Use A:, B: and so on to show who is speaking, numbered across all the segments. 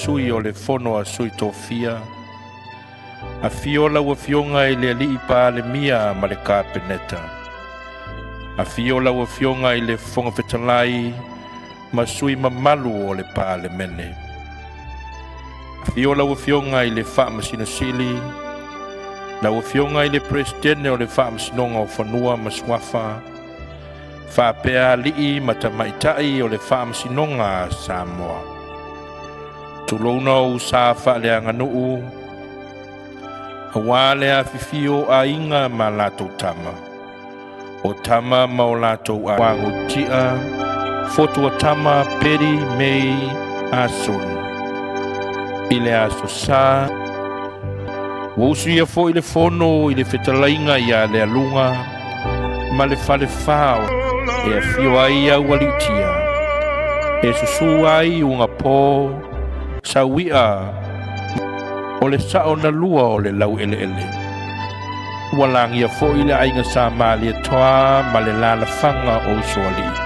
A: Sui o le Fono a Sui Tofia, afio lau Afioga i le Palemia ma le Kapeneta, afio lau Afioga i le Fofoga Fetalai ma sui mamalu o le Palemene. Afio lau Afioga i le Faamasino Sili, lau Afioga i le Peresetene o le Faamasinoga o Fanua ma Suafa, faapea alii ma tamaitai o le Faamasinoga a Samoa. Tulouna ou sa faaleaganuu, aua le afifio o Aiga ma latou Tama, o Tama ma o latou Aiga, Fotu o Tama, Peri, Mei, Ason. I le Aso Sa, ua usuia foi le fono i le fetalaiga ia Lealuga ma le Falefa e afio ai Aualiitia, e susu ai Ugapo, Sauia, o le sao na lua o le laueleele. Ua lagia foi le aiga Sa Malietoa ma le lalafaga o Usoalii.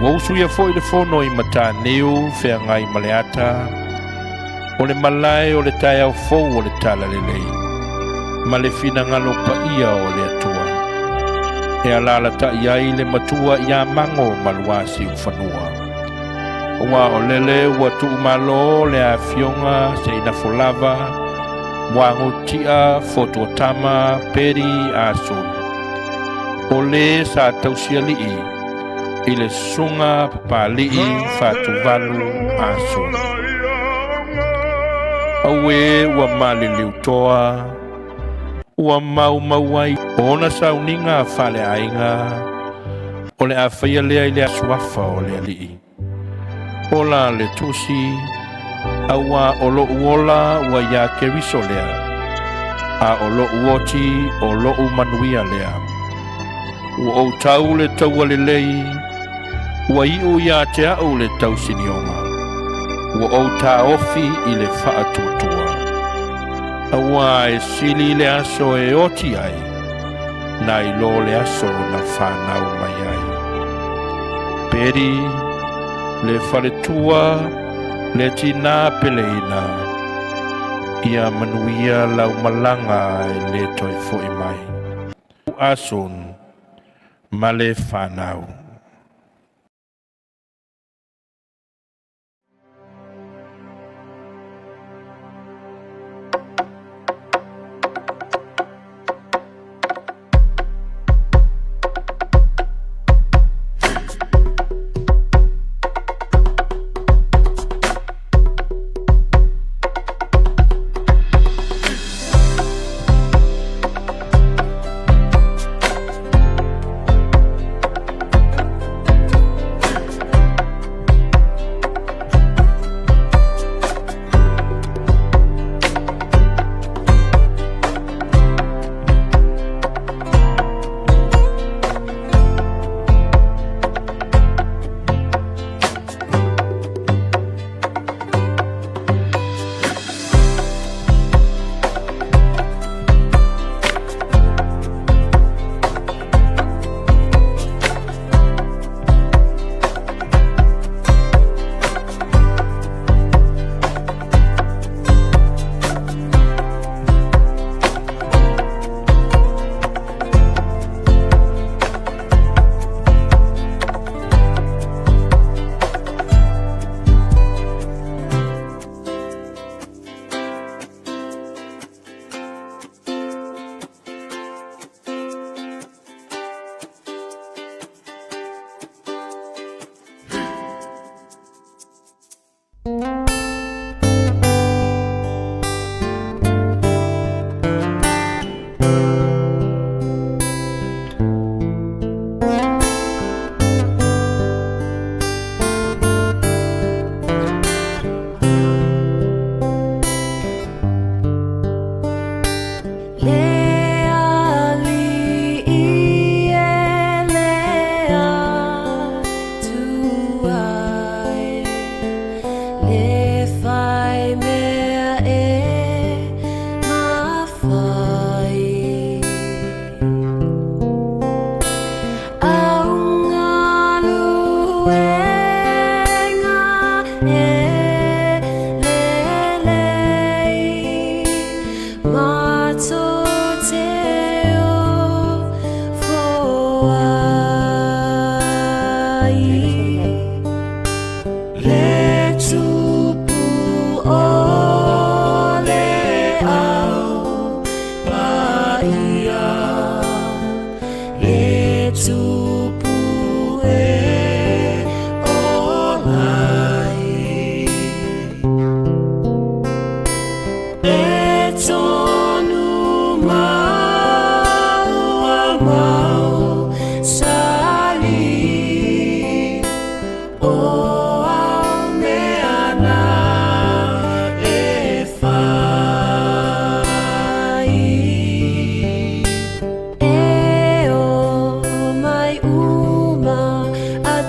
A: Ua usuia foi le fono i Mataniu feagai ma le ata, o le malae o le taeao fou o le talalelei, ma le finagalo paia o le Atua. E alalatai ai le matua ia Mago ma Luasiufanua. Ua o lele ua tuumalo le afioga Seinafo lava, Muagututia Fotuatama Peri Ason. O le sa tausialii i le susuga Papalii Fatuvalu Ason. Auē ua maliliu toa, ua maumau ai ona sauniga faaleaiga o le a faia lea i le suafa o le Alii. Ola le tusi, auā o lo'u ola ua iā Keriso lea, a o lo'u oti o lo'u manuia lea. Ua ou tau le taua lelei, ua iu ia te a'u le tausinioga, ua ou taofi i le faatuatua. Auā e sili le aso e oti ai, nai lo le aso na fanau mai ai. Peri, le faletua, le tinā peleina, ia manuia lau malaga e le toe fo'i mai. Ason ma le fanau.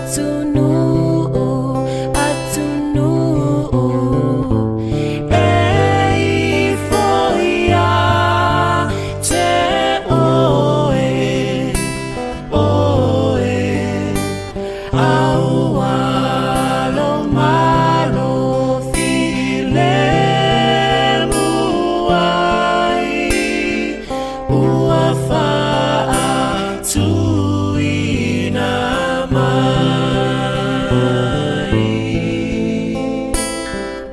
B: Atunuu, atunuu e ifo ia te oe, oe Aualo malo filemu ai Ua faatuina mai.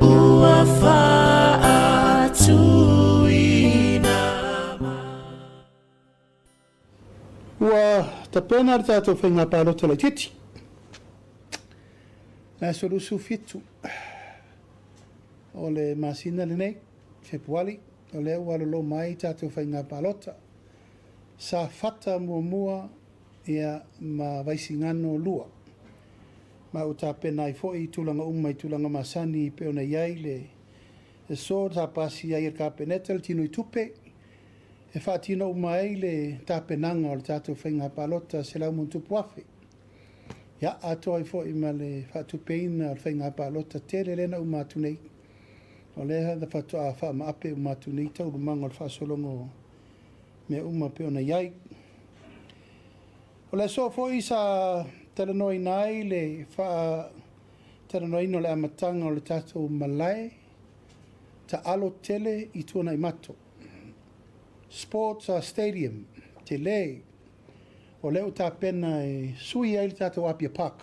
B: Ua faatuina mai.
C: Ua tapena le tatou faiga palota laitiiti le aso 27 o le masina lenei, Fepuali, o lea ua alolo mai tatou faiga palota. Safata muamua ia ma Vaisigano 2. Ma ua tapena ai foi tulaga uma i tulaga masani e pei ona i ai le aso sa pasia ai e le Kapeneta le tino i tupe e faatino uma ai le tapenaga o le tatou faiga palota 100+,000. Ia, atoa ai foi ma le faatupeina o le faiga palota tele lea na uma atu nei. O lea na faatoa faamaape uma atu nei taualumaga o le faasologa o mea uma pei ona i ai. O le aso foi sa talanoaina ai le faatalanoaina o le amataga o le tatou malae taalo tele i Tuanaimato, Sports Stadium tele, o lea ua tapena e sui ai le tatou Apia Park.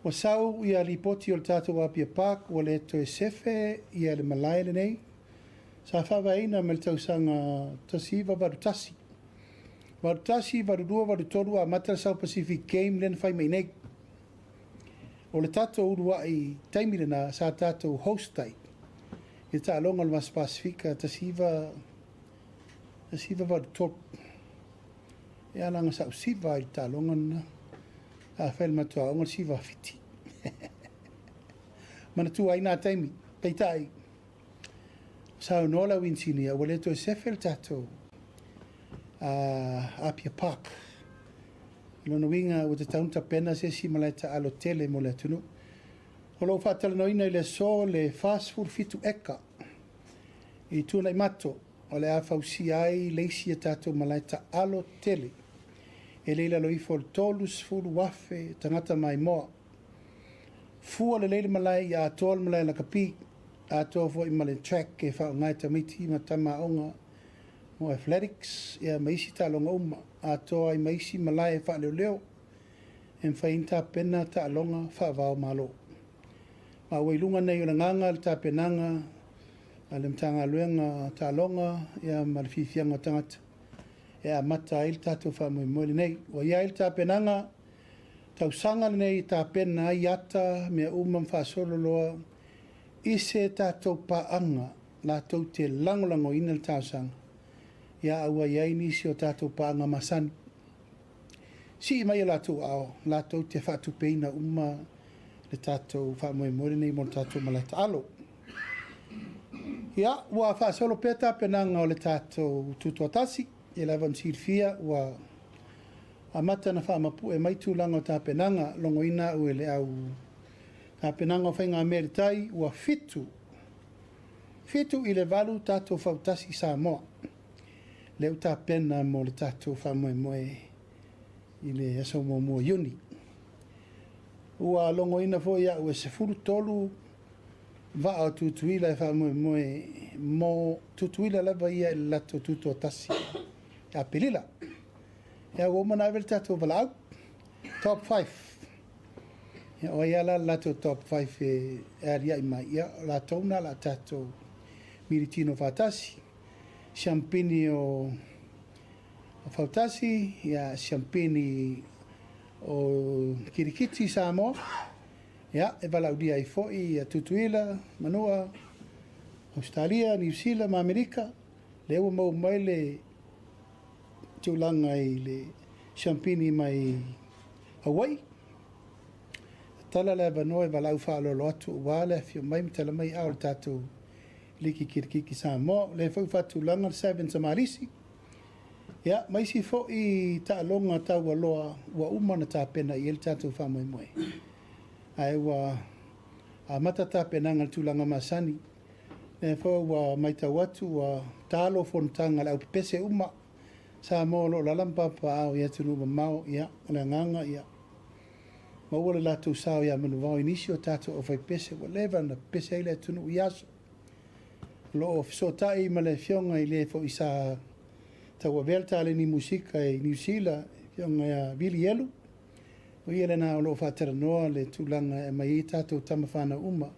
C: Ua sau ia lipoti o le tatou Apia Park ua le toe sefe ia le malae lenei sa faavaeina mai le tausaga 1981. 81, 82, 83 amata le South Pacific Game lea na fai mai nei. O le tatou uluai taimi lena sa tatou host ai i le taaloga o le Vasa Pasefika 1983. Ia leaga sa ou siva i le taaloga lena. A fai le matou aoga le siva Fiti. Manatua ai na taimi. Peitai, saunoa le au inisinia ua le toe sefe le tatou Apia Park. O lona uiga ua tatau ona tapena se isi malae taalo tele mo le atunuu. O lo o faatalanoaina i le aso le 47 eka i Tuanaimato o le a fausia ai le isi a tatou malae taalo tele e le i lalo ifo o le 30,000 tagata maimoa. Fua lelei le malae ia atoa le malae lakapi, atoa foi ma le track e faaaoga e tamaiti ma tama aoga mo athletics ia ma isi taaloga uma, atoa ai ma isi malae faaleoleo e mafai ai ona tapena taaloga faava-o-Malo. Ma ua i luga nei o le agaga le tapenaga a le Matagaluega o Taaloga ia ma le Fiafiaga o Tagata e amata ai le tatou faamoemoe lenei. Ua i ai le tapenaga tausaga lenei e tapena ai ata, mea uma ma faasolo loa i se tatou paaga latou te lagolagoina le talosaga, ia a ua i ai nisi o tatou paaga masani. Sii mai o latou aao latou te faatupeina uma le tatou faamoemoe lenei mo le tatou malae taalo. Ia, ua faasolo pea tapenaga o le tatou Tutoatasi, e lava ona silafia ua amata ona faamapue mai tulaga o tapenaga, logoina au e le au tapenaga o faigamea i le tai, ua 7, 7 i le 8 tatou fautasi i Samoa, lea ua tapena mo le tatou faamoemoe i le aso 1 o Iuni. Ua logoina foi au e 13 vaa o Tutuila e faamoemoe mo Tutuila lava ia i le latou tutoatasi i Aperila. Ia ua uma ona ave le tatou valaau, top 5. Ia o ai lava la le latou top 5 e aliae mai, ia o latou na o le a tatou militino faatasi. Siampini o Fautasi, ia siampini o Kirikiti Samoa, ia e valaaulia ai foi ia Tutuila, Manua, Ausetalia, Niu Sila ma Amerika, lea ua maua mai le tulaga i le siampini mai Hawaii. Tala le avanoa e valaau faaaloalo atu aua le afio mai ma tala mai ao le tatou Liki Kirikiki Samoa. O lea foi ua faatulaga le Sevens a Malisi. Ia, ma isi foi taaloga taualoa ua uma ona tapena i ai le tatou faamoemoe. Ae ua amata tapenaga i le tulaga masani. Lea foi ua matau atu ua talo fonotaga a le aupepese uma Samoa o lo o alaala ma papaaao i atunuu mamao. Ia, o le agaga ia maua le latou sao ia Manuvao i nisi o tatou aufaipese ua leva ona pepese ai le atunuu i aso. O lo o fesootai ma le afioga i le foi sa tauavea le taleni musika i Niu Sila, le afioga ia Vili Elu. O ia lena o lo o faatalanoa le tulaga e aumai ai tatou tama fanau uma,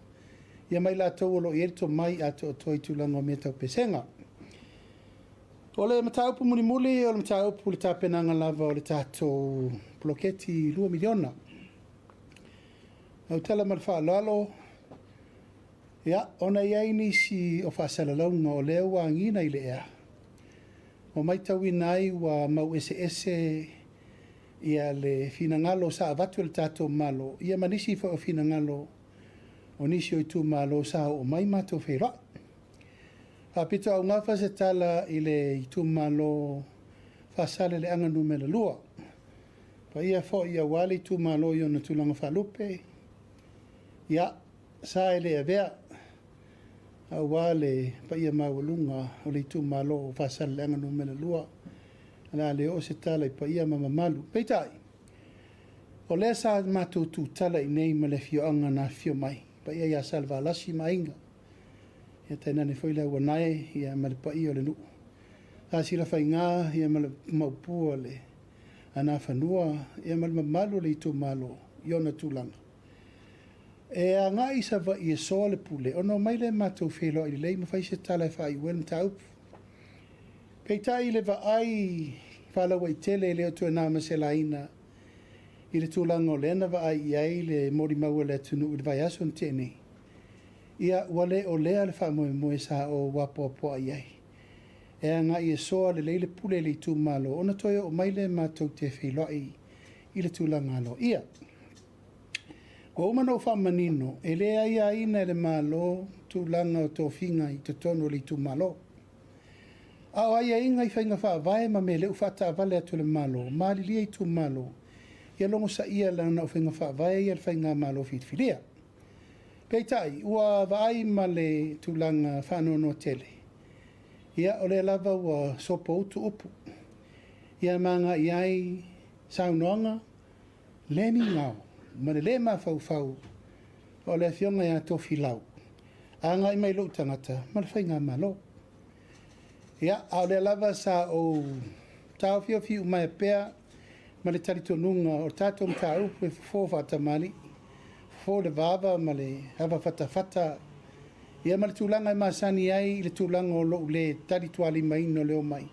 C: ia ma i latou o lo o i ai le tomai atoatoa i tulaga o mea tau pesega. O le mataupu mulimuli o le mataupu i le tapenaga lava o le tatou poloketi $2 miliona. Lau tala ma le faaaloalo, ia, ona e i ai nisi o faasalalauga o lea ua agiga i le ea, ua matauina ai ua mau eseese ia le finagalo sa avatu e le tatou Malo, ia ma nisi foi o finagalo o nisi o itumalo sa oo mai matou feiloai. Faapitoaugafa se tala i le itumalo Faasaleleaga Nu.2, paia foi aua le itumalo i ona tulaga faalupe, ia, sa e le avea aua le paia maualuga o le itumalo o Faasaleleaga Nu.2, o le a le oo se tala i paia ma mamalu. Peitai, o lea sa matou tutala i inei ma le afioaga na afifio mai, paia ia Salevalasi ma Aiga, ia tainane foi le Auanae ia ma le paia o le nuu. Sa Silafaiga ia ma le Maopu o le Anafanua ia ma le mamalu o le itumalo i ona tulaga. E agai i Savaii e soa le pule, ona omai lea matou feiloai lelei ma fai se tala e faaiu ai le mataupu. Peitai i le vaai faalauaitele e le o toe na ma se laina i le tulaga o lea na vaai i ai le molimau a le atunuu i le vaiaso na tea nei, ia ua le o lea le faamoemoe sa ou apoapoai ai. E agai e soa lelei le pule i le itumalo ona toe oo mai lea matou te feiloai i le tulaga aloaia. Ua uma ona ou faamanino, e le aiaina e le Malo tulaga o tofiga i totonu o le itumalo. A o aiaiga i faiga faavae ma mea leu faataavale atu e le Malo, malilie itumalo, ia logosaia leaga o faiga faavae ia a le faigamalo filifilia. Peitai, ua vaai ma le tulaga faanoanoa tele, ia o lea lava ua sopoutu upu, ia ma agai ai saunoaga le migao ma le lē mafaufau o le Afioga ia Tofilau agai mai lou tagata ma le faigamalo. Ia, a o lea lava sa ou taofiofi iumaea pea ma le talitonuga o le tatou mataupu e fofo faatamalii, fofo le vava ma le avafatafata, ia ma le tulaga e masani ai i le tulaga o lou le talitualimaina o le omai,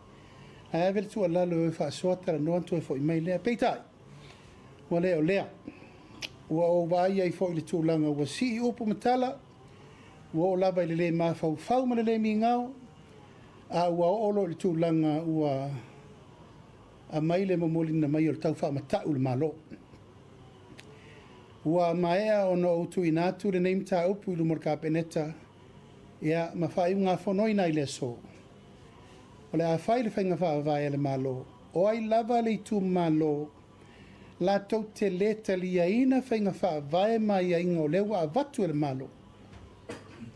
C: ae ave le tuualalo e o e faasoa talanoa ona toe foi mai lea. Peitai, ua le o lea. Ua ou vaai ai foi i le tulaga ua sii upu ma tala, ua oo lava i le lē mafaufau ma le lē migao, a ua oo loa i le tulaga ua aumai le momoliina mai o le tau faamata'u i le Malo. Ua maea ona ou tuuina atu lenei mataupu i luma o le Kapeneta, ia, ma faaiugafonoina ai i le aso. O le a fai le faiga faavae a le Malo, o ai lava le itumalo latou te lē taliaina faiga faavae ma aiaiga o lea ua avatu e le Malo,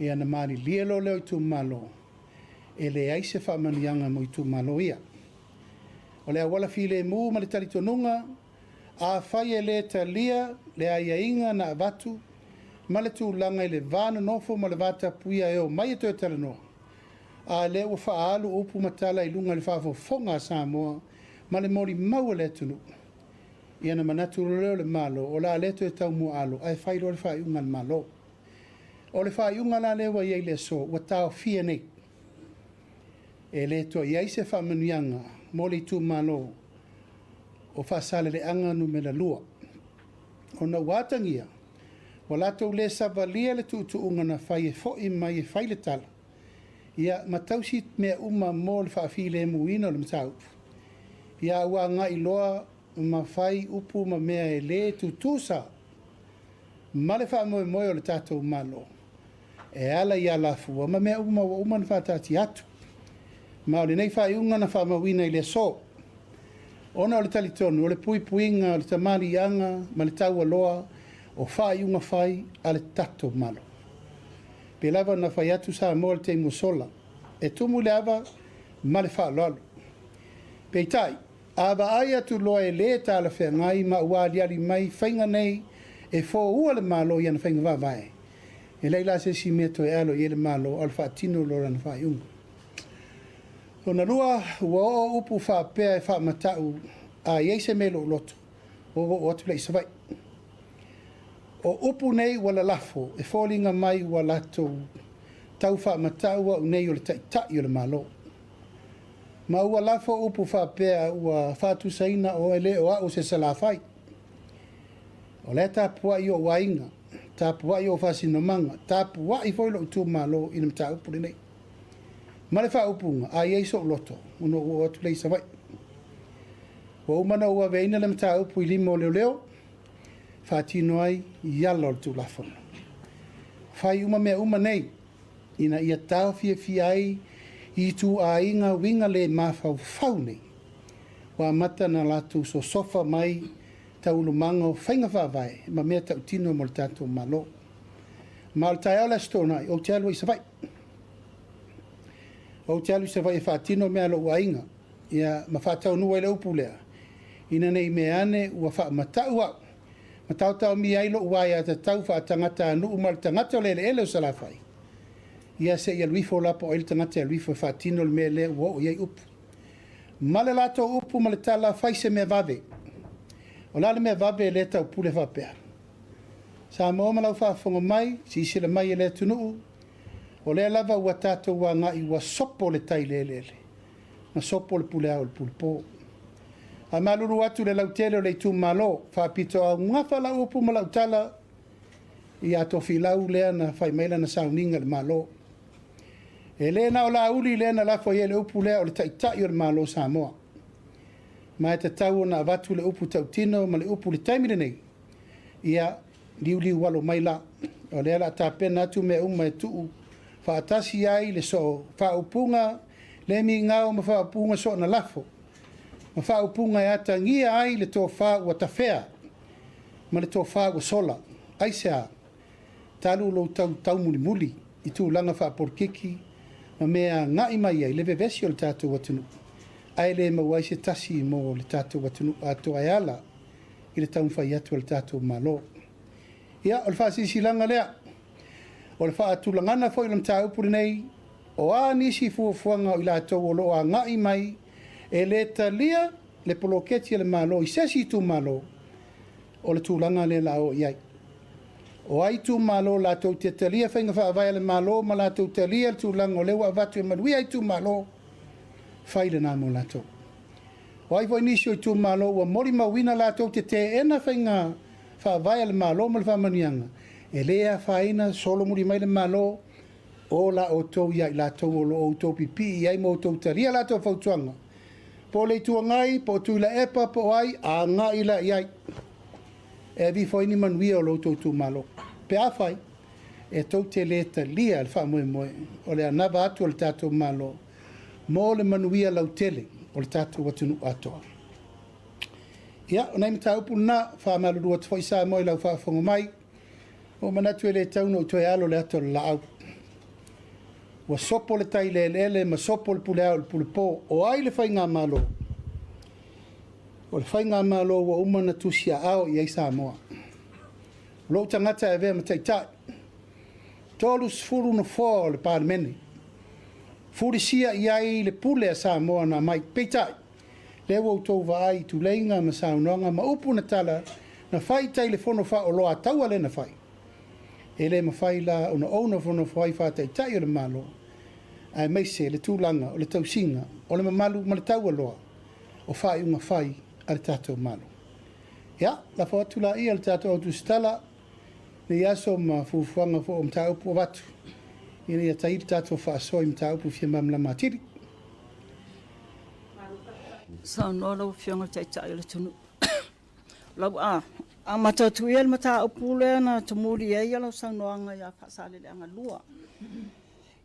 C: ia ona malilie loa lea o itumalo, e leai se faamanuiaga mo itumalo ia. O le auala filemu ma le talitonuga, afai e lē talia le aiaiga na avatu ma le tulaga i le va nonofo ma le va tapuia e omai e toe talanoa, a lea ua faaalu upu ma tala i luga i le faafofoga a Samoa ma le molimau a le atunuu, ia ona manatu loa lea o le Malo, o le a le toe taumuaalo ae fai loa le faaiuga a le Malo. O le faaiuga la lea ua i ai i le aso, ua taofia nei. E le toe i ai se faamanuiaga mo le itumalo o Faasaleleaga Nu.2, ona ua atagia ua latou le savalia le tuutuuga na fai e foi mai e fai le tala, ia, ma tausi mea uma mo le faafilemuina o le mataupu, ia ua agai loa ma fai upu ma mea e le tutusa ma le faamoemoe o le tatou Malo e ala i alafua ma mea uma ua uma ona faataatia atu. Ma o lenei faaiuga na faamauina i le aso. Ona o le talitonu o le puipuiga o le tamaliiaga ma le taualoa o faaiuga fai a le tatou Malo. Pei lava ona fai atu Samoa i le taimi ua sola, e tumu i le ava ma le faaaloalo. Peitai, a vaai atu loa e le talafeagai ma ua aliali mai faiga nei e foua le Malo i ana faiga faavae, e leai la se isi mea e toe alo i ai le Malo a o le faatino loa o lana faaiuga. Lona lua, ua oo upu faapea e faamata'u a i ai se mea i lou loto, ua ou oo atu lea i Savaii. O upu nei ua lalafo e foliga mai ua latou tau faamata'u a'u nei o le Taitai o le Malo. Ma ua lafo upu faapea ua faatusaina o e le o a'u o se Salafai. O la e tapua'i o'u aiga, tapua'i o'u faasinomaga, tapua'i foi lo'u itumalo i le mataupu lenei. Ma le faaupuga, a i ai so'u loto, ona ou oo atu lea i Savaii. Ua uma ona ou aveina le mataupu i lima o leoleo, faatino ai i ala o le Tulafono. Fai uma mea uma nei, ina ia taofiofia ai ituaiga uiga le mafaufau nei, ua amata ona latou sosofa mai taualumaga o faiga faavae ma mea tautino mo le tatou Malo. Ma o le taeao o le Aso Toonai, ou te alu ai i Savaii. Ou te alu i Savaii e faatino mea a lou aiga, ia, ma faataunuu ai le upu lea, ina ne i mea ane ua faamata'u au ma taotaomia ai lo'u aiatatau faatagata-nuu ma le tagata o le eleele o Salafai, ia se i alu ifo la po o ai le tagata e alu ifo e faatino le mea lea ua oo i ai upu. Ma le latou upu ma le tala, fai se mea vave. O le a le mea vave lea e taupule faapea? Samoa ma lau faafofoga mai, silasila mai e le atunuu, o lea lava ua tatou agai ua sopo le tai i le eleele, ma sopo le pule ao i le pule po. Faamalulu atu i le lautele o le itumalo, faapitoaugafa lau upu ma lau tala ia Tofilau lea na fai mai lana sauniga i le Malo. E le na o Laauli lea na lafo i ai le upu lea o le Taitai o le Malo o Samoa. Ma e tatau ona avatu le upu tautino ma le upu i le taimi lenei, ia liuliu alo mai la, o lea o le a tapena atu mea uma e tuu faatasi ai le soo faaupuga le migao ma faaupuga soona lafo, ma faaupuga e atagia ai le tofa ua tafea ma le tofa ua sola. Aisea? Talu lou tau taumulimuli i tulaga faapolikiki ma mea e agai mai ai le vevesi o le tatou atunuu, ae le maua ai se tasi mo le tatou atunuu atoa e ala i le taumafai atu a le tatou Malo. Ia, o le faasilasilaga lea, o le faatulagaga foi o le mataupu lenei, o a nisi fuafuaga o i latou o lo o agai mai e le talia le poloketi a le Malo i se isi itumalo, o le tulaga lea o le a oo i ai. O ai itumalo latou te talia faiga faavae a le Malo ma latou talia le tulaga o lea ua avatu e manuia ai itumalo, fai lena mo latou. O ai foi nisi o itumalo ua molimauina latou te teena faiga faavae a le Malo ma le faamanuiaga, e le afaina solomuli mai le Malo o la outou ia i latou o lo o outou pipii i ai ma outou talia latou fautuaga, po o le Itu Agai, po o Tuilaepa, po o ai, agai la i ai e aveifo ai ni manuia o lo outou itumalo. Pe afai e tou te le talia le faamoemoe o le anava atu a le tatou Malo mo le manuia lautele o le tatou atunuu atoa. Ia, o nai mataupu lena, faamalulu atu foi Samoa i lau faafofoga mai, ua ou manatu e le tatau ona ou toe alo le ata o le laau. Ua sopo le tai i le eleele ma sopo le pule ao i le pule po. O ai le faigamalo? O le faigamalo ua uma ona tusiaao i ai Samoa. O lou tagata e avea ma taitai. 30 nofoa o le Palemene. Fulisia i ai le pule a Samoa na aumai. Peitai, lea ua outou vaai i tuleiga ma saunoaga ma upu na tala na fai i tai i le fono faaoloataua lea na fai. E le mafai la ona ou nofonofo ai faataitai o le Malo, aemaise le tulaga o le tausiga o le mamalu ma le taualoa o faaiuga fai a le tatou Malo. Ia, lafo atu laia le tatou au tusitala nei aso ma fuafuaga foi o mataupu avatu ina ia taili tatou faasoa i mataupu fia malamalama atili.
D: Saunoa lau Afioga i le Taitai o le atunuu. Lau a amata atu ia le mataupu lea na tumuli ai lau saunoaga ia Faasaleleaga 2.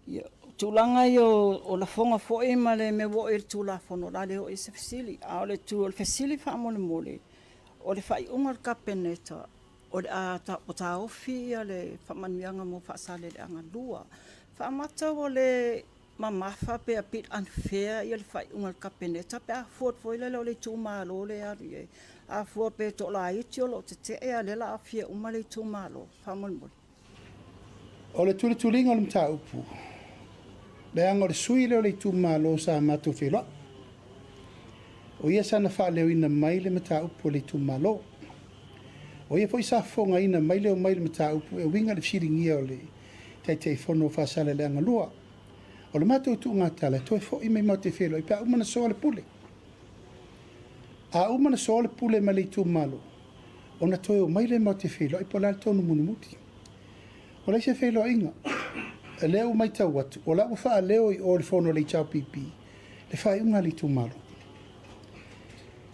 D: Ia, Tulaga ia o lafoga foi ma le mea ua oo i ai le Tulafono, o le a le oo i ai se fesili. A o le tu o le fesili faamolemole, o le faaiuga a le Kapeneta, o le a taofi le faamanuiaga mo Faasaleleaga 2. Faamata ua le mamafa pe a bit unfair le faaiuga a le Kapeneta pe a fua atu foi lele o le itumalo lea e alu i ai, a fua pe toalaiti o lo o tetee a o lea o le a aafia uma le itumalo faamolemole.
C: O le tulituliga o le mataupu, leaga o le sui lea o le itumalo sa matou feiloai. O ia sa na faaleoina mai le mataupu a le itumalo. O ia foi sa fofogaina mai le omai i le mataupu e uiga i le fesiligia o le Taitaifono o Faasaleleaga 2. O le matou tuugatala e toe foi mai matou te feiloai pe a uma ona soa le pule. A uma ona soa le pule ma le itumalo, ona toe omai lea matou te feiloai po o le a le tonu mulimuli. Ua leai se feiloaiga. O lea ua matau atu, o la ua faaleo i o i le fono a le HRPP le faaiuga a le itumalo.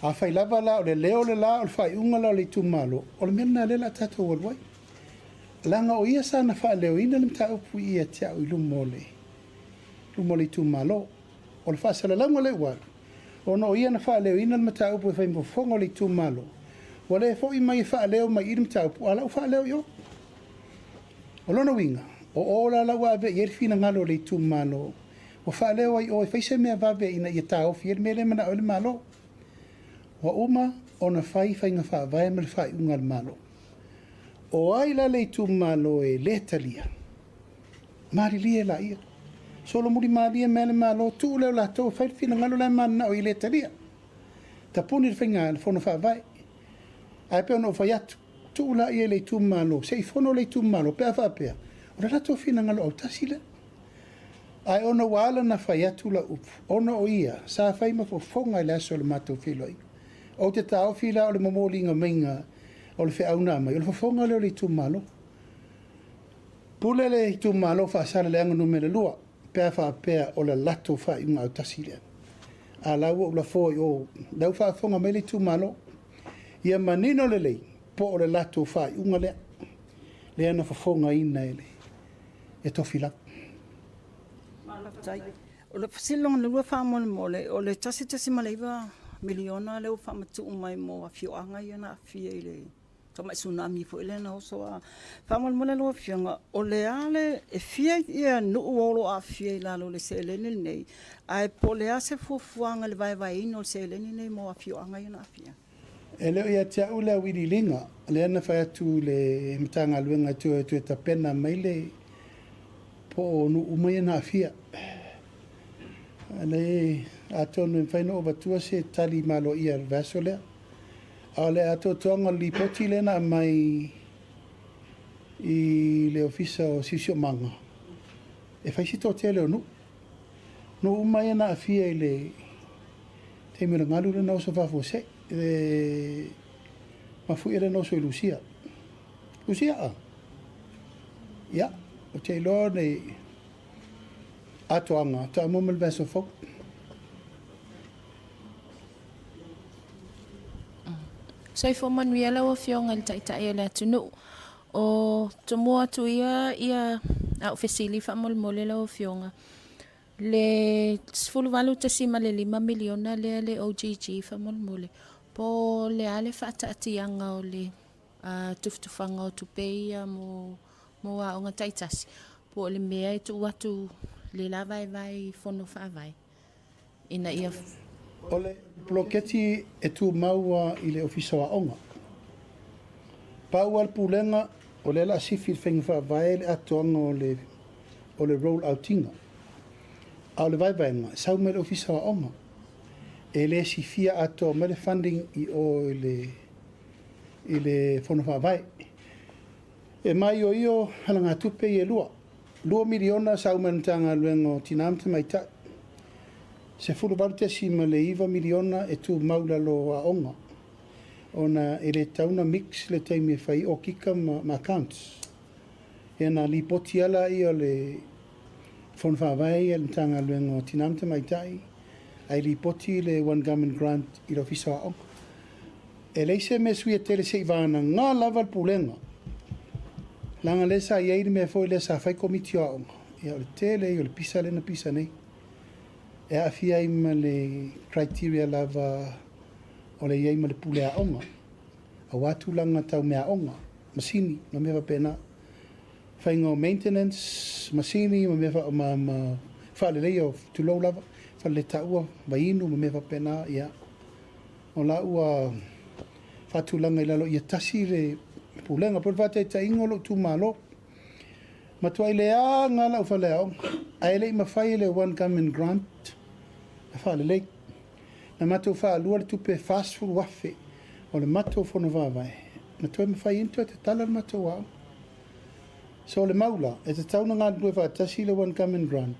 C: Afai lava la o le leo le la o le faaiuga la o le itumalo, o le mea lena lea o le a tatou alu ai. Leaga o ia sa na faaleoina le mataupu ia te au i luma o le luma o le itumalo. O le faasalalauga lea ua alu, ona o ia na faaleoina le mataupu e fai ma fofoga o le itumalo, ua le foi mai e faaleo mai i i le mataupu, a o la ua faaleo i o. O lona uiga, o o la la ua ave i ai le finagalo o le itumalo, ua faaleo ai i o e fai se mea vave ina ia taofi ai le mea lea e manao ai le Malo. Ua uma ona fai faiga faavae ma le faaiuga a le Malo. O ai la le itumalo e le talia? Malilie laia. Solomuli malie mai le Malo, tuu lea o latou e fai le finagalo la e mananao i le talia. Tapuni le faiga le fono faavae. Ae pei ona ou fai atu, tuu laia i le itumalo, se i fono le itumalo pe a faapea, o le latou finagalo autasi lea. Ae ona ua ala ona fai atu lau upu, ona o ia sa fai ma fofoga i le aso o le matou feiloaiga. Ou te taofi la o le momoliga maiga o le feau na aumai, o le fofoga lea o le itumalo. Pule le itumalo o Faasaleleaga Nu.2 pe a faapea o le latou faaiuga autasi lea. A o la ua ou lafoa i o, la ua faafofoga mai le itumalo. Ia manino lelei po o le latou faaiuga lea, lea na fofogaina e le e Tofilau.
D: Faafetai. O le fesili lona lua faamolemole, o le $1.9 miliona lea ua faamatuu mai mo afioaga ia na aafia i le tamai tsunami foi lea na oso a. Faamolemole lau Afioga, o le a le, e fia nuu o lo o aafia i lalo o le seleni lenei, ae po o le a se fuafuaga i le vaevaeina o le seleni lenei mo afioaga ia na aafia?
C: E le o ia te au le auiliiliga, lea na fai atu i le Matagaluega e toe tapena mai le po o nuu uma ia na aafia. Atonu e mafai ona ou avatua se tali maloia i le vaiaso lea. A o le atoatoaga o le lipoti lea na aumai i le Ofisa o Siosiomaga, e fai si toatele o nuu. Nuu uma ia na aafia i le taimi o le galu lea na oso faafuasei, le mafuie lea na oso i Lusia. Lusia a? Ia, ou te iloa le atoaga, faatoa maua mai le vaiaso fou.
E: Soifua manuia lau Afioga i le Taitai o le atunuu. O tomua atu ia ia au fesili faamolemole lau Afioga. Le 18.5 miliona lea le OGG faamolemole, po o le a le faataatiaga o le tufatufaga o tupe ia mo aoga taitasi, po o le mea e tuu atu le la vaevae i fono faavae ina ia.
C: O le poloketi e tumau lava i le Ofisa o Aoga. Pau lava le pulega, o lea o le a sifi i le faiga faavae le atoaga o le o le roll out ina. A o le vaevaega, e sau mai le Ofisa o Aoga. E le sifia atoa mai le funding i o i le i le Fono Faavae. E maioio alagatupe ia e lua. $2 miliona sau mai le Matagaluega o Tina ma Tamaitai. $18.9 miliona e tumau i lalo o aoga ona e le tatau ona mix le taimi e fai ai okika ma accounts. Ia na lipoti lava lea o le Fono Faavae ia i le Matagaluega o Tina ma Tamaitai ae lipoti le One Government Grant i le Ofisa o Aoga. E leai se mea suia tele se i vagana lava le Pulega, leaga lea sa i ai le mea foi lea sa fai Komiti o Aoga. Ia, o le tele ia o le pisa lea na pisa nei, e aafia ai ma le criteria lava o le i ai ma le pule aoga, aua tulaga tau meaaoga, masini ma mea faapena. Faiga o maintenance, masini ma mea fa, ma, ma faaleleia o, tulou lava, faleletaua, vaiinu ma mea faapena, ia. O la ua faatulaga i lalo ia tasi le pulega. Po o le faataitaiga o lou itumalo, matuai leaga lava lau faleaoga, ae le i mafai e le One Government Grant na faalelei. Na matou faalua le tupe e $40,000 o le matou fono faavae, na toe mafai ai ona toe tatala le matou aoga. So o le mau la, e tatau ona galulue faatasi le One Government Grant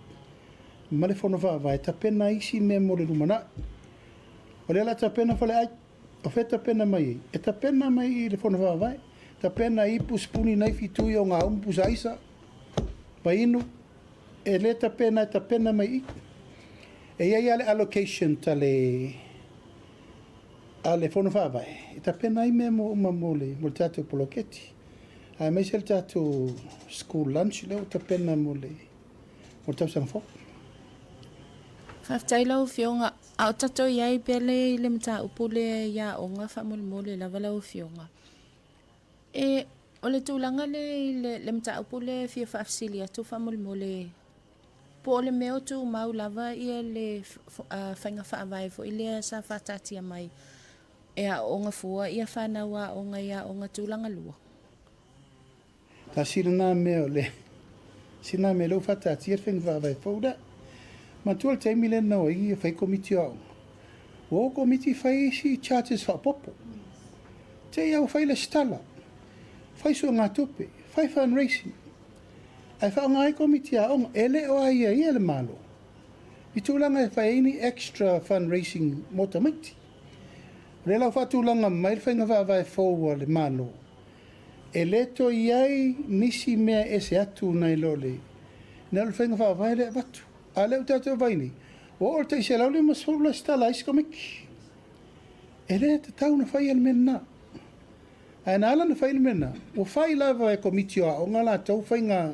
C: ma le fono faavae e tapena ai isi mea mo le lumanai. O lea o le a tapena faleai. O fea e tapena mai ai? E tapena mai i le Fono Faavae. Tapena ipu, sipuni, naifi, tui, ogaumu, pusa aisa, painu. E le tapena, e tapena mai i i. E i ai lava le allocation ta le, a le Fono Faavae e tapena ai mea mo uma mo le, mo le tatou poloketi. Aemaise le tatou school lunch lea ua tapena mo le, mo le tausaga fou.
E: Faafetai lau Afioga. A o tatou i ai pea le i le mataupu lea i aoga faamolemole lava lau Afioga. E, o le tulaga lea i le, le mataupu lea e fia faafesili atu faamolemole, po o le mea o tumau lava ia le faiga faavae foi lea sa faataatia mai e aooga fua ia fanau aoga i aoga tulaga lua?
C: Tasi lena mea o le, sina mea lea ua faataatia le faiga faavae fou lea. Manatua le taimi lea na o ai e fai komiti o aoga. Ua o komiti fai isi charges faaopoopo. Te i a ua fai lesitala, fai suegatupe, fai fundraising. Ae faaaoga ai komiti a aoga, e le o aiaia e le Malo i tulaga e fai ai ni extra fundraising mo tamaiti. O lea la ua faatulaga mai le faiga faavae fou a le Malo, E le toe i ai nisi mea e ese atu nai lo le na o le faiga faavae lea e avatu. A o lea ua tatou vaai nei, ua oo i le tai 150 lesitala a isi komiti. E le tatau ona faia le mea lena. Ae na ala ona fai le mea lena, ua fai lava e komiti o aoga latou faiga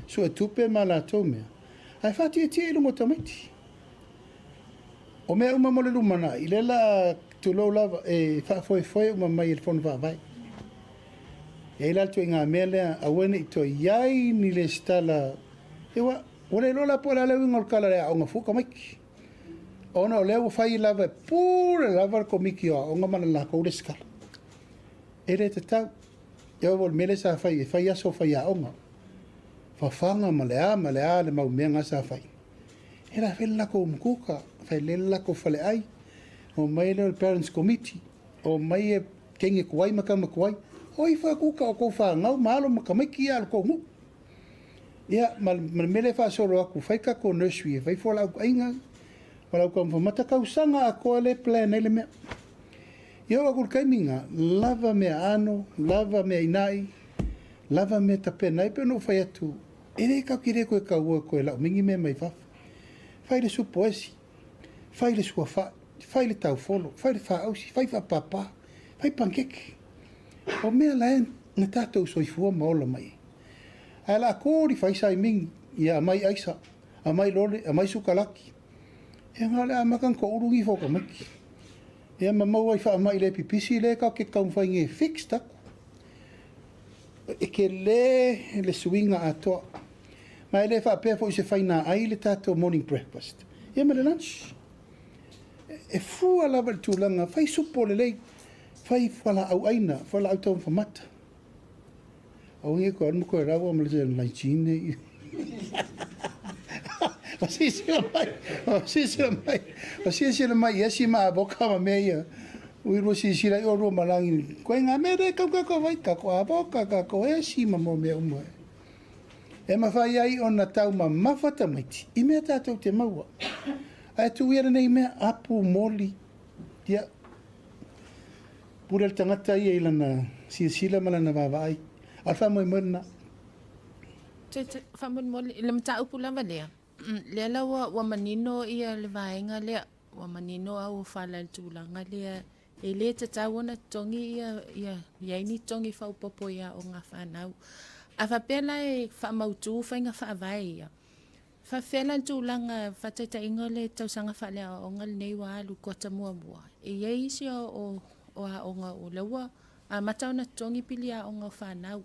C: suetupe ma latou mea, ae faatietie i luga o tamaiti. O mea uma mo le lumanai, lea la a, tulou lava, e faafoefoe uma mai e le Fono Faavae. E i ai la le ituaiga mea lea, aua ne i toe i ai ni lesitala, ua, ua le iloa la po o le a le uiga o le tala e aoga fua tamaiti. Ona o lea ua fai lava e pule lava le komiti o aoga ma le latou lesitala. E le tatau. E oo foi i le mea lea sa fai, e fai aso faiaoga, fafaga ma le a ma le a le mau mea na sa fai. E la fai le latou umukuka, fai lelei le latou faleai, omai lea o le parents committee, omai e teine tuai ma tama tuai, o ifo e kuka o tou fanau ma alo ma tamaiti ia a lo tou nuu. Ia, ma le mea lea e faasolo atu, fai tatou nursery e fai fualaau aina, fualaau taumafa mata, tausaga atoa lea e plan ai le mea. Ia oo atu i le taimi lena, lava mea ano, lava mea inai, lava mea tapena ai, pei ona ou fai atu, E le tatou te le toe taua e toe lau mai ni mea mai fafo. Fai le supo esi, fai le suafa'i, fai le taufolo, fai le faausi, fai faapapa, fai pankeke. O mea la e na tatou soifua ma ola mai ai. Ae la koli fai saimini, ia amai aisa, amai lole, amai sukalaki. Ia na o le amata ona toulu ni ifo o tamaiti. Ia ma maua ai faamai le pipisi lea tatou te taumafai nei e fix tatou. E tele le suiga atoa. Ma e le faapea foi se faina ai le tatou morning breakfast ia ma le lunch. E fua lava i le tulaga, fai supo lelei, fai fualaau aina, fualaau taumafa mata. Aua ne i toe alu ma toe raua ma le laitine. O silasila mai, o silasila mai, o silasila mai i esi ma avoka ma mea ia. Ui lua silasila i o lua malagi, koe ngā mea re kau kako vai, kako avoka, kako esi ma mo mea uma. E mawhai ai ona tau mamafa tamaiti, i mea tātou te maua. Ae tu ia lenei mea, apu, moli, ia, pule le tangata ia i lana silasila ma lana vaavaai. A o le faamoemoe lena.
E: Faamolemole, i le mataupu lava lea, lea la ua, ua manino ia le vaega lea, ua manino au fala i le tulaga lea, e le tatau ona totogi ia, ia, i ai ni totogi faaopoopo i aoga a fanau. A faapea la e faamautu faiga faavae ia, Faafefea la le tulaga faataitaiga o le tausaga faaleaoaoga lenei ua alu kuata muamua, e i ai isi o aoga o lea ua amata ona totogi pili aoga o fanau.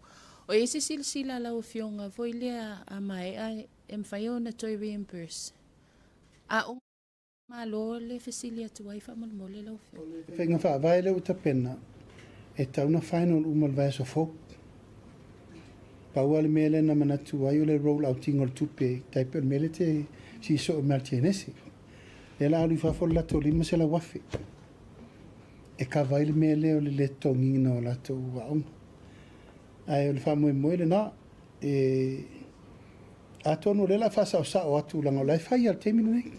E: O i ai se silasila a lau Afioga foi lea a maea e mafai ona toe reimburse aoga Malo le fesili atu ai faamolemole lau Afioga.
C: O le faiga faavae lea ua tapena, e tatau ona final uma i le vaiaso fou. Pau lava le mea lea na manatu ai o le roll out ina o le tupe, tai pei o le mea lea e te sii soo mai le Jenese. Lea la alu i fafo le latou $500,000 e kava ai le mea lea o le le totogiina o latou aoga. Ae o le faamoemoe lena, e Atonu o lea o le a faasaosao atu leaga o la e fai lava i le taimi lenei.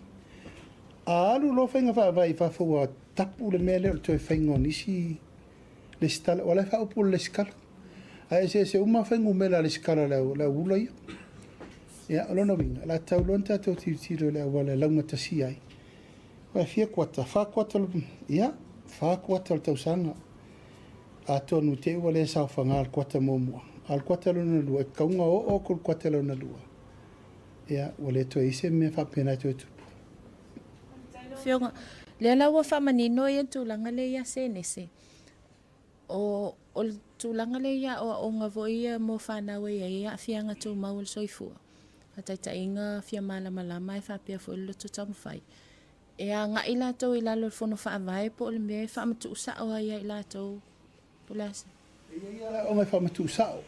C: A alu loa faiga faavae i fafo ua tapu le mea lea o le toe faiga o nisi lesitala, aua o la e faaupu o le lesitala. Ae eseese uma lava fuainumera a lesitala a le au ula ia. Ia, o lona uiga, o le a tatau loa ona tatou tilotilo i le auala e laugatasia ai. Aua e fia kuata? Fa kuata, ia, fa kuata o le tausaga. Atonu i te i ua le saofaga le kuata muamua, a o le kuata lona lua, e tatau ona oo atu le kuata lona lua, ia, ua le toe i ai se mea faapena e toe tupu.
E: Afioga, lea la ua faamanino ia tulaga lea ia Senese. O, o le tulaga lea i aoaoga foi ia mo fanau e i ai aafiaga tumau o le soifua, faataitaiga fia malamalama ae faapea foi le loto taumafai. E agai latou i lalo o le fono faavae po o le mea e faamatuu sao ai ia i latou po o le a se.
C: E i ai lava aoga e faamatuu sao.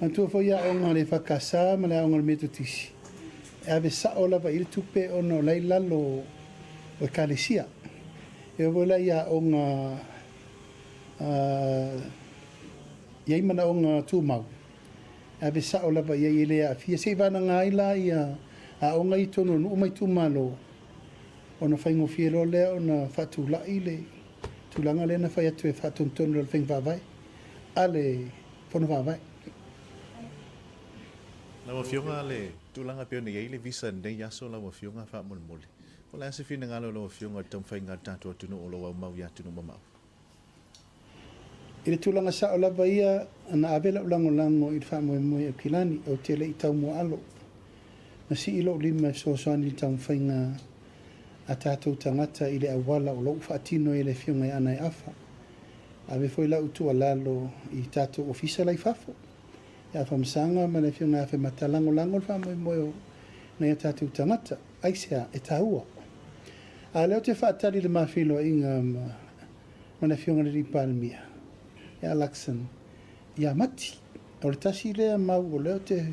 C: Manatua foi aoga a le EFKS ma le aoga a le Metotisi, e ave sao lava i ai le tupe ona o la e i lalo o Ekalesia. E oo foi la i aoga e i ai manaoga tumau, e ave sao lava i ai e le aafia. Se i vanaga ai la ia aoga ia i totonu o nuu ma itumalo, ona faigofie loa lea ona faatulai le tulaga lea na fai atu e faatonutonu i lalo o le faiga faavae a le Fono Faavae.
F: Lau Afioga, le tulaga e pei ona i ai le visa i lenei aso lau Afioga faamolemole, po o le a se finagalo o lau Afioga i le taumafaiga a le tatou atunuu o lo o aumau i atunuu mamao?
C: I le tulaga sao lava ia, na ave lau lagolago i le faamoemoe i Aukilani, ou te le i taumuaalo. Na sii lou lima e fesoasoani i le taumafaiga a tatou tagata i le auala o lo o faatino ai e le Afioga ia Anae Afa. Ave foi lau tuualalo i tatou ofisa la i fafo, ia Afamasaga ma le Afioga ia Afemata, lagolago le faamoemoe o nai a tatou tagata. Aisea? E taua. A o lea ou te faatali i le ma feiloaiga ma ma le Afioga i le Alii Palemia, ia Luxon, ia Mati. O le tasi lea mau o lea ou te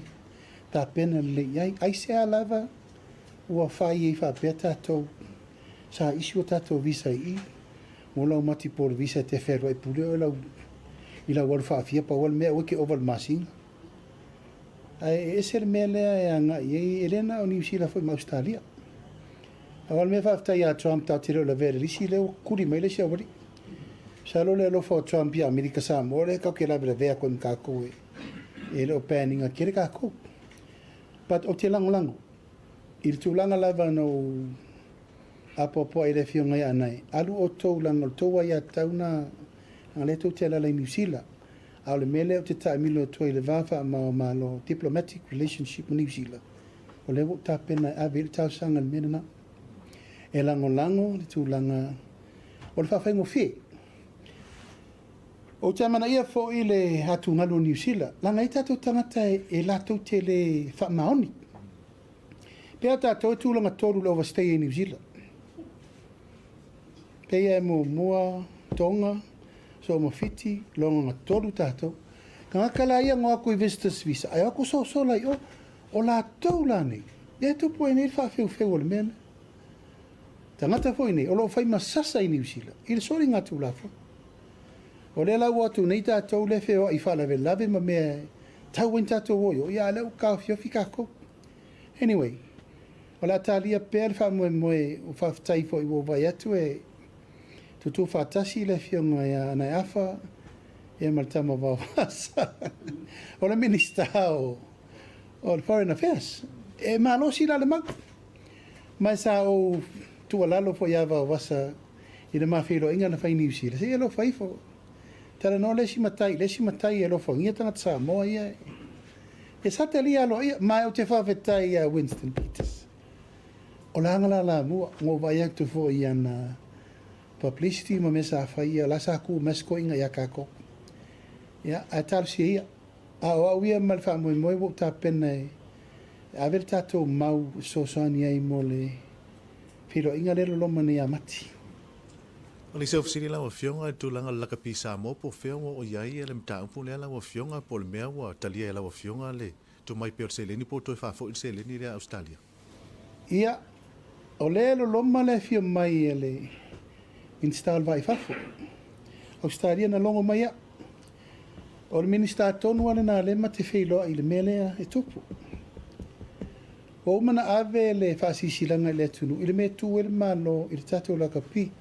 C: tapena lelei i ai. Aisea lava ua fai ai faapea tatou, sa issue a tatou visa i i, mo lau mati po o le visa e te fealuai pule oe lau, i lau alu faafia, pau lava le mea aua e te ova i le masina. Ae e ese le mea lea e agai i ai, e le na o Niu Sila foi ma Ausetalia. Aua o le mea faafetai ia Trump tatou te le o lavea i le lisi lea ua kuli mai le isi aualii. Masalo le alofa o Trump ia Amerika Samoa lea tatou te lavelavea atu ai ma tatou e, e le o ban ina tele tatou. But ou te lagolago i le tulaga lava na ou apoapoai i le afioga ia Anae, alu outou leaga o le tou aiatatau na, leaga lea tou te alaala i Niu Sila. A o le mea lea ou te taamilo atu ai i le va faamao-malo, diplomatic relationship ma Niu Sila, o lea ua ou tapena e ave i ai le talosaga i le mea lena. E lagolago le tulaga o le faafaigofie. Ou te amanaia foi le atugalu o Niu Sila, leaga e i ai tatou tagata e latou te le faamaoni. Pei lava tatou e tulaga tolu le overstay i Niu Sila. Pei e muamua Tonga, Samoa Fiti, logaga tolu tatou. Tagata la ia na o atu i visitors visa, ae o atu sosola i o. O latou la nei, lea e tupu ai nei le faafeufeu o le mea lea. Tagata foi nei, o lo o fai ma sasa i Niu Sila, i le soligatulafono. O lea la ua o atu nei tatou lea e feoai i faalavelave ma mea e tau ai ni tatou o i o, ia a o lea ua taofiofi tatou. Anyway, o le a talia pea le faamoemoe, ua faafetai foi ua ou vaai atu e tutu faatasi le Afioga ia Anaeafa ia ma le tama Vaovasa, o le Minisita o o le Foreign Affairs. E malosi la le mau. Ma e sa ou tuualalo foi ia Vaovasa i le ma feiloaiga na fai i Niu Sila, se i alofa ifo. Talanoa le isi matai i le isi matai e alofagia tagata Samoa ia. Ia sa talia aloaia, ma ou te faafetai ia Winston Peters. O le aga lalamua, na ou vaai atu foi i ana publicity ma mea sa fai, ia la sa ku mai se toeaina ia tatou. Ia, ae talosia ia. A o au ia ma le faamoemoe ua ou tapena e ave le tatou mau e fesoasoani ai mo le feiloaiga lea e loloma nei ia Mati.
F: O le isi au fesili lau Afioga i le tulaga o le lakapi Samoa po o fea ua oo i ai le mataupu lea lau Afioga po o le mea ua talia e lau Afioga le tumai pea o le seleni po o toe faafoi le seleni lea a Ausetalia?
C: Ia, o lea e loloma le afio mai a le Minisita o le Va i Fafo. Ausetalia na logo mai au. O le Minisita tonu lava lena lea ma te feiloai i le mea lea e tupu. Ua uma ona ave le faasilasilaga i le atunuu i le mea e tu ai le Malo i le tatou lakapi.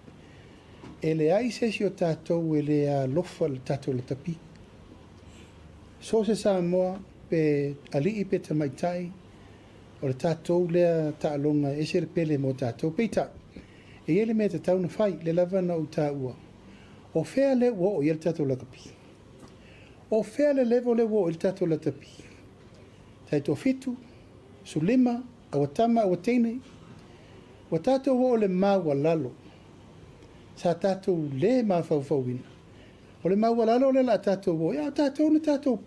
C: E leai se isi o tatou e le alofa i le tatou lakapi. So o se Samoa, pe alii pe tamaitai, o le tatou lea taaloga e ese le pele mo tatou. Peitai, e i ai le mea e tatau ona fai, lea lava na ou taua, o fea lea ua oo i ai le tatou lakapi? O fea le level lea ua oo i ai le tatou lakapi? Taitoafitu, 15, aua tama, aua teine, ua tatou oo i le maualalo sa tatou le mafaufauina. O le maualalo lea o le a tatou oo i ai, a o tatou na tatou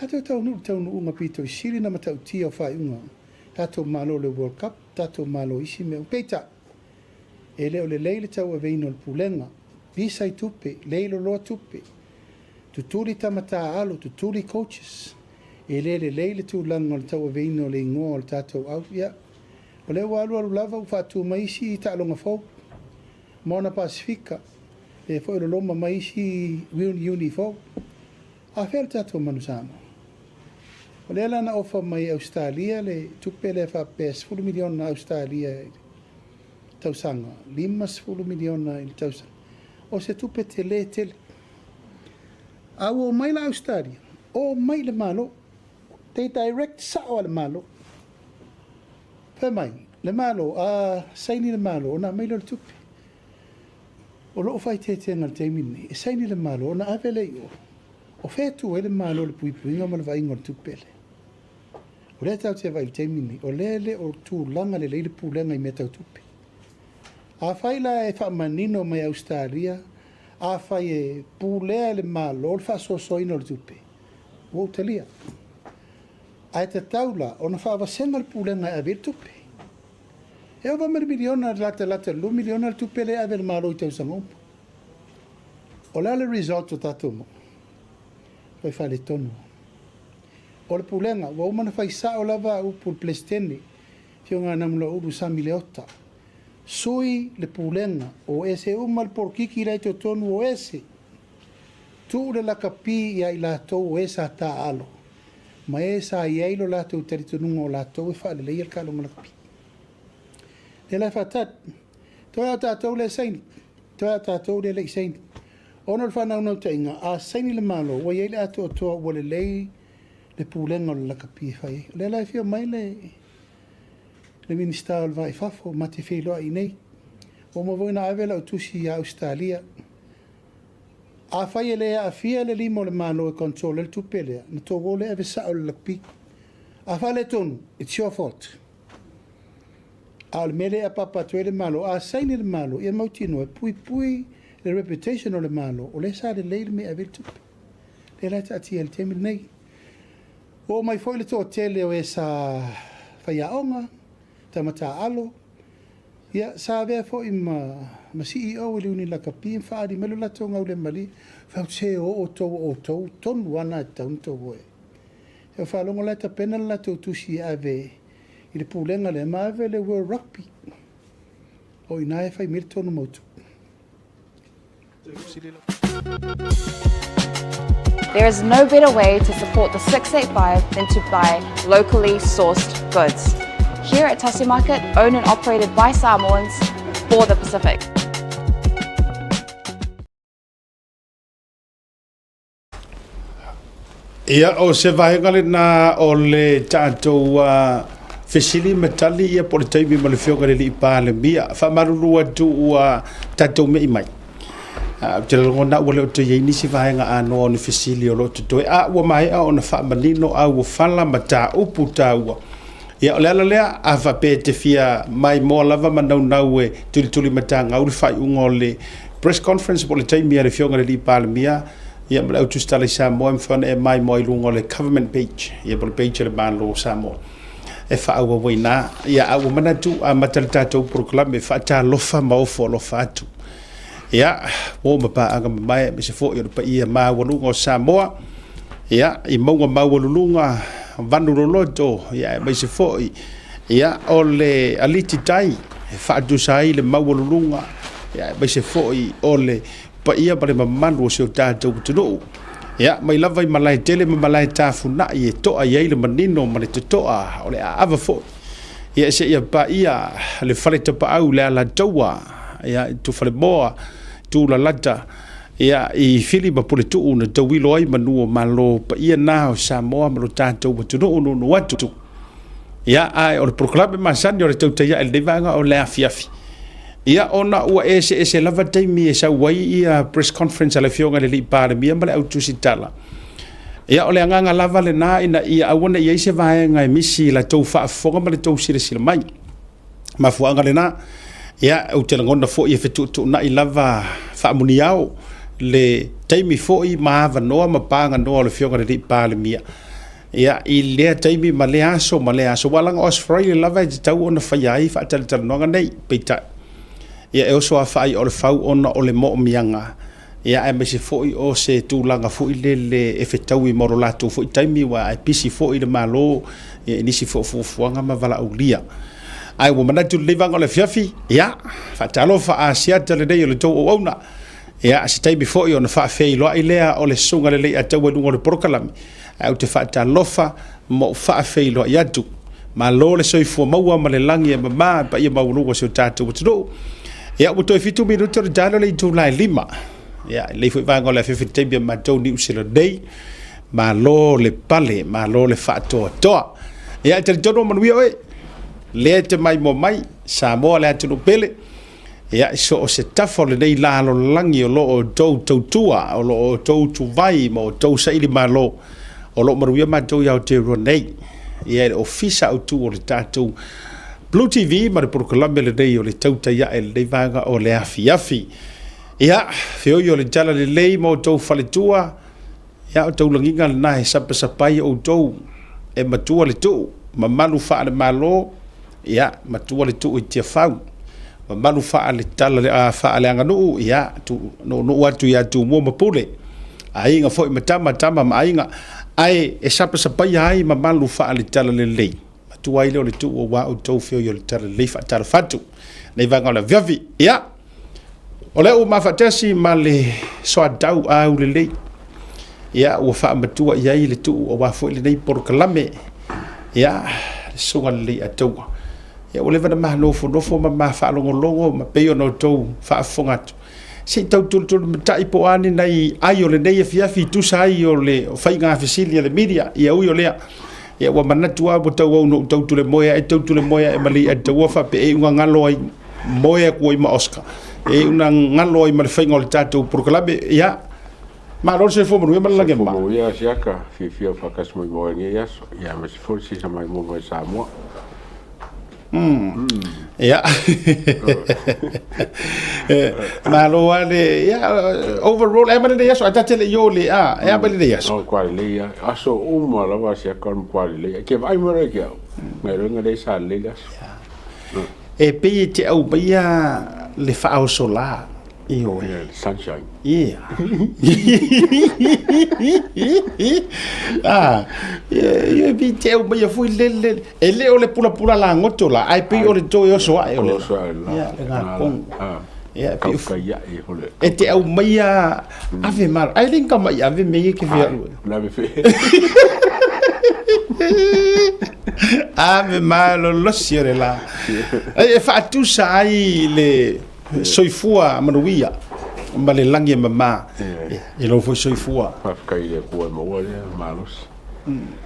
C: tatou taunuu i le taunuuga pito i sili ona matautia o faaiuga, tatou malo i le World Cup, tatou malo i isi mea uma. Peitai, e le o lelei le tauaveina o le pulega, pisa i tupe, leiloloa tupe, Tutuli tama taaalo, tutuli coaches. E le lelei le tulaga o le tauaveina o le igoa o le tatou au. Ia, o lea ua alualu lava ua faatu mai isi taaloga fou. Moana Pasifika, lea foi ua loloma mai isi reuniuni fou. A fea le tatou manu Samoa? O lea la na ofa mai e Ausetalia le tupe lea faapea e $10 miliona Ausetalia i le tausaga, $50 miliona i le tausaga. O se tupe tele tele. A ua omai la Ausetalia, omai i le Malo. They direct sao a le Malo. Fai mai, le Malo, a saini le Malo, ona aumai lea o le tupe. O lou faaeteetega i le taimi lenei, e saini le Malo ona ave lea i o. O fea e tu ai le Malo i le puipuiga ma le vaaiga o le tupe lea? O lea tatou te vaai i le taimi lenei, o lea e le o tulaga lelei le pulega i mea tau tupe. Afai la e faamanino mai Ausetalia, afai e pulea e le Malo le faasoasoaina o le tupe, ua ou talia. Ae tatau la ona faavasega le pulega e ave ai le tupe. E ova ma le miliona, latalata i le $2 miliona le tupe lea e ave e le Malo i tausaga uma. O le a le result o tatou maua? Ua faaletonu. O le pulega, ua uma ona fai sao lava upu o le Peresetene, Afioga ia Namulauulu Sami Leota, Sui le Pulega, o ese uma le polokiki la i totonu o ese. Tuu le lakapi ia i latou o e sa taaalo, ma e sa i ai lo latou talitonuga o latou e faaleleia le taaloga lakapi. Lea la e faatali. Toe a o tatou lea e saini, toe a o tatou lea e le i saini. Ona o le faanaunautaiga, a saini le Malo, ua i ai le atoatoa ua lelei le pulega o le lakapi e fai ai. O lea la e afio mai le le Minisita o le Va i Fafo, ma te feiloai i inei. Ua uma foi ona ave lau tusi ia Ausetalia. Afai e le aafia le lima o le Malo e control ai le tupe lea, na tou o lea ave sao i le lakapi. A faaletonu, it's your fault. A o le mea lea e apaapa atu ai le Malo, a saini le Malo, ia mautinoa e puipui le reputation o le Malo, o lea sa lelei le mea e ave ai le tupe. Lea la e taatia i le taimi lenei. Ua oo mai foi le toatele o e sa faiaoga, tama taaalo, ia, sa avea foi ma, ma CEO i le Iuni Lakapi ma faaali mai lo latou gaulemalie, fai atu, se o outou o outou tonu lava na e tatau ona tou o i ai. Ia, faalogo la e tapena le latou tusi e ave i le pulega lea ma ave le World Rugby. O i ina e fai mai le tonu mautu.
G: There is no better way to support the 685 than to buy locally sourced goods. Here at Tasi Market, owned and operated by Samoans for the Pacific.
A: Ia, o se vaega lena o le tatou fesili ma tali ia po o le taimi ma le Afioga i le Alii Palemia. Faamalulu atu ua tatou me'i mai.
H: Ou te lagona ua le o toe i ai nisi vaega anoa o ni fesili o lo o totoe, a ua maea ona faamanino auofala mataupu taua. Ia, o le ala lea, a faapea e te fia maimoa lava ma naunau e tulituli matagau le faaiuga o le press conference po o le taimi a le Afioga i le Alii Palemia, ia ma le Au Tusitala i Samoa, e mafai ona e maimoa i luga o le Government Page, ia po o le page a le Malo o Samoa e faaauau ai ina. Ia, a ua manatu, amata le tatou polokalame, faatalofa ma ofo alofa atu. Ia, po ma paaga mamae aemaise foi o le paia maualuga o Samoa, ia, i mauga maualuluga, vanu loloto, ia, aemaise foi, ia, o le aliti tai e faatusa ai le maualuluga, ia, aemaise foi o le paia ma le mamalu o si o tatou atunuu. Ia, mai lava i malae tele ma malae tafunai e to'a i ai le manino ma le toto'a o le aava foi. Ia, seia paia le fale tapaau i le Alataua, ia, i Tufalemoa, Tulalata, ia, i Fili ma Puletuu na tauilo ai manu o Malo, paia na o Samoa ma lo tatou atunuu nuunuu atu. Ia, ae o le polokalame masani o le tautai ae i lenei vaega o le afiafi. Ia, ona ua eseese lava taimi e sau ai ia press conference a le Afioga i le Alii Palemia ma le Au Tusitala. Ia, o le agaga lava lena ina ia aua ne i i ai se vaega e misi i la tou faafofoga ma le tou silasila mai. Mafuaaga lena, ia, ou te lagona foi e fetuutuunai lava faamuniao le taimi foi ma avanoa ma paganoa o le Afioga i le Alii Palemia. Ia, i lea taimi ma lea aso ma lea aso, aua leaga o Aso Faraile lava e tatau ona faia ai faatalatalanoaga nei, peitai, ia e oso afaai o le fau ona o le moomiaga, ia aemaise foi o se tulaga foi lele e fetaui ma lo latou foi taimi, aua e pisi foi le Malo ia, i nisi foi o fuafuaga ma valaaulia. Ae ua manatu lenei vaega o le afiafi, ia, faatalofa Asiata lenei o le tou auauna. Ia, se taimi foi ona faafeiloai lea o le Susuga i le Leiataua i luga o le polokalame. Ae ou te faatalofa ma ou faafeiloai atu. Malo le soifua maua ma le lagi e mama i paia maualuga o si o tatou atunuu. Ia, ua toe 7 minute o le tala o le itula e 5. Ia, i lenei foi vaega o le afiafi i le taimi a matou Niu Sila nei. Malo le pale, malo le faatoatoa. Ia, e talitonu o manuia oe. Lea e te maimoa mai, Samoa le atunuu pele. Ia, i so o se tafa o lenei lalolagi o lo o outou tautua, o lo o outou tuvai ma outou sailimalo, o lo o manuia matou i Aotearoa nei. Ia, i le ofisa autu o le tatou Blue TV ma le polokalame lenei o le tautai ae i lenei vaega o le afiafi. Ia, feoi o le tala lelei ma outou faletua, Ia, o taulagiga lena e sapasapai outou e matua le tuu, mamalu faale-Malo, ia, matua le tuu i Tiafau, mamalu faale-tala, faaleaganuu, ia, nuunuu atu ia Tumua ma Pule, aiga foi ma tama, tama ma aiga, ae e sapasapaia ai mamalu faale-talalelei, matua ai lea o le tuu aua outou feoi o le talalelei faatalofa atu nei vaega o le aviavi. Ia, O lea ua mafaatasi ma le soatau aulelei, ia ua faamatua i ai le tuu aua foi lenei polokalame, ia le susuga lelei Ataua. Ia ua leva ona ma nofonofo ma ma faalogologo ma pei ona outou faafofoga atu, se i tau tulutulumatai po o a ni nai ai o lenei afiafi i tusa ai o le faiga fesili a le media. Ia ui o lea, ia ua manatu lava ua tauau ina ou tautulemoe ae tautulemoe ae ma Leiataua faapea e iuga galo ai moe atu ai ma Oscar e una galo ai ma le faiga o le tatou polokalame. Ia, malo le soifua manuia ma le lagi e mama.
I: Manuia Siaka, fiafia faatasi mai ma oe i lenei aso, ia aemaise foi le sisa maimoa mai Samoa.
H: Ia. Malo lava le, ia, overall, e a mai lenei aso, ae ta te le i o le, a, e a mai lenei aso?
I: O, matua lelei lava, aso uma lava Siaka o le matua lelei. E te vaai mai loa ia te au, nai loa lea sa lelei le aso.
H: E pei e te aumaia le faaosolā i oe.
I: Yeah, the sunshine.
H: Yeah. ah, yeah, e pei te aumaia foi le, le, e le o le pulapula lagoto la, ae pei o le toe oso ae o le
I: Oso ae la.
H: Yeah, le gakogo.
I: Ah.
H: Yeah, pei o-
I: Kaukai ae o le.
H: E te aumaia ave malo. Ai le ka mai ave me ke fia.
I: La ve fe.
H: Ave malolosi o le la. Ai e faatusa ai le soifua manuia ma le lagi e mama i lou foi soifua.
I: Faafetai i le Atua e maua lea malosi.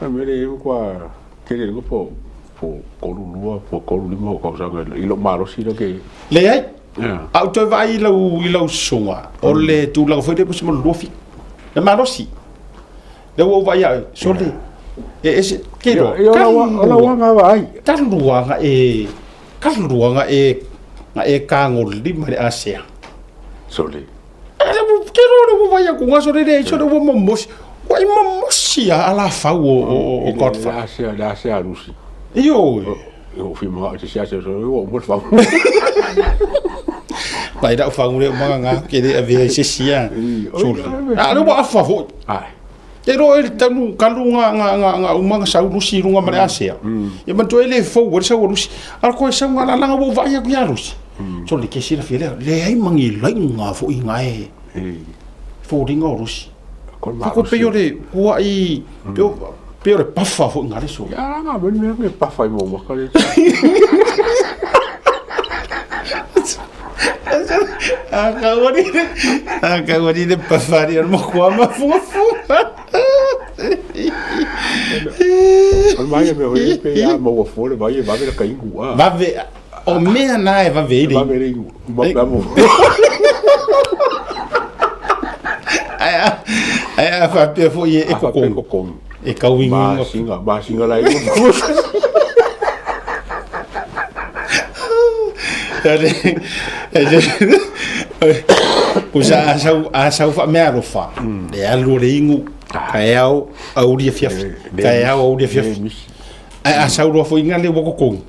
I: A mea lea e matua tele le po po 32 po 35 o tausaga i lou malosi lea ke.
H: Leai. A ou toe vaai i lau, i lau susuga, o le tulaga foi lea po o se mo le 27. Le malosi. Lea ua ou vaai ia oe, sole. E ese, ke iloa,
I: Ia, o lau, o lau aga vaai.
H: Talu lava na e, talu lava na e, na e tagolima i le asea.
I: Sole.
H: Ke iloa lea ua vaai atu na sole leai, sole ua momosi. Ua e momosi lava alafau o, o, o Godfather.
I: Le asea, le asea a Lusi.
H: Ioe.
I: E ou fia manao i se asiasi ua uma le fagu.
H: Mai lau fagu le uma nga ke le avea i se isi a. Sole. A le ua afa foi.
I: Ai.
H: Te roa e le tanu kalu nga nga nga nga uma nga sau lusi lunga ma le asea. Ia manatua e le fou ai le sau a lusi. A o koe sau nga lalaga ua ou vaai atu ia lusi. Sole ke silafia lea, leai ma ni laiga foi nga e foliga o lusi. Ko pei o le huaʻi, pei o le pafa foi nga le sole.
I: Ia nga mea mea me pafa i mo maka le.
H: A kaua ni le, a kaua ni le pafa ni o le makua mafuafua.
I: O le mai mea hoi pe ia maua fua le vai e vave le kaingu a.
H: Vave, o mea na e vave ai le.
I: Vave le ingu. Ma pe mo.
H: Ae a, ae a faapea foi e, e kokogi. E kau ingu.
I: Masinga, masinga la ingu.
H: Kusa a sau, a sau faameaalofa, le alu o le igu, taeao, aoauli afiafi, taeao, aoauli afiafi. Ae a sau loa foi nga le ua kokogi,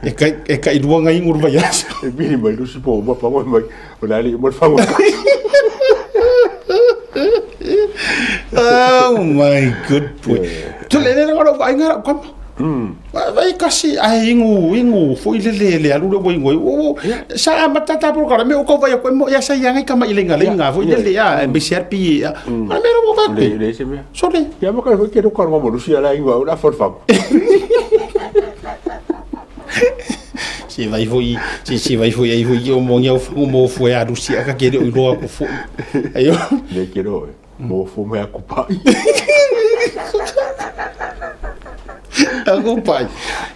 H: e kai, e kai lua nga igu o le vaiaso.
I: E mili mai lusi po uma pango mai, o le ali uma le fango.
H: Oh my good boy. Tole le le vaai nga rau kama. Vai kasi ae ingu ingu foi le le le alu le ua ingu ai. O sa amata ta polokalame o kau vai aku e mo ia sa ia ngai kama i lenga lenga foi le le a me se arpi a. Ala mea ua vai
I: Le le se mea.
H: Sole.
I: Ia ma ka foi ke ruka rongo mo lusi ala ingu au la fo fagu.
H: Se vai foi se se vai foi ai foi o mo ngia o fangu mo fue a lusi a ka ke le o iloa ko foi. Aio.
I: Le ke ro. Mo fo me aku pai.
H: Aku pai.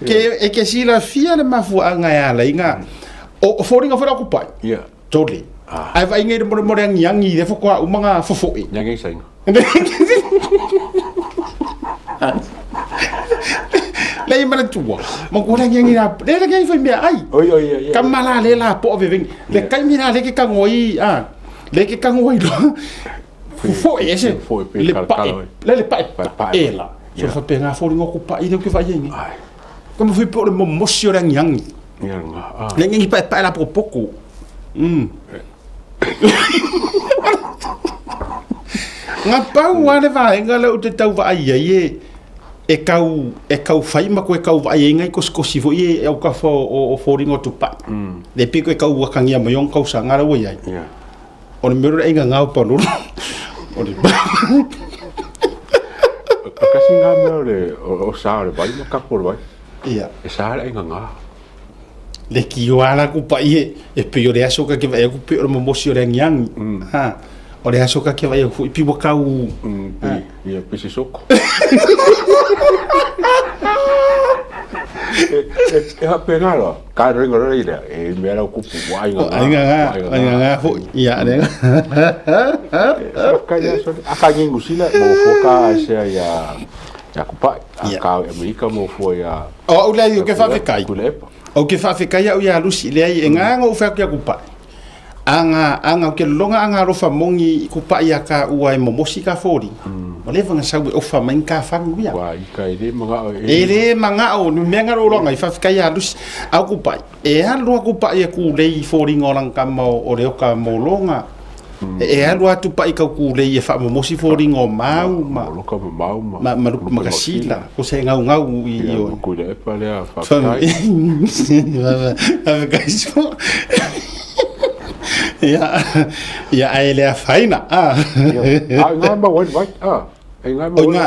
H: Ke e ke silafia le mafuaaga e ala i ngā o foliga foi le aku pai.
I: Ia.
H: Tole.
I: Ah.
H: Ae vaai i le molemole agiagi lea faatoa uma ngā fofoe.
I: Nya ngai sainga.
H: Le i manatua. Ma ko le agiagi la le agiagi foi mea ai.
I: Oi oi oi.
H: Ka mala le la po veveng. Le kaimi la le ke kangoi a. Le ke kangoi lo. Fofoe ese.
I: Fofoe pe
H: Le
I: kalakala
H: pae.
I: oi.
H: Le le pae.
I: Pae pae.
H: Ela. So faapena foliga o kupaʻi lea ou te vaai ai nei. Kama foi po o le momosi o le agiagi.
I: Ia nga. Ah.
H: Le agiagi paepae la pokopoko. Nga pau lava le vaega lea ou te tau vaai ai e e kau e kau fai ma koe kau vaai ai ngai kosikosi foi e autafa o foliga o tupai. Le pei koe kau akagia mai ona tausaga la ua i ai. O le mea lea o le aiga gao palolo. O le
I: Kasi ngā mea o le o sa o le vai ma kapu o le vai.
H: Ia.
I: E sa le aiga ngā.
H: Le kioa la kupaʻi e e pei o le aso ka ke vaai atu pei o le momosi o le agiagi. Ha. O le aso ka ke vaai atu foi pi ua kau
I: Pe ia pe se soko. E e pe ngā roa. Ka ringa rora i lea, e mea rau kupu, ua aiga ngā.
H: Aiga ngā, aiga ngā foi. Ia, le.
I: Kai ia sole. A ka ngingu sila, mo fua ka asea ia, ia kupai. A ka Amerika mo fua ia...
H: O au lea i o ke whaawhekai.
I: Kule epa.
H: O ke whaawhekai au ia Lusi, lea i e ngā ngā uwhea kia kupai. Anga, anga, o ke longa anga alofa mongi kupai a ka ua e momosi ka fōri. O le wanga sau e ofa mai ka whangu ia.
I: Wa, i ka e le mangao e.
H: E le mangao, nu mea ngaro longa i whawhikai a Lusi. Au kupai, e alu a kupai e kūlei i fōringa o langkama o o le oka mō longa. E alu atu paʻi kau kūlei e faamomosi foliga o mau ma
I: Moloka ma mau ma
H: ma ma lupe makasila ko se gaugau i
I: Ia
H: o
I: ma kuila epa lea faafetai.
H: Faafetai so. Ia ia ae le afaina a.
I: Ia a i ngā mau ai vai a. E ngā mau.
H: O ngā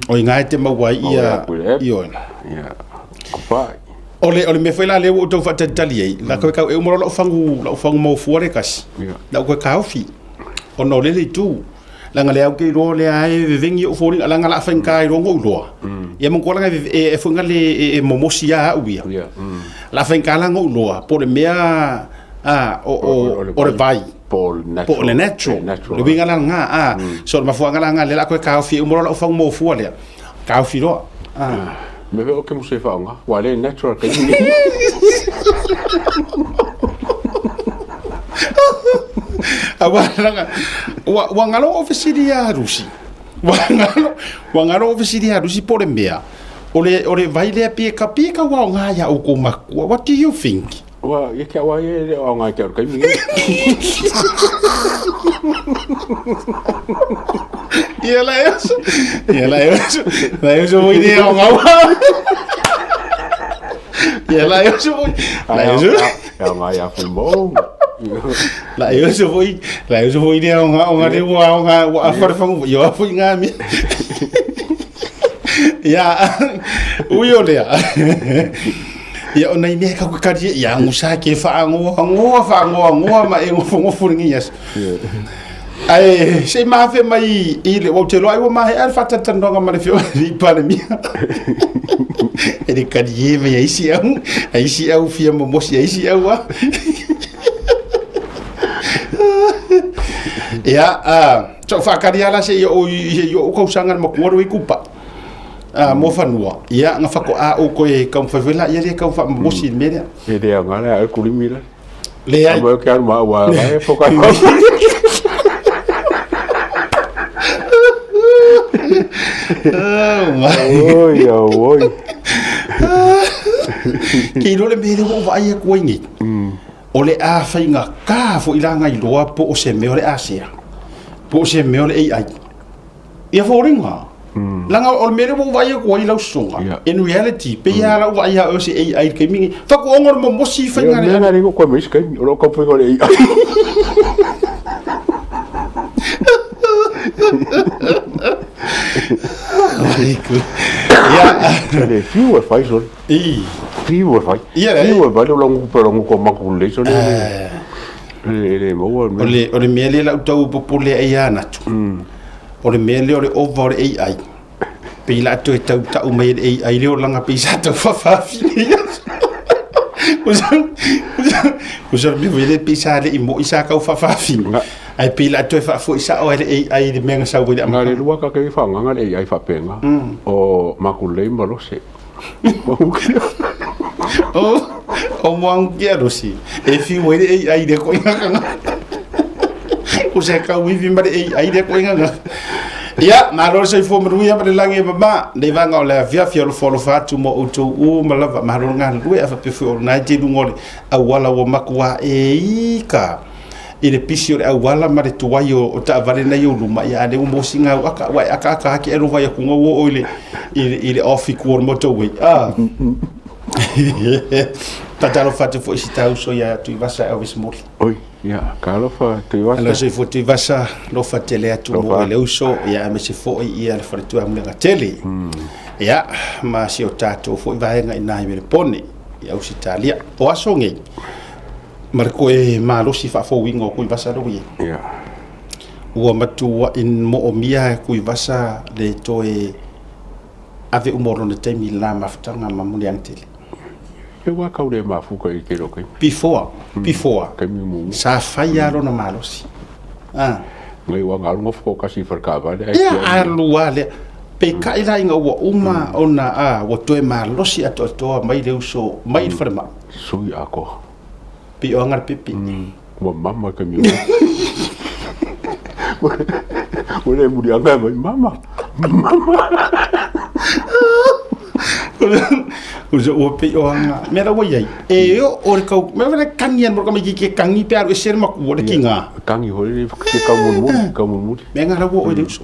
H: o ngā e te mau ai ia i o.
I: Ia ko pai.
H: O le, o le mea foi la lea ua ou tau faatalitali ai, la koe kau e uma loa lau fagu, lau fagu maofua le kasi, lau koe kaofi, ona o lele itu. Leaga lea ou te iloa lea e veveni ou foliga, leaga la faigata iloa ona ou iloa. Ia manatua leaga e, e, e foi le e, e momosi ia au ia. La faigata la ona ou iloa, po o le mea A, o, o, o le vai.
I: Po o le natural.
H: Po o le natural.
I: Natural.
H: Le uiga la lena, a. So, o le mafuaaga la lena, lea o le a toe taofi ai uma loa lau fagu mofua lea, taofi loa. A.
I: Mea foi o ke musu e whaonga, wa le natural ka ini.
H: Aua laga, ua, ua galo o fesili ia Rusi. Ua galo, ua galo o fesili ia Rusi po o le mea, o le, o le vai lea pei e ka, pei e tau aoga iā outou matua. What do you think?
I: Ua, ia ke aua ia le o aoga i ke au kaimi.
H: Ia la e oso. Ia la e oso. La e oso foi le aoga ua. Ia la e oso foi. La e oso.
I: E aoga ia fumou.
H: La e oso foi. La e oso foi le aoga aoga le ua aoga ua afa le fangu. Ia foi ngā mea. Ia, ui o lea. Ia o nai mea e kakukari e, ia gusa ke whaangoa ngoa whaangoa ngoa ma e ngofo ngofo lenei aso. Ae se i mafe mai i le, ua te loa ai ua mahe a le faatatalanoaga ma le afioga i le Palemia. E le kalie mai ai isi au, ai isi au fia momosi ai isi au a. Ia, a, so whaakari ala se i o i o kausaga le makua roi kupa. A, mo fanua. Ia, nga whako a o koe kau whai whai la, ia le kau wha momosi i le mea lea.
I: E le aoga le a kulimi la.
H: Leai.
I: Amo ke alu ma ua la e foka.
H: Oh my.
I: Oi, oi.
H: Ke iloa le mea lea ua ou vaai atu ai nei. O le a faigata foi la nai loa po o se mea o le a sea. Po o se mea o le AI. Ia foliga. Leaga o le mea lea ua ou vaai atu ai lau susuga, in reality, pei lava lau vaai ia oe o se AI i le taimi lenei. Faatoaga o le momosi faiga
I: Ia, o le mea lena lea ua koe mai isi taimi, o lou taumafaiga o le AI.
H: Ia.
I: Le fiu e fai sole.
H: I.
I: Fiu e fai.
H: Ia,
I: Fiu e fai le ulagu pe ulagu ko maku lelei sole. E le maua le mea.
H: O le, o le mea lea lau tau popole ai ia Natu. O le mea lea o le ova o le AI. Pei la toe tau tau mai e le AI le olaga pei sa tau fafaafi nei aso. O sa mea foi lea pei sa le i moi sa kau fafaafi. Ae pei la toe faafoi sao ai le AI i le mea na sau ai le
I: Na le lua ka ke whaanganga le AI whaapenga o Makulei ma Lose.
H: O, o moangukia Lose. E whiu ai le AI le koinga kanga. O se kau iwi ma le AI le koinga kanga. Ia, malo le soifua manuia ma le lagi e mama. Nei vaega o le afiafi alofa alofa atu mo outou uma lava. Malo le galulue a faapea foi o lena e te i luga o le auala ua matua e ika i le pisi o le auala ma le tuai o taavale nei o luma, ia a lea ua maua si gau aka, ua e akaaka ake e lova i atu ua oo i le, i le, i le off i tua o le motorway. Ah. Tatalofa atu foi i si ta uso ia Tuivasa Elvis Moli.
I: Oi, ia, ka alofa Tuivasa.
H: Alo soifua Tuivasa, lofa tele atu mo i le uso, ia aemaise foi ia le faletua Amuliaga Tele. Ia, ma si o tatou foi vaega i nai Melepone, i Ausitalia. O aso nei, ma le koe malosi faafouina o Tuivasa lea ua i ai.
I: Ia.
H: Ua matuai moomia e Tuivasa le toe ave uma o lona taimi i le la mafutaga ma Muliaga Tele.
I: E ua kau le mafuka i tele o taimi.
H: Before, before,
I: Taimi muamua.
H: sa fai lava lona malosi. Ah.
I: Ngai ua galu nofo toatasi i fale taavale ae
H: Ia,
I: tiai.
H: alu lava lea. Peitai la ina ua uma ona, ah, ua toe malosi atoatoa mai le uso mai i le falemai.
I: Sui atoa.
H: Pei o aga le pepe.
I: Ua mama ka mi. Ua le muri anga mai mama. Mama.
H: O se ua pei o aga. Mea la ua iai. E o o le kau. Mea wale kangi an mo ka mai ke kangi pe aru e se maku o le kinga.
I: Kangi hoi le ke kau mulimuli, kau mulimuli.
H: Mea nga la ua o le uso.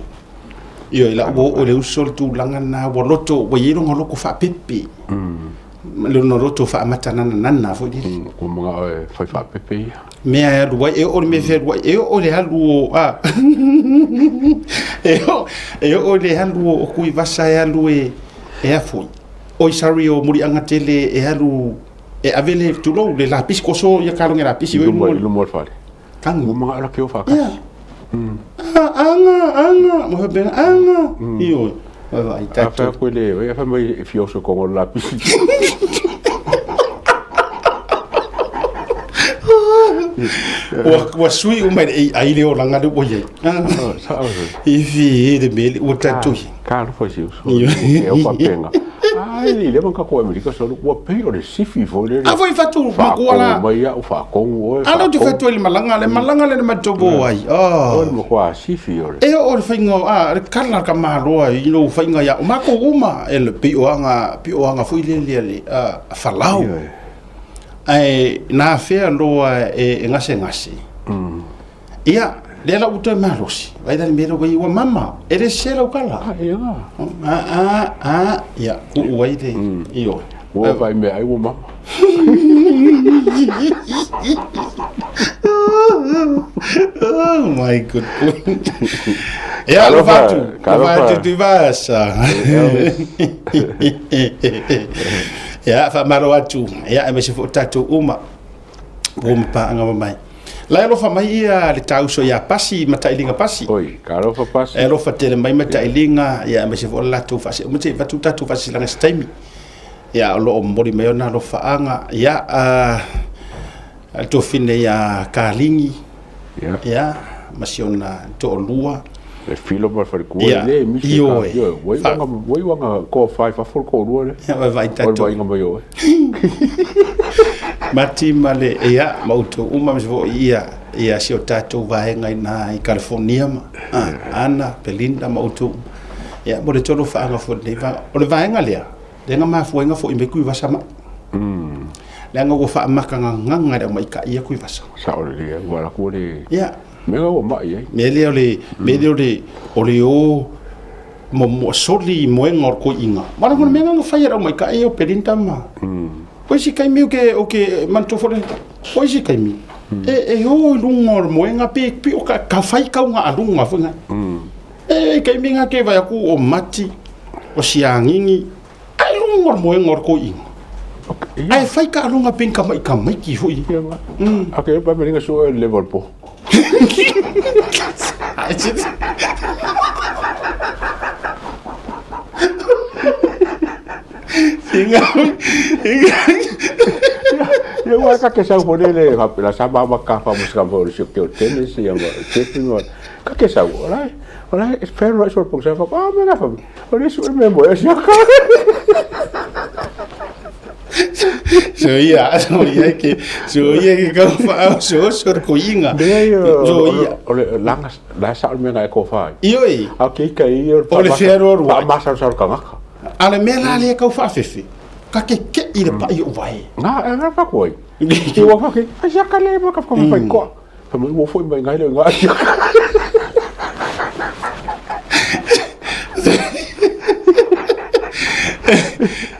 H: Ioe la ua o le uso le tulaga na ua loto ua iai lona loko faapepe. Lona loto faamatananana foi lele.
I: Ua manao e fai faapepe ia.
H: Mea e alu ai, e oo i le mea e fealuai, e oo i le alu o, a, e oo, e oo i le alu o Tuivasa e alu e, e a foi, oi sorry o Muliaga tele e alu, e ave le, tulou, le lapisi, koso ia kaloge lapisi,
I: I luma, i luma o le fale.
H: Kangi.
I: Ua manao la ke o faatasi.
H: Ia. Ah, aga, aga, ma faapena, aga. Ioe. Vaavaai
I: A fai
H: tatou.
I: atu e le, a fai mai e fia oso kongo le lapisi.
H: Ua, ua sui uma i le AI le olaga lea ua i ai. I le mea lea ua tatou i ai.
I: Ka alofa i si uso. E au faapena. Ai, le leva ka ko Amerika solo ua pei o le sifi foi le.
H: A foi fatu makua la.
I: Mai au faatonu oe.
H: A lea ou te fai atu ai i le malaga, le malaga lea na matou o ai.
I: Oh. O le matua sifi o le.
H: E o le faiga a le kala ka malo ai i lou faiga ia o matou uma e le pei o aga pei o aga foi lele le a falau. Ae na afea loa e gasegase. Ia, lea la ua toe malosi. Vai la le mea lea ua i ua mama. E le sese lau kala.
I: A, ia.
H: A, a, a, ia, tuu ai le, ioe.
I: Ua vai mea ai ua mama.
H: Oh my good point. Ia, alofa atu. Alofa atu Tuivasa. Ia, faamalo atu. Ia, aemaise foi o tatou uma. Ua ma paaga mamae. La e alofa mai ia le tauso ia Pasi, Matailiga Pasi.
I: Oi, ka alofa Pasi.
H: E alofa tele mai Matailiga, ia aemaise foi o le latou faase, uma se i avatu tatou faasilasilaga i se taimi. Ia, o lo o momoli mai ona alofaaga, ia, a le tuafafine ia Kaligi,
I: Ia.
H: ia, ma si ona toalua.
I: Le filo ma le falekua
H: Ia,
I: le misi
H: ioe.
I: ka ioe. Ua iu anga ua iu anga toafa i fafo le toalua lea.
H: Ia, vaivai
I: O le
H: tatou.
I: vaaiga mai o oe.
H: Mati ma le, ia, ma outou uma aemaise foi ia, ia si o tatou vaega i ina i California ma, ah, Ana, Belinda ma outou uma. Ia, mo le tolofaaga foi o lenei vaega. O le vaega lea, lea na mafua ai ona foi mai Tuivasa mai. Leaga ua faamakagagaga e le aumaitai ia Tuivasa.
I: Sao lelei ai, ua alu atu le
H: Ia.
I: mea ua mai ai.
H: Mea lea o le mea lea o le o le o momoa soli i moega o le toeaina. Ma o le mea lena na fai e le aumaitai ia o Belinda ma. O isi taimi ou te ou te manatua foi le o isi taimi e o i luga o le moega pe pei o ka fai tauga a luga foi na. E taimi na te vaai atu o Mati, o Siagigi, ae luga o le moega o le toeaina. Ae fai taaloga pei ni tamaiti tamaiti foi.
I: Okay, pa me linga sua le level po.
H: Inga, inga.
I: Ia ua ka ke sau fone le ka la sa ma ka fa musika mo le ke o tennis ia ma surfing ma ka ke sau ora ora es fair right so pong sa fa ah me fa o le su me mo ya ka
H: So ia, so ia ke, so ia ke kau fa so so ko inga.
I: So ia o le langa la sa o me ngai ko fa.
H: Ioe.
I: A ke ka i
H: o le fearoaroai.
I: Fa masa sa ka ngaka.
H: A le mea la lea kau faafefe, ka keke'i le pa'i o vae.
I: Nga, e nga fa koe. I ua fa ke, ai sia ka le ma ka fa fai koa. Fa mai ua foi mai ngai le nga sia.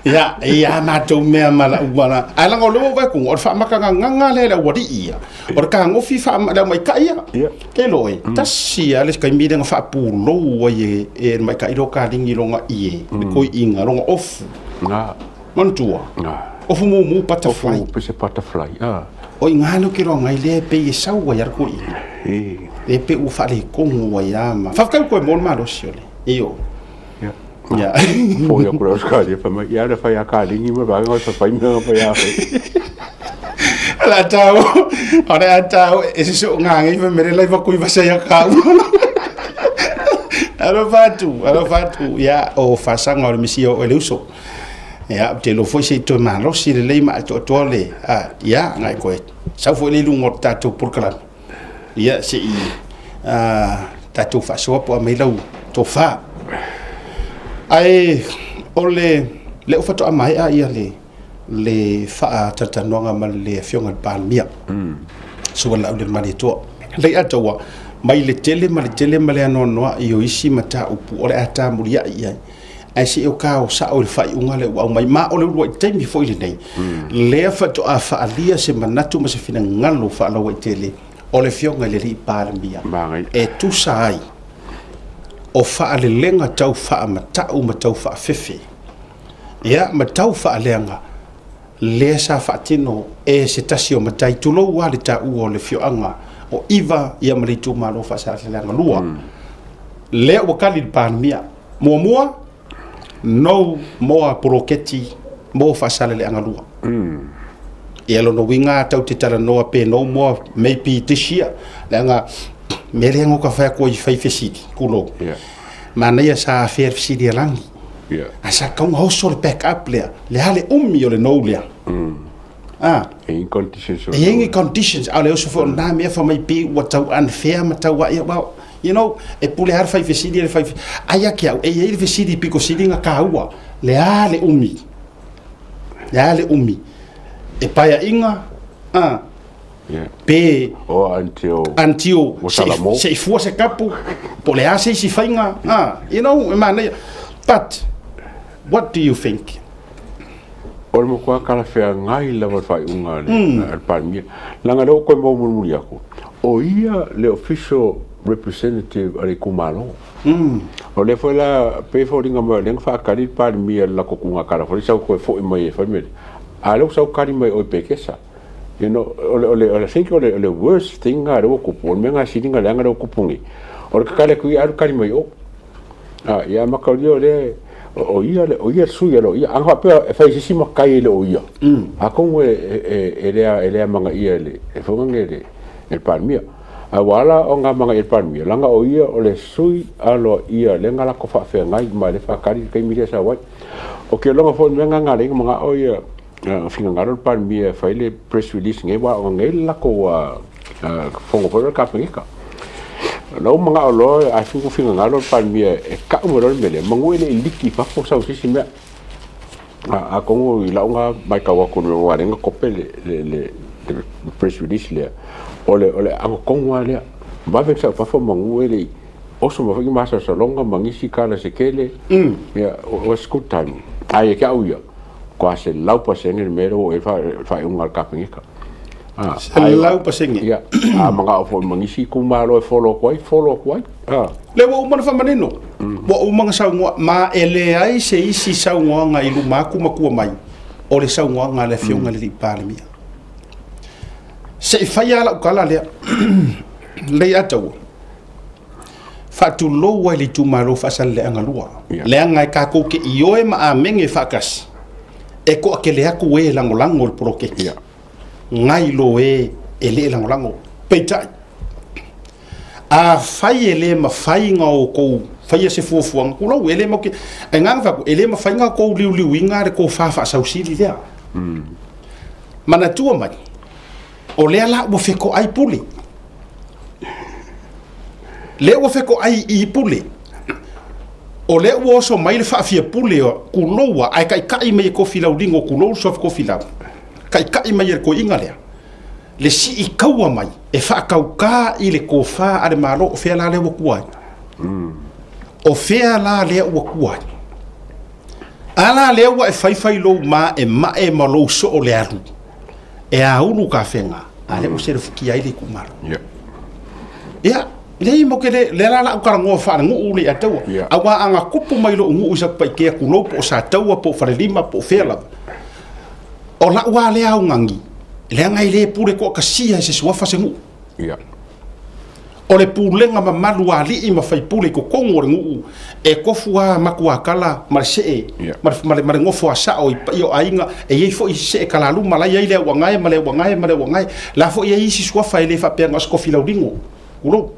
H: Ia, ia matou mea ma lau ala. Ae leaga o lea ua ou vaai atu, o le faamakagagaga lea i le aualii ia. O le kagofi faa, le aumaitai ia.
I: Ia.
H: Ke loe, tasi lava le taimi lea na faapulou ai e, e le maitai lea o Kaligi lona ie, le toeaina, lona ofu.
I: Nga.
H: Manatua?
I: Nga.
H: Ofu mumu, butterfly.
I: Ofu, pese butterfly, ah.
H: O i ngā lea ou te iloa ngai lea e pei e sau ai a le toeaina.
I: E.
H: Lea e pei ua faaletonu ai lava ma. Faafetai koe mo le malosi o le. Ioe.
I: Ia.
H: Ia.
I: Foi aku le Australia fai mai, ia le fai a Kaligi ma vaega o le fai mea fai a fai.
H: La tau, o le a tau, e se so ngā ngai fai mere lai wakui vasa ia kau. Alofa atu, alofa atu, ia, o fasaga o le misia o le uso. Ia, te lo foi se i toe malosi lelei ma atoatoa le, a, ia, ngai koe, sau foi le i luga o le tatou polokalame. Ia, se i tatou faasoa po o aumai lau tofa. Ae o le lea ua faatoa maea ia le le faatalatalanoaga ma le Afioga i le Palemia, Susuga Laaulialemalietoa. Leiataua, mai le tele ma le tele ma le anoanoai o isi mataupu o le a tamuliai i ai. Ae se i o kao sao i le faaiuga lea ua aumai, ma o le uluai taimi foi lenei, lea faatoa faaalia se manatu ma se finagalo faalauaitele o le Afioga i le Alii Palemia e tusa ai o faalelega tau faamatau ma tau faafefe, ia ma tau faaleaga lea sa faatino e se tasi o matai, tulou lava le taua o le afioaga o Iva ia ma le itumalo Faasaleleaga 2. Lea ua tali le Palemia, muamua, no more poloketi mo Faasaleleaga 2. Ia lona uiga tau te talanoa pe no more maybe this year leaga mea lea na fai atu ai fai fesili tulou.
I: Yeah.
H: Manaia sa afea le fesili a Lagi.
I: Yeah.
H: Ae sa tatau ona oso le back up lea, le a le umi o le no lea. Ah.
I: E i ai conditions o
H: E i ai ni conditions, a o le oso foi o lena mea fai mai pei ua tau unfair ma tau aia, well, you know, e pule lava le fai fesili a le fai, ai ia te au, e i ai le fesili pito sili ona taua, le a le umi? Le a le umi? E paeaiga, ah,
I: Yeah.
H: pe
I: Oh, until
H: until
I: Ua salamo.
H: se i fua se kapu, po o le a se isi faiga, ah, you know, e manaia. But, what do you think?
I: O le matua talafeagai lava le faaiuga a le, a le Palemia. Leaga lea ua toe maua mulimuli atu, o ia le official representative a le itumalo. O lea foi la, pei e foliga mai o lea na faatali le Palemia i le latou tugakala foi lea sau toe foi mai e fai le mea lea. A o lea ua sau tali mai o i Pekesa. You know, o le, o le, o le, I think o le, o le worst thing lena lea ua tupu, o le mea sili ona leaga lea ua tupu nei, o le tatali atu ia alu tali mai o. A, ia mataulia o lea, o ia le, o ia le sui a le ia. Ana faapea e fai se isi matai e le o ia, atonu e, e, e le, e le amanaia e le, e foi lea e le, e le Palemia. Ae ua ala ona amanaia e le Palemia, leaga o ia o le sui aloaia lea na latou faafeagai ma lea faatali le taimi lea e sau ai. O ke iloga foi o le mea lena na ala ai ona manao ia, finagalo le Palemia e fai le press release nei, aua o nei le latou fono foi lea o le Kapeneta. Na ou manao loa, I think ua finagalo le Palemia e tau mai loa le mea lea, manu e le i liki i fafo sau se isi mea. Atonu i lau na matau atu aua lea na kope le, le, le, le press release lea, o le, o le aano tonu lava lea. Vave ona sau i fafo manu e le i oso mai foi ni masalosaloga ma nisi tala se tele. Ia, was good timing. Ae ia te au ia, Kua 100% le mea lea ua oo i ai le faaiuga a le Kapeneta.
H: 100%.
I: Ia, a manao foi ma nisi itumalo e follow atu ai, follow atu ai.
H: Lea ua uma ona faamanino, ua uma ona saunoa, ma e leai se isi saunoaga i luma atu ma tua mai o le saunoaga a le Afioga i le Alii Palemia. Se i fai lava lau tala lea, Leiataua. Faatulou ai le itumalo Faasaleleaga 2, leaga e tatou te ioe ma amene faatasi, e toatele atu e lagolago le poloketi, nai lo e e le lagolago. Peitai, afai e le mafai ona outou faia se fuafuaga, tulou, e le matou te, e agaga fai atu, e le mafai ona outou liuliuina le tofa faasausili lea. Manatua mai, O lea la ua fetoai pule. Lea ua fetoai i pule. O lea ua oso mai le faafia pule o kuloua ae taitai mai e Tofilau ligo kulou le suafa Tofilau. Taitai mai e le toeaina lea le sii kaua mai e faatauta i le tofa a le Malo. O fea la lea ua tua ai? O fea la lea ua tua ai? A la lea ua e faifai lou maemae ma lou soo le alu e aulu kafega, a lea ua selefutia ai le itumalo. Ia, leai mo ke le, lea la lau talanoa faalenuu le Ataua. Aua a na tupu mai lou nuu i Satupaitea tulou po o Sataua po o Falelima po o fea lava. O lau lava lea augani, leaga e le pule toatasia e se suafa se nuu. O le pulega mamalu a alii ma faipule i totonu o le nuu e tofu lava matuakala ma le see ma le, ma le nofo a sao i paia o aiga. E i ai foi see kalaluma la e i ai le auagae ma le auagae ma le auagae. La foi e i ai isi suafa e le faapea na o se tofi lauligo. Tulou.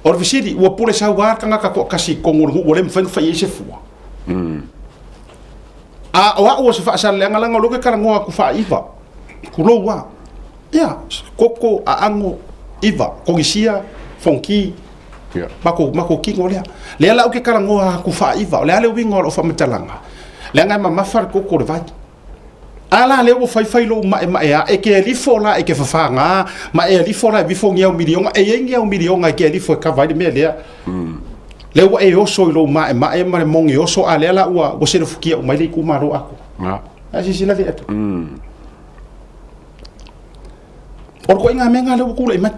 H: O le fesili, ua pule sau lava le tagata toatasi i totonu o le nuu ua le mafai ona fai i ai se fua? A o au o se faasaleleaga leaga o lea ou te talanoa atu faaiva. Tulou lava. Ia, koko, aano, iva, konisia, fonki,
I: yeah.
H: mako, mako kino lea. Lea la ou te talanoa atu faaiva, o le a le uiga o lau faamatalaga? Leaga e mamafa le koko o le vai. A la lea ua faifai lou maemae a, e ke alifo la e ke fafāgā, ma e alifo la e vifo ni au miliona, e i ai ni au miliona e ke alifo e kava ai le mea lea. Lea ua e oso i lou maemae ma le mogi oso, a lea la ua, ua selefutia uma ai le itumalo atoa.
I: Yeah.
H: A silasila le atu. O le ituaiga mea lena lea ua tulai mai.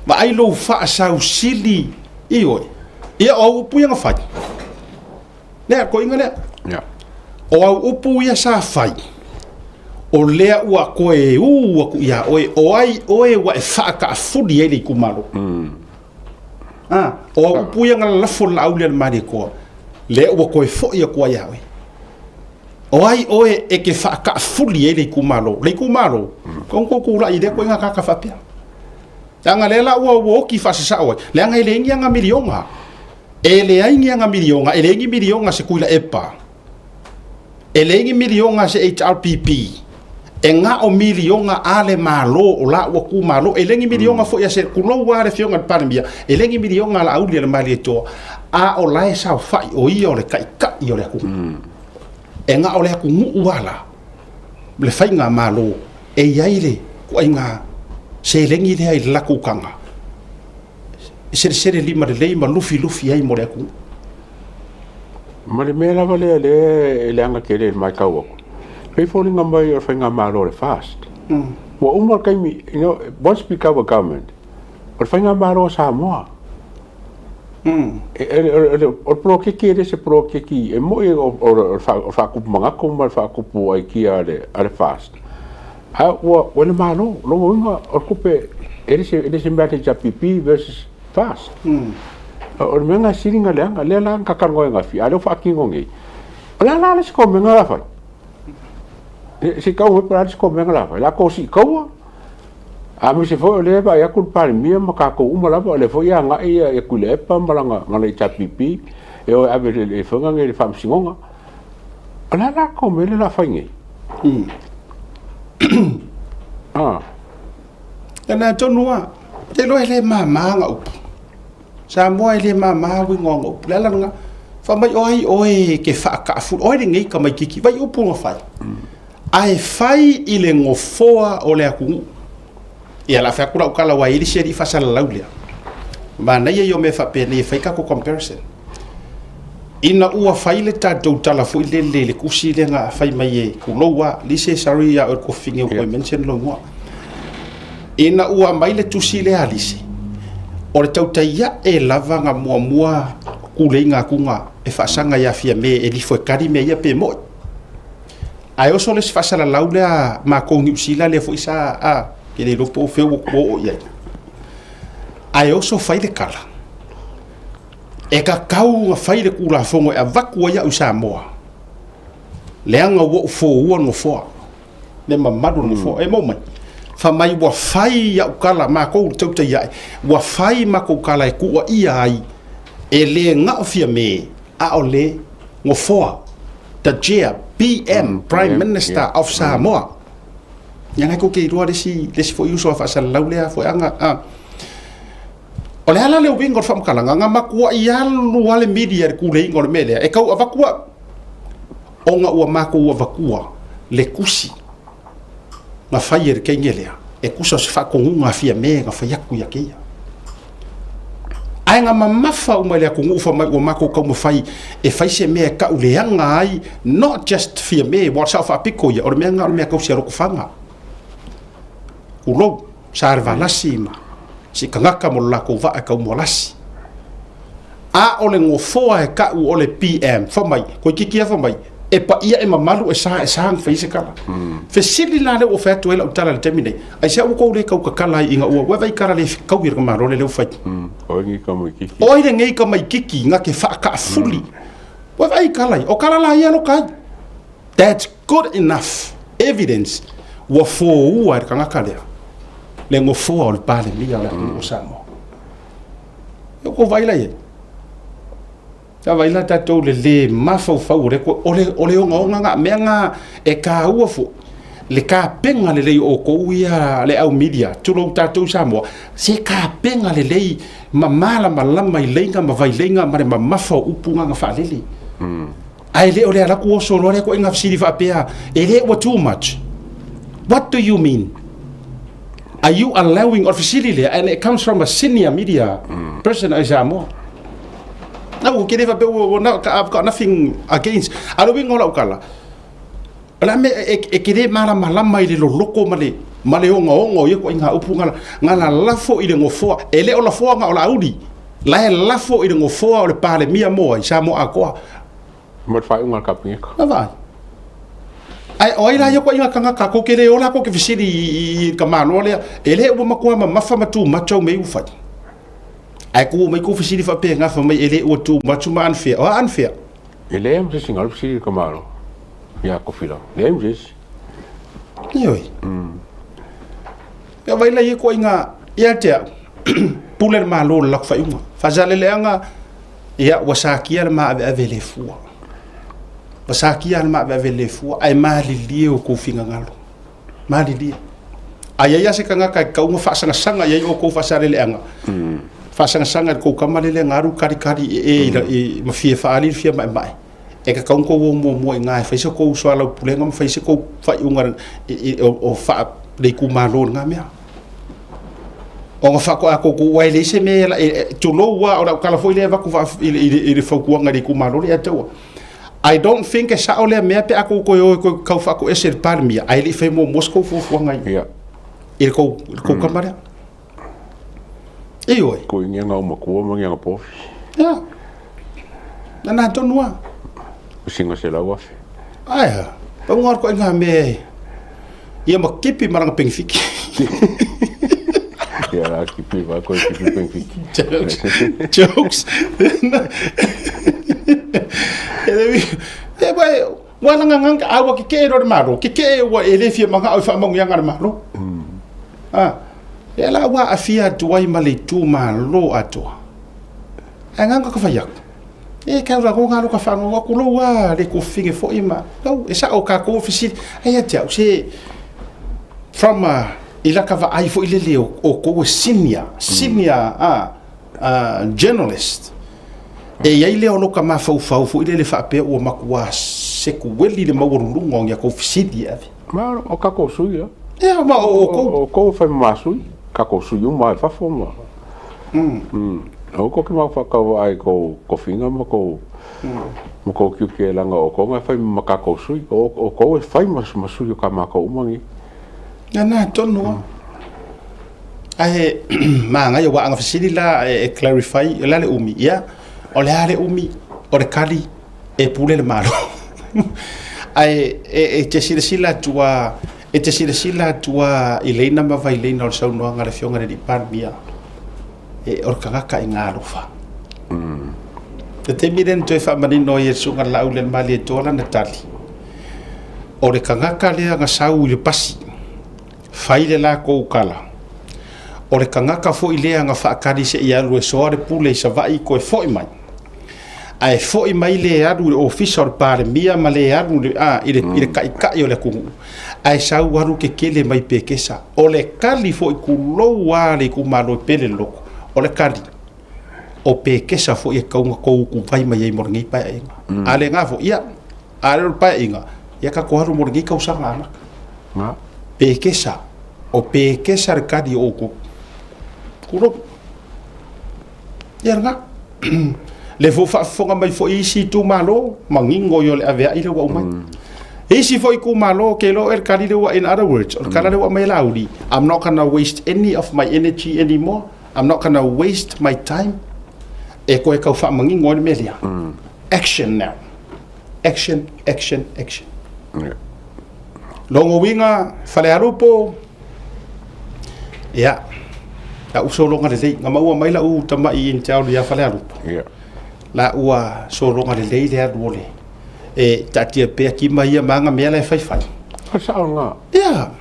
H: Vaai lou faasausili, ioe. Ia, o au upu ia na fai. Lea, ituaiga lea.
I: Yeah.
H: O au upu ia sa fai, o lea ua toe ū atu iā oe, o ai oe ua e faataafuli ai le itumalo. Ah, o au upu ia na lalafo le laau lea i le Malietoa, lea ua toe foi atu ai ia oe. O ai oe e ke faakaafuli ai le itumalo? Le itumalo, ko ko kulaʻi lea koe ngakaka faapea. Leaga lea la ua ua oki faasasao ai, leaga e leai ni aga miliona. E leai ni aga miliona, e leai ni miliona se Tuilaepa. E leai ni miliona se HRPP. E na o miliona a le Malo o la ua kumalo. E leai ni miliona foi a se kulou a le afioga i le Palemia. E leai ni miliona a Laauli a le Malietoa. A o la e saofai o ia o le taitai o le atunuu. E na o le atunuu lava la le faigamalo e i ai le ituaiga seleni lea i le latou taga e selesele lima lelei ma lufilufi ai mo le atunuu.
I: Ma le mea lava lea lea e leaga tele i le matau atu, e pei e foliga mai o le faigamalo a le FAST, ua uma le taimi, you know, once you become a government, o le faigamalo a Samoa. O le poloketi e le se poloketi, e moni o le faatupu manatu ma le faatupu aikia a le FAST, a ua i le Malo, o lona uiga o le tupe, e le se mea a le HRPP versus FAST. O le mea lena e sili ona leaga, lea la na ta talanoa ai ananafi, a o lea ua faatino nei. O le a la le isi komena o le a fai? Se i tau mai po o le a le isi komena o le a fai? O le a tou sii taua? Aemaise foi o lea e vaai atu le Palemia ma tatou uma lava, o lea foi e agai ia Tuilaepa ma lana HRPP e o e ave i le faiga lenei i le Faamasinoga. O le a la tou mea lea o le a fai nei?
H: Ah. Ia na tonu lava, ou te iloa e le mama ana upu. Samoa e le mama uiga o ana upu. O le ala lena, fai mai o ai oe e te faataafulu, o ai lenei tamaitiiti, vaai i upu na fai. Ae fai i le nofoa o le atunuu. Ia o le a fai atu lau tala aua e i ai le isi alii faasalalau lea. Manaia ia o mea faapenei e fai tatou comparison. Ina ua fai le tatou tala foi lele i le tusi lea na fai mai e tulou lava, Lise sorry ia oe le kofine ua toe mention lou igoa. Ina ua aumai le tusi lea a Lise, o le tautai ae lava na muamua tuleiga atuga e faasaga ia Fiame e lifo e tali mea ia pe moi. Ae oso le isi faasalalau lea a matou Niu Sila lea foi sa a ke le iloa po o fea ua oo i ai. Ae oso fai le tala, e tatau ona fai le Tulafono e avatu ai au i Samoa, leaga ua ou foua le nofoa, le mamalu o le nofoa. E maua mai? Fai mai ua fai au tala, matou le tautai ae, ua fai matou tala e tuuaia ai, e le na o Fiame, a o le nofoa, the chair, PM, Prime Minister of Samoa. Ia lena tou te iloa le isi, le isi foi uso a faasalalau lea foeaga. A. O le a la le uiga o le faamatalaga, na matuai alu lava le media i le tuleiga o le mea lea, e tau avatu au, ona ua matou avatua le tusi na fai e le teine lea, e tusa o se faatonuga a Fiame na fai atu ia te ia. Ae na mamafa uma i le atunuu fai mai ua matou taumafai e fai se mea e tau leaga ai, not just Fiame, aua o le sao faapito ia, o le mea lena o le mea tausi a Lotofaga. Tulou, sa le Valasi ma si tagata mo le latou vaa e tau mualasi. A o le nofoa e tau o le PM, fai mai, toeitiiti lava fai mai, e paia e mamalu e sa e sa ona fai ai se tala. Fesili la lea ua fai atu ai lau tala i le taimi nei, aisea ua tou le tau tatala ai ina ua ua vaai tala le fetaui a le tamaloa lea ua fai.
I: Oi lenei tamaitiiti.
H: Oi lenei tamaitiiti na te faataafuli. Ua vaai tala ia, o tala la ia loka ai. That's good enough evidence ua foua e le tagata lea le nofoa o le Palemia o le atunuu o Samoa. Ua tou vaai la i ai? Sa vaai la tatou le lē mafaufau o le o le o le ogaoga na mea na e taua foi le tapena lelei o outou ia le au media tulou tatou i Samoa se tapena lelei ma malamalama i leiga ma vaileiga ma le mamafa o upu na na faalele. Ae le o le alu atu oso loa lea ituaiga fesili faapea, e le ua too much. What do you mean? Are you allowing, o le fesili lea, and it comes from a senior media person i Samoa. Na ua ke le faapea ua, ua, I've got nothing against. A o le uiga o lau tala, o le a mea e, e, e te le malamalama i le loloko ma le, ma le ogaoga o ia ituaiga upu na, na lalafo i le nofoa. E le o lafoa na o Laauli. La e lafo i le nofoa o le Palemia mo ai, Samoa atoa.
I: Ma le faaiuga a le Kapeneta.
H: Na vaai. Ae o ai la ia ituaiga tagata, tou te le ola tou te fesili i le tamaloa lea, e le ua matua mamafa ma too much au mea ua fai. Ae tuu mai tou fesili faapena fai mai e le ua too much ma unfair. O a unfair?
I: E leai ma se isi galu fesili i le tamaloa. Ia Tofilau. Leai ma se isi.
H: Ioe. Ia vai lai e koinga ia te au. Pule le malo le lako whaiunga. Whasaleleanga, ia ua sakia le maaveave le fua. Ua sakia le maaveave le fua, ai malilie o kou fingangalo. Malilie. A i ai se kangaka e kaunga faasagasanga i ai o kou faasaleleaga. Faasagasanga i le kou kama lele ngaru karikari e e i ma fia faali le fia maemae. E ka kaunga kou o muamua i ngā e fai se kou soalaupulega ma fai se kou faaiuga o faa le itumalo i lena mea. Ona faatoa kou aua e leai se mea e tulou lava o le autala foi lea e avatu i le fautuaga i le itumalo lea ia te au. I don't think e sao lea mea pe a tou toe o e toe tau faatoese i le Palemia ae le i fai muamua se tou fuafuaga i le tou tama lea. Ioe.
I: Ko i ngā matua ma ngā pofi.
H: Ia. Na nā tonu a.
I: O singa se lau afe.
H: Aia. Pau ngā ko ngā mea ia ma kipi ma ranga pengifiki.
I: Ia la kipi va ko kipi pengifiki.
H: Jokes. Jokes. E bai, ua langa nganga awa ke ke ro malo, ke ke ua e le fia manga au fa mangu yanga malo. Ah. E la ua afia atu ai ma le itumalo atoa. Ae nganga ka fai aku. E kau ra go ngalo ka whango aku lo wa le ko finge fo ima. Lau e sa o ka ko fesili. Ai ate au se from a i la ka vaai fo i le le o ko senior, senior a journalist. E iai lea o lo ka mafaufau fo i le le faapea ua matua sekueli le maualuluga o ni a kou fesili e ave.
I: Ma o kakou sui la.
H: Ia ma o kou.
I: O kou fai ma sui, kakou sui uma i fafo ma. Aua ko ke mau whakawa ai ko kofinga ma ko ma ko kiuke langa o ko ngai whai ma kakou sui o o ko e whai ma ma sui o ka mākou umangi.
H: Na na tonu a. Ae māngai o waanga fesili la e clarify o le a le umi. Ia, o le a le umi o le kali e pule le malo. Ae e te silasila atu a e te silasila atu a i leina ma vaileina o le saunoaga a le Afioga i le Alii Palemia, e o le tagata i ngā alofa. Te taimi lea na toe faamanino ai e le Susuga Laaulialemalietoa lana tali, o le tagata lea na sau i le pasi, fai le latou tala, o le tagata foi lea na faatali se i alu e soa le pule i Savaii toe foi mai. Ae foi mai le alu i le ofisa o le Palemia ma le alu i le, i le taitai o le atunuu, ae sau alu kekele mai Pekesa. O le kali foi tulou lava le itumalo e pele le loto, o le kali, o Pekesa foi e tatau ona tou utuvai mai ai mo lenei paeaiga. A le na foi, ia, a le o le paeaiga, ia tatou alu mo lenei tausaga amata. Pekesa, o Pekesa le kali o outou. Tulou. Ia lena. Le foi faafofoga mai foi isi itumalo, manino ia o le aveai lea ua aumai. Isi foi itumalo, ke iloa oe le kali lea ua, in other words, o le kala lea ua aumai e Laauli, I'm not gonna waste any of my energy anymore, I'm not gonna waste my time e toe tau faamanino ai le mea lea. Action now. Action, action, action. Lona uiga, Falealupo, ia, lau sologa lelei, na maua mai lau tamai intel ia Falealupo. La ua sologa lelei le alu o le, e taatia pea kima ia ma aga mea la e faifai.
I: O sao nga.
H: Ia,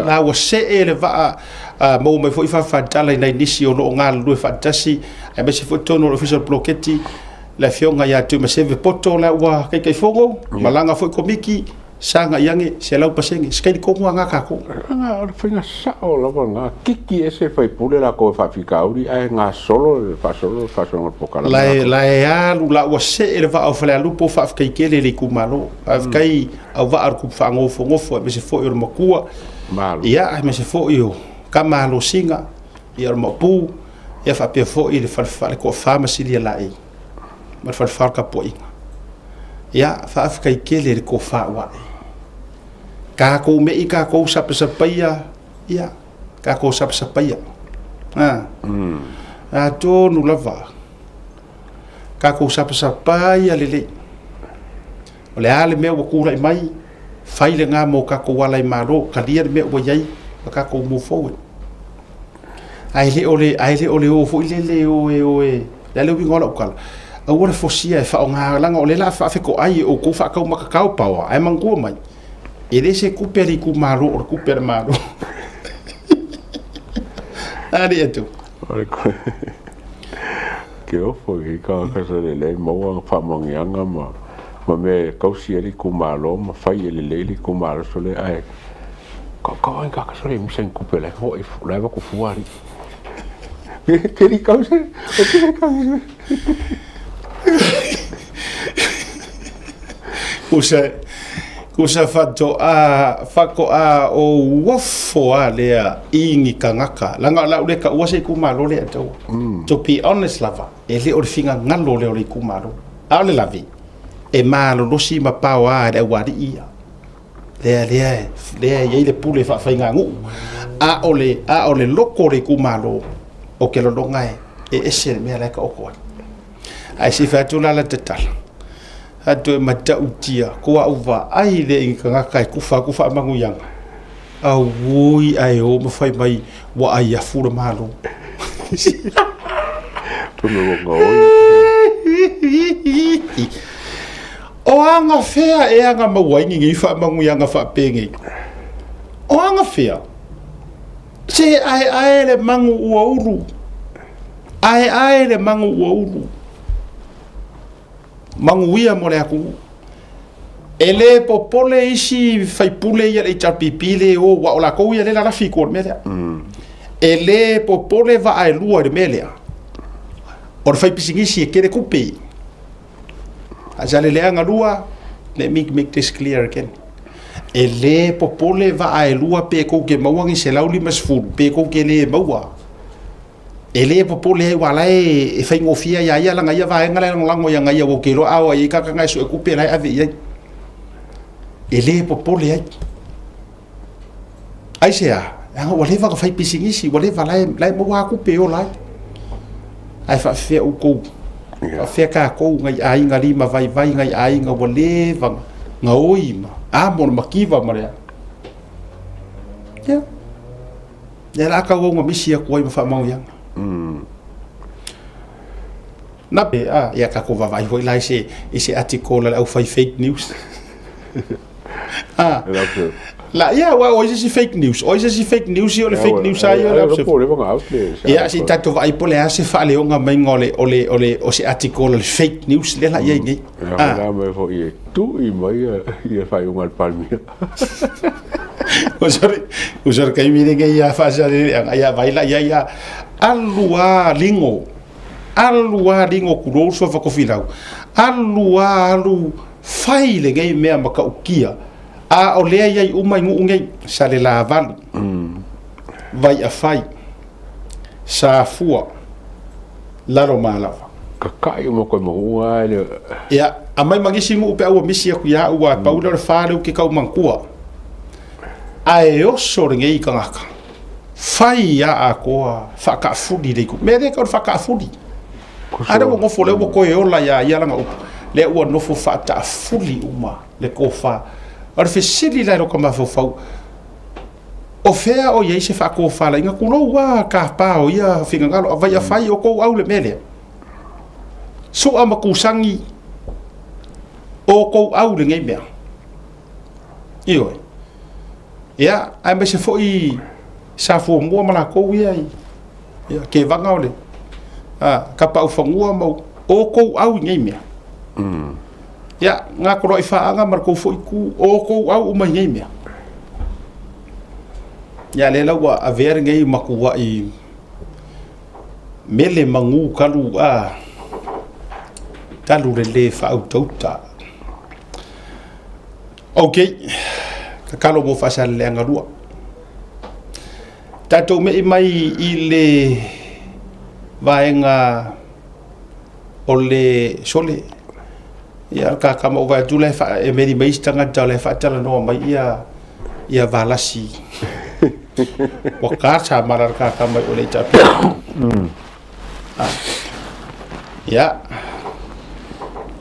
H: la ua see le vaa, maua mai foi faafatala i nai nisi o lo o galulue faatasi, aemaise foi totonu o le ofisa o le poloketi, le afioga ia Tuimaseve Poto la ua Taitaifono, malaga foi komiti, saga i age 100%, se taimi tonu lava na tatou.
I: Leaga o le faiga sao lava lena, kiki ese faipule latou e faafitauli ae gasolo le faasolo le faasologa o le polokalame
H: latou. La e alu la ua see le vaa o Falealupo, faafetai tele i le itumalo, faafetai au vaa o le tupu faanofonofo aemaise foi o le matua, ia aemaise foi o tama alosina, ia o le Maopu, ia faapea foi le fale toafa ma Silialaei ma le falefa o le tapuaiga. Ia, faafetai tele i le tofa ua ae. Tatou mei tatou sapasapaia, ia, tatou sapasapaia. A, atonu lava, tatou sapasapaia lelei. O le a le mea ua tulai mai, fai lena mo tatou ala i Malo, talia le mea ua i ai ma tatou move forward. Ae le o le, ae le o le o foi lele o e o e, le a le uiga o lau tala? Aua le fosia e faaaoga leaga o lea o le a faafetoai e outou faataumatatao power ae manatua mai, e le se tupe a le itumalo o le tupe a le Malo. A alii atu.
I: Ke ofo i tagata sa lelei maua faamanuiaga ma ma mea e tausi ai le itumalo ma fai e lelei le itumalo sole ae ka ka ai ka sole misa ni tupe la foi la va ku fua alii. Ke li kausi o ke kausi.
H: Kusa kusa faatoa faatoa o uofo a lea i ni tagata leaga o le a ou le taua se itumalo lea taua. To be honest lava, e le o le finagalo lea o le itumalo. A o le lave, e malolosi ma paoa e le aualii ia. Lea, lea, lea e i ai le pule faafaiganuu. A o le, a o le loko o le itumalo, o ke lologa e, e ese le mea la e taoto ai. Ae se i fai atu la la tatala, atu e matautia, ko au vaai lea i ni tagata e kufa atu faamanuiaga, auoi ae o ma fai mai ua ai afu le Malo.
I: Tonu ua gaoi.
H: O aga fea e aga maua ai ni faamanuiaga faapenei? O aga fea? Se aeae le magu ua ulu. Aeae le magu ua ulu. Manuia mo le atunuu. E le popole isi faipule ia le HRPP le o, ua o latou ia le lalafi i tua o le mea lea. E le popole vaa e lua i le mea lea. O le faipisinisi e tele tupe. Faasaleleaga lua, let me make this clear again. E le popole vaa e lua pe tou te maua ni 150 pe tou te le maua. E le popole ai aua la e, e faigofie ia ia lana ia vaega la e lagolago ia ia ua te iloa a o ai tagata e sue tupe la e ave i ai. E le popole ai. Aisea? Leaga ua leva ona fai pisinisi, ua leva la e, la e maua tupe e ola ai. Ae faafefea outou, faafefea tatou nai aiga lima vaivai, nai aiga ua leva gaoi ma amo le mativa ma le a. Ia. Ia la tau au misi atu ai ma faamanuiaga. Na pe a ia tatou vaavaai foi la i se i se article a le aufai fake news. A la ia ua o isi fake news, o isi fake news ia o le fake news a ia o le Ia se i tatou vaai po o le a se faaleoga maiga o le o le o le o se article o le fake news lea la i ai nei.
I: Ia la mai foi e tui mai ia faaiuga a le Palemia.
H: O se taimi lenei ia faasaleleaga ia vai la ia ia alu a ligo alu a ligo tulou le suafa tofilau alu a alu fai lenei mea matautia a o lea i ai uma i nuu nei Salelavalu Vaiafai Safua Lalomalava.
I: Kaka'i uma koe ma nuu a le.
H: Ia, aumai ma nisi nuu pe a ua misi atu ia au aua e pau lea o le fa lea ou te tau manatua. Ae oso lenei tagata, fai a atoa faataafuli le itu. Mea lea e tau o le faataafuli. A lea ua nofo, lea ua toe ola ia ia lana upu, lea ua nofo faataafuli uma le tofa. O le fesili la i lota mafaufau, o fea o i ai se faatofalaiga, tulou lava tapa o ia finagalo, a fai o tou au le mea lea. Sua ma kusagi o tou au lenei mea. Ioe. Ia, aemaise foi sa fuamua ma latou ia i ia, kevaga o le a, Kapa'aufanua ma o tou au i nei mea. Ia, Gatoloaifaaaga ma le tou foi itu, o tou au uma i nei mea. Ia, lea la ua avea lenei matuai mele magu talu a talu le le faautauta. Ok, tatalo mo Faasaleleaga 2. Tatou me'i mai i le vaega o le sole. Ia, kakama ou vaai atu la e meli mai isi tagata o la e faatalanoa mai ia ia Valasi. Ua ka sa mala le kakama mai o le HRPP. Ia,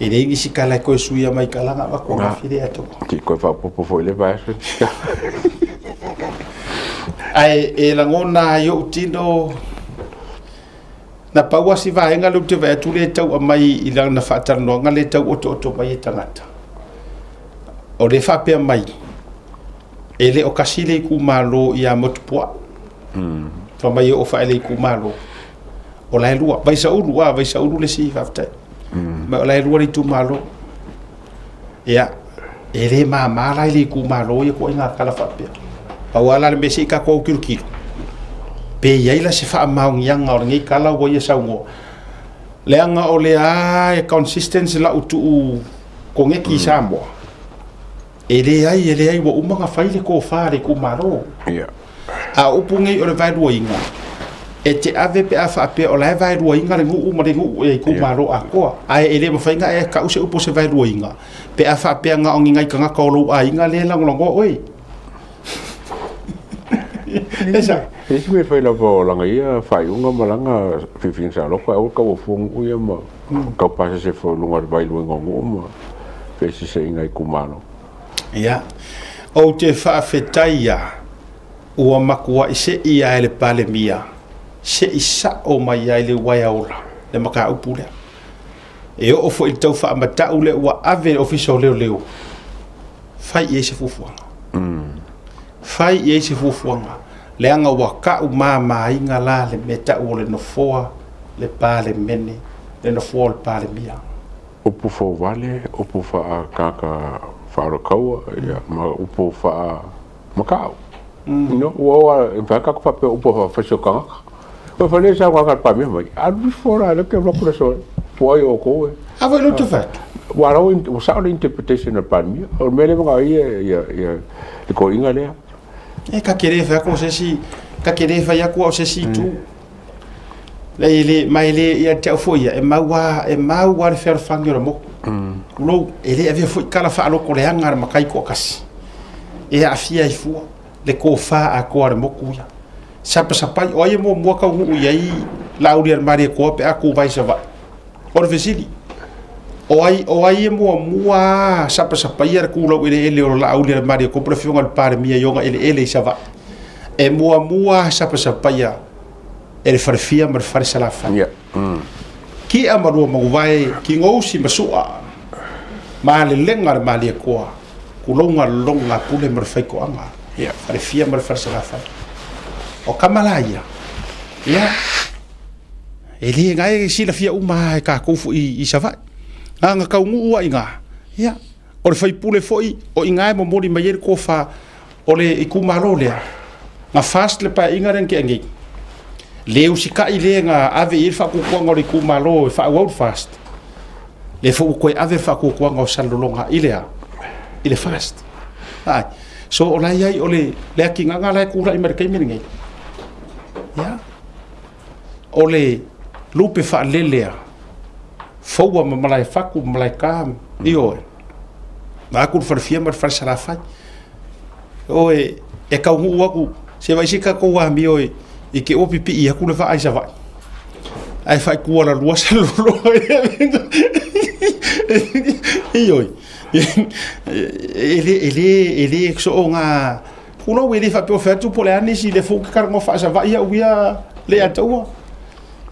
H: e leai nisi tala e toe suia mai tala na avatu ananafi lea atu.
I: Ti koe faaopoopo foi le vaiaso.
H: Ae e lagona ai ou tino. Na pau lava si vaega lea ou te vaai atu lea e tau aumai i lana faatalanoaga lea e tau otooto mai e tagata, o lea e faapea mai, e le o kasi le itumalo ia Motupuaa. Fai mai e oo faaele itumalo, o la e lua. Vaisaulu, a, Vaisaulu le isi faafetai. Ma o la e lua le itumalo. Ia, e le mama la i le itumalo ia ituaiga tala faapea. Pau lava la le mea se i tatou autilo pe i ai la se faamaoniaga o lenei tala ua ia saunoa. Leaga o lea lava e consistent lau tuu koneti i Samoa. E leai, e leai, ua uma ona fai le tofa a le itumalo.
I: Ia.
H: A o upu nei o le vaeluaina, e te ave pe a faapea o la e vaeluaina le nuu ma le nuu e itumalo atoa. Ae e le mafai ona e tau se upu o se vaeluaina pe a faapea na o ni nai tagata o lou aiga lea e lagolagoa oe. E sao?
I: E isi mea e fai lava o lana ia faaiuga ma lana filifiliga saoloto, ae aua le tauofua nuu ia ma tau pasese foi i luga o le vaeluaina o nuu ma feeseeseaiga itumalo.
H: Ia, ou te faafetai ia, ua matuai sei lava e le Palemia se i sao mai ai le uaea ola le mataupu lea. E oo foi i le tau faamatau lea ua ave i le Ofisa o Leoleo, fai i ai se fuafuaga. Fai i ai se fuafuaga, leaga ua tau mamaina la le mea tau o le Nofoa le Palemene, le Nofoa o le Palemia.
I: Upu fouvale, upu faa-tagata faaolataua, ia, ma upu faa-matau. No, ua oo lava, e mafai lava tatou faapea o upu faa-faisi o tagata. Ua fai le saunoaga a le Palemia mai, alu ifo la, lea ou te alu atu le aso po o ai o outou e.
H: A foi lea ou te fai atu.
I: Ua la ua sao le interpretation a le Palemia. O le mea lea e manao ai ia, ia, le toeaina lea.
H: E ta te le fai atu o se isi, ta te le fai atu au o se isi itu. E le, ma e le, ia te au foi ia, e mau lava, e mau lava le fealofani o le motu. Tulou, e le avea foi tala faalotoleaga a le matai toatasi e aafia ai fua le tofa atoa a le motu ia. Sapasapai, o ai e muamua taunuu i ai Laaulialemalietoa pe a tuvae i Savaii? O le fesili, o ai, o ai e muamua sapasapaia le tulau eleele o Laaulialemalietoa po o le Afioga i le Palemia i ona eleele i Savaii? E muamua sapasapaia e le falefia ma le fale Salafai.
I: Yeah.
H: Kia ma lua manuvae, kigousi ma sua, malelega le Malietoa, kulouga lologa pule ma le faitoaga,
I: Yeah.
H: falefia ma le fale Salafai. O kama la ia, ia, e le gae e silafia uma e tatou foi i Savaii. Na ona taunuu lava i ina, ia, o le faipule foi o i ina e momoli mai ai le tofa o le itumalo lea, na FAST le paeaiga lea na tea nei, le usitai le na ave i ai le faatuatuaga o le itumalo e faaauau le FAST, lea foi ua toe ave le faatuatuaga o Salelologa i le a? I le FAST. Ai. So o la e i ai o le, le atinaga la e tulai mai i le taimi lenei. Ia. O le lupe faalelea foua ma Malaefatu ma Malaeta, ioe, vaeatu le falefia ma le fale Salafai. Ioe, e taunuu atu, se vaai se tatou amio i te i ua pipii atu le vaa i Savaii, ae faaitualalua Salelologa. Ioe, e le, e le, e le soona Tulou, e le faapea o fai atu po o le a nisi, lea foi ou te talanoa faa-Savaii au ia le ataua.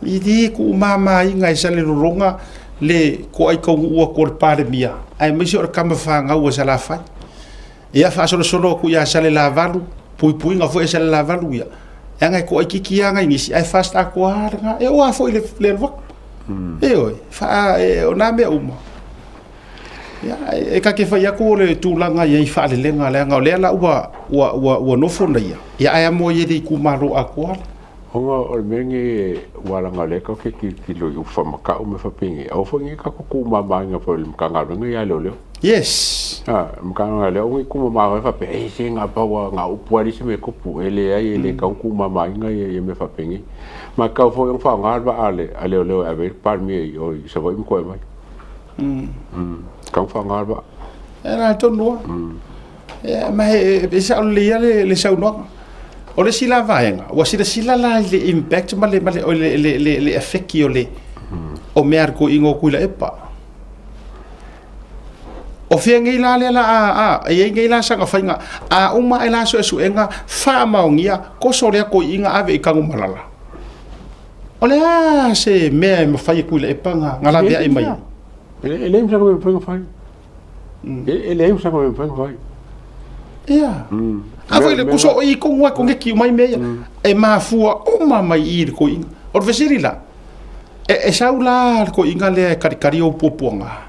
H: E le tuumamaina e Salelologa le toai taunuu atu o le Palemia, aemaise o le tama fanau a Salafai. Ia faasolosolo atu ia Salelavalu, puipuiga foi a Salelavalu ia, leaga e toaitiiti lava nai nisi, ae FAST atoa lava lena. E oo lava foi i le alu atu. Ioe, o na mea uma. Ia, e ta te fai atu o le tulaga i ai faalelega, leaga o lea la ua, ua, ua, ua nofo nei ia, ia ae amo ai e le itumalo atoa.
I: Ona o le mea lenei ua laga o lea tatou te tilotilo i upu faamatau ma mea faapenei, aua foi ne i tatou tuumamaina foi i le Matagaluega ia a Leoleo.
H: Yes.
I: A, Matagaluega a Leoleo, aua ne i tuumama foi faapea, e se na pau lava, na o upu lava e leai se mea e tupu. E leai, e le tatau ona tuumamaina ia mea faapenei. Ma e tatau foi ona faaaoga le vaa a Leoleo e ave ai le Palemia i o i Savaii ma toe aumai. Tatau ona faaaoga le vaa.
H: E la tonu lava. Ia, ma e sao lelei lava le saunoaga. O le isi la vaega, ua silasila la i le impact ma le, ma le, le, le, le, le afeki o le, o mea a le toeaina o Tuilaepa. O fea nei la lea la a, a, e i ai nei la sana faiga, a uma ae la suesuega, faamaonia, toso lea toeaina ave i Tanumalala. O le a se mea e mafai e Tuilaepa na laveai mai ai?
I: E leai ma sana mea e mafai ona fai. E leai ma sana mea e mafai ona fai.
H: Ia. A foi le kuso o i kongu ai kongeki mai mea ia. E mafua uma mai i le koiinga. O le fesili la, e sau la le koiinga lea e karikari ou puapuaga.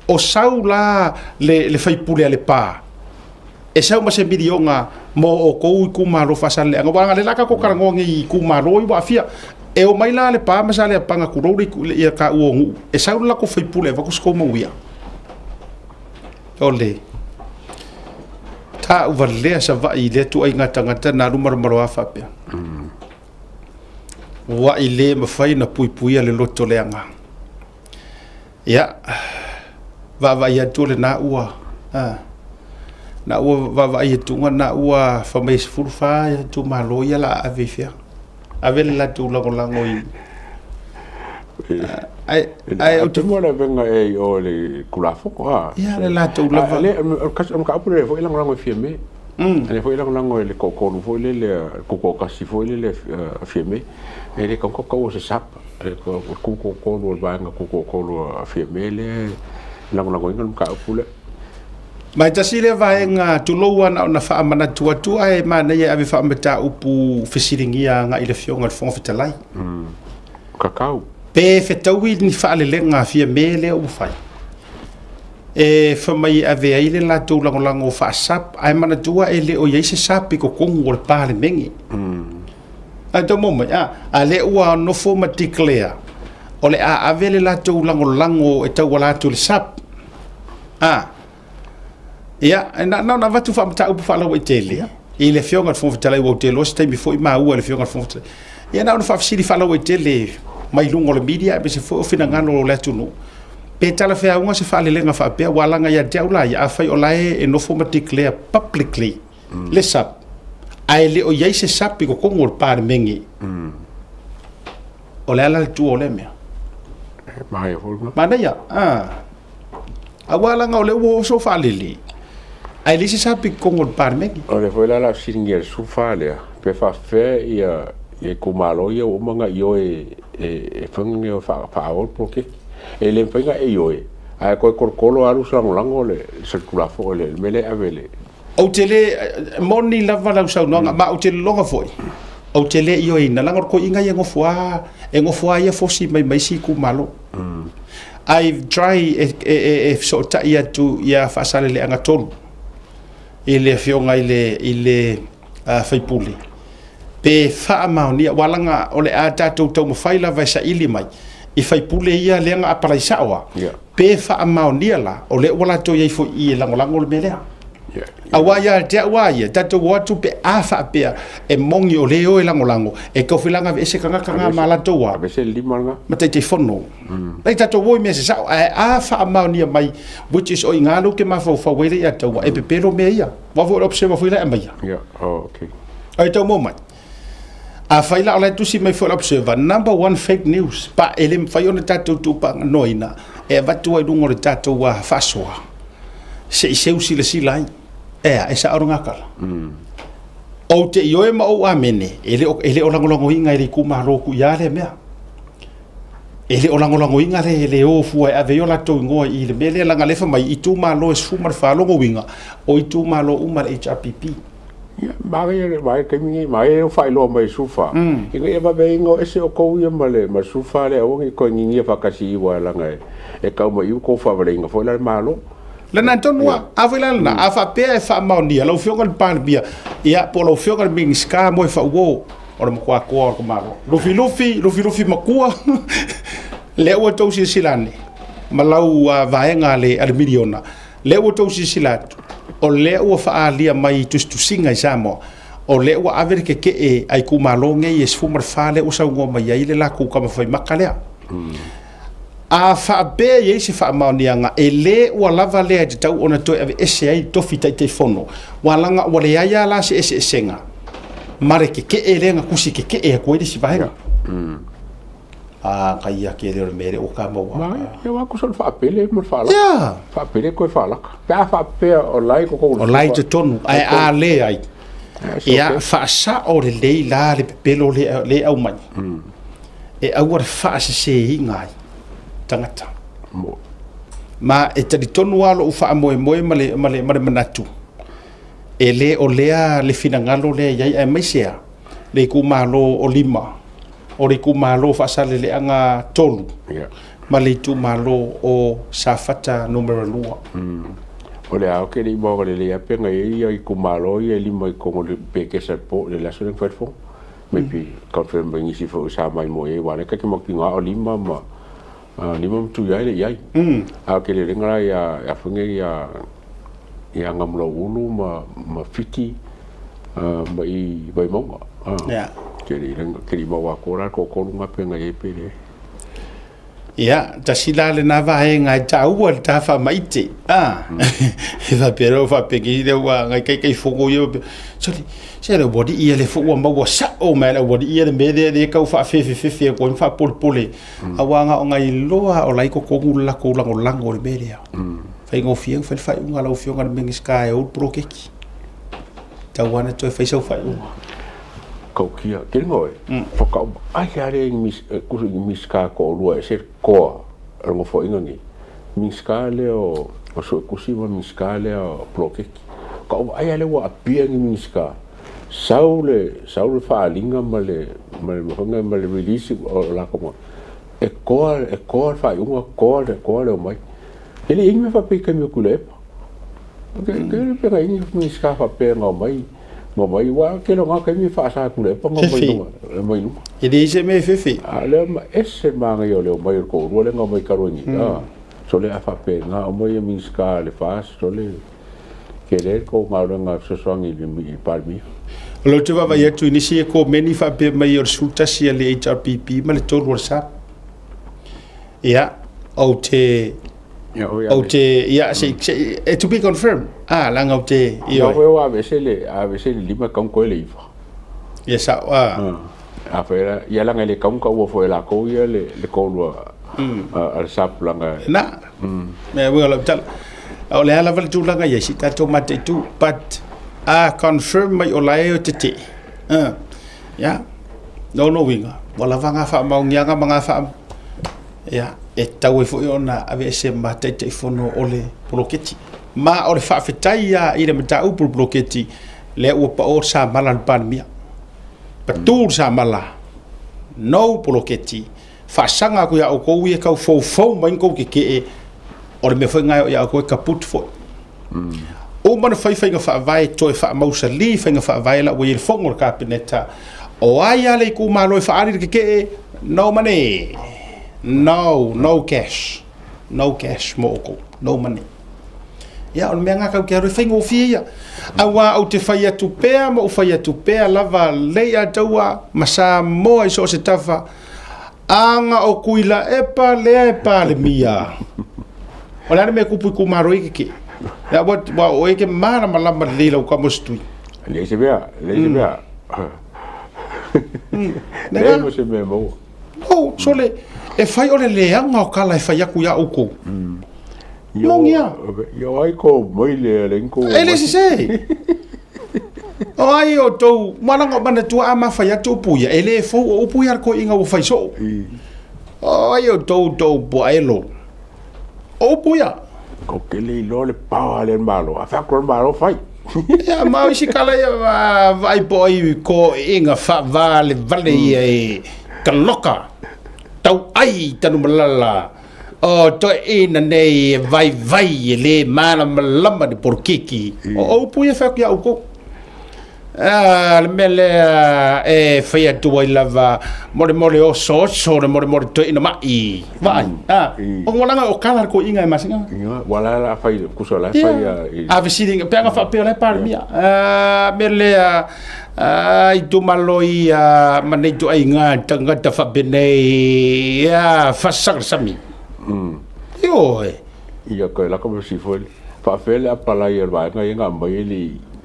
H: O sau la le faipule a Lepa. E sau ma se miliona mo outou itumalo faasaleleaga aua leaga o lea o le a tatou talanoa nei i itumalo ia ua aafia. E omai la Lepa ma Saleapaga tulou le ia taua o Nuu, e sau le latou faipule e avatu se tou manuia. O le tauvalea Savaii i lea ituaiga tagata na alu malomaloa faapea. Ua i le mafai ona puipuia le loto leaga. Ia, vaavaai atu o lena ua, a, na ua vaavaai atu na ua fai mai e 14 itumalo ia la ave i fea. Ave le latou lagolago i ai ai
I: o te mo le avega e i o le Tulafono a.
H: Ia le latou lava.
I: Le o le mataupu lea foi lagolago e Fiame. Le foi lagolago e le toatolu foi lele tutoatasi foi lele a Fiame. E le tatau ona taua o se SAP. E tutoatolu o le vaega tutoatolu a Fiame lea e lagolagoina le mataupu lea.
H: Ma e tasi lea vaega, tulou lava na ona faamanatu atu ae manaia e ave faamataupu fesiligia agai i le Afioga i le Fofoga Fetalai.
I: Kakau.
H: Pe fetaui ni faalelega a Fiame lea ua fai, e fai mai e ave ai le latou lagolago faa-SAP, ae manatua e le o i ai se SAP i totonu o le Palemene. Ae tau maua mai, a, a lea ua nofo ma declare, o le a ave le latou lagolago e tauala atu i le SAP. A, ia, na, na ona avatu faamataupu faalauaitele i le Afioga i le Fofoga Fetalai, ua ou te iloa se taimi foi maua i le Afioga i le Fofoga Fetalai. Ia na ona faafesili faalauaitele mai luga o le media aemaise foi o finagalo o le atunuu, pe talafeauga se faalelega faapea, aua leaga ia te au la ia, afai o la e nofo ma declare publicly le SAP, ae le o i ai se SAP i totonu o le Palemene, o le a la le tua o lea mea? Manaia, a. Aua leaga o lea ua oso faalele, ae leai se SAP i totonu o le Palemene.
I: O lea foi la o le a fesiligia e le 14 lea, pe faapefea ia itumalo ia ua uma ona ioe e fai ona faaauau le poloketi. E le mafai ona e ioe, ae toe tolotolo alu se lagolago le solitulafono i le mea lea e ave i le...
H: Ou te le, moni lava lau saunoaga, ma ou te lologa foi, ou te le ioeina, leaga o le toeaina ia e nofo lava, e nofo lava ia fosi mai ma isi itumalo. I've try e, e, e, e fesootai atu ia Faasaleleaga 3 i le afioga i le, i le uh, faipule pe faamaonia, aua leaga o le a tatou taumafai lava e saili mai i faipule ia lea na apalai sao lava, yeah. pe faamaonia la o lea ua latou i ai foi i e lagolago le mea lea. Yeah. Aua ia te au a ia, tatou o atu pe a faapea e moni o lea e o e lagolago, e tau foi la ona aveese tagata na ma latou a.
I: Aveese le lima lena.
H: Ma Taitaifono. Lai tatou o i mea se sao, ae a faamaonia mai, which is o i ina lea ou te mafaufau ai lea ia taua, e pepelo mea ia. Aua foi o le observer foi la e aumaia.
I: Yeah, oh, okay.
H: Ai tau maua mai. Afai la o la e tusi mai foi le observer, number one fake news, pa e le mafai ona tatou tuupaaganoaina e avatu ai i luga o le tatou faasoa, se i seu silasila ai. Ea, e sao lena tala. Ou te ioe ma ou amene, e le o, e le o lagolagoina e le itumalo Tuia lea mea. E le o lagolagoina le, le o fua e ave ai o latou igoa i le mea lea, leaga lea e fai mai, itumalo e 14, lona uiga, o itumalo uma le HRPP.
I: Ia, manaia le manaia le taimi lenei, manaia le faailoa mai e Sufa, ina ia vave ai ona o ese outou ia ma le ma le Sufa lea, aua ne i toe ninia faatasi i aua leaga e tau mai i ua tou faavaleina foi la le Malo.
H: Lena tonu lava, a foi la lena, a faapea e faamaonia lau Afioga i le Palemia, ia po o lau Afioga i le Minisita mo e fauo o le matua toa o le Malo. Lufilufi, Lufilufi matua, lea ua outou silasila ane ma lau vaega a le miliona, Lea ua outou silasila atu, o lea ua faaalia mai i tusitusiga i Samoa, o lea ua ave le keke'e a itumalo nei e 14 lea ua saunoa mai ai le latou tamafaimaka lea. A faapea e i ai se faamaoniaga, e le ua lava lea e tatau ona toe aveese ai le tofi Taitaifono, aua leaga ua leai lava la se eseesega ma le keke'e lea na tusi keke'e atu ai le isi vaega. A kai ia ke leo le mea lea ua ka maua.
I: Ma ia wa ku sol faapele ma faalaka.
H: Yeah.
I: Faapele koe faalaka. Pe a faapea o lai ko
H: O lai totonu ae a le ai. Ia faasao lelei la le pepelo le le aumai. e aua le faaseseina ai tagata. Ma e talitonu lava lou faamoemoe ma le, ma le, ma le manatu, e le o lea le finagalo lea e i ai, aemaise lava le itumalo o Lima, o le itumalo o Faasaleleaga 3, ma le itumalo o Safata numera 2.
I: O le a ke le i maoka lelei lava pe na i ai ia itumalo ia e lima i totonu o le pekesa i le po i le aso lea na fai ai le fono. Maybe confirm mai nisi foi sa mai mo i ai aua o lea ta te mautinoa o lima ma lima ma Tuiai le i ai. A o ke lelega la ia ia foi nei ia ia Gamulauulu ma ma Fiti ma i Vaimauga. Ke le ke le i maua atu la le toatolu na pe na i ai pe leai.
H: Ia, tasi la lena vaega e taua le ta faamaite. Ah, e faapea loa faapea lea ua ngai taitaifono ia faapea, sole, se le aualii ia lea foi ua maua sao mai e le aualii ia le mea lea lea e tau faafefefefe atu ai ma faapolepole. Aua na o na iloa o la e i totonu le latou lagolago i le mea lea. Faigofie ona fai le faaiuga a lau Afioga i le Minisita e ou le poloketi. Tau lava ona toe fai sau faaiuga.
I: Tautia, ke ringa oe, whakauma, ai a re kusu i Minisita to'olua e ese toa o le nofoaiga nei, Minisita lea o Suetusi ma Minisita lea o Poloketi. Ka ai a lea ua apia ni Minisita, sau le, sau le faaaliga ma le, ma le, ma le release o latou e toa, e toa le faaiuga, toa le, toa le omai. E le i ai ni mea faapea i taimi o Tuilaepa. Ke, ke le pe na i ai ni Minisita faapea na omai, na omai, aua o le tele o na taimi e faasa e Tuilaepa na omai luga, omai luga.
H: E leai se mea e fefe.
I: A o lea ma ese le manaia o le omai o le toalua lea na omai talu ai nei, a, sole a faapena, omai ia Minisita a le FAST, sole tele le tou galuega e fesoasoani i le Palemia.
H: O lea ou te vaavaai atu i nisi e komeni faapea mai o le 11 a le HRPP ma le 3 o le SAP. Ia, ou te ou te ia se se eh, to be confirmed. Ah, leaga ou te
I: ioe. Ia ua aveese le aveese le lima kau koe le iva.
H: Ia sao ah.
I: A foi la ia leaga e le kau taua foi e lakou ia le le tolu a a le SAP leaga
H: Na. Mea uiga o lau tala. O le a lava le tulaga ia se i tatou mataitu but a confirm mai o la e tetee. Ah. Ia, lona uiga, ua lava ngā faamaoniaga ma ngā wha... Ia, e tatau ai foi ona aveese ma Taitaifono o le poloketi. Ma o le faafetai ia i le mataupu o le poloketi, lea ua pao le samala a le Palemia. Patu le samala, no poloketi, faasaga atu ia outou ia tau foufou mai ni tou tetee, o le mea foi lena e oo ia outou e kaput foi. Uma ona fai faiga faavae toe faamausali faiga faavae la ua i ai le fono a le Kapeneta. O ai lava le itumalo e faaali le tetee, no money, no, no cash, no cash mo outou, no money. Ia, o le mea lena tatou te alu e faigofie ia. Aua ou te fai atu pea ma ou fai atu pea lava Leiataua ma Samoa i so o se tafa, Aga o Tuilaepa lea e Palemia. O le a le mea e tupu i itumalo ia keke? Ia ua ua o oe e te malamalama lelei lau tama o se tui.
I: Leai se mea, leai se mea. Leai mo se mea e maua.
H: No, sole, e fai o le leaga o tala e fai atu ia outou. Moni a.
I: Ia o ai ko mai le le ko.
H: E le sese. O ai outou, malaga o manatua a ma fai atu upu ia, e le fou o upu ia a le toeaina ua fai soo. O ai outou tou puaelo. O upu ia.
I: Ko ke le iloa le power le Malo. A fai atu le Malo fai.
H: Ia ma o isi tala ia vaai po o ai toeaiga faavalevale ia e taloka tauai i Tanumalala. O toeaina nei e vaivai e le malamalama i le polokiki. O upu ia e fai atu ia outou. A, le mea lea e fai atu ai lava, molemole osooso le molemole toeaina mai. Vaai, a, o leaga o kala le toeaina e masina.
I: Ua la la fai, kusa la fai a.
H: A fesili, pe aga faapea o la e Palemia. A, mea lea, A, itumalo ia ma nei ituaiga tagata faapenei, ia faasaga le sami. Ioe.
I: Ia koe lako me sifo ele. Faafea le apalai a le vaega ia na aumai e le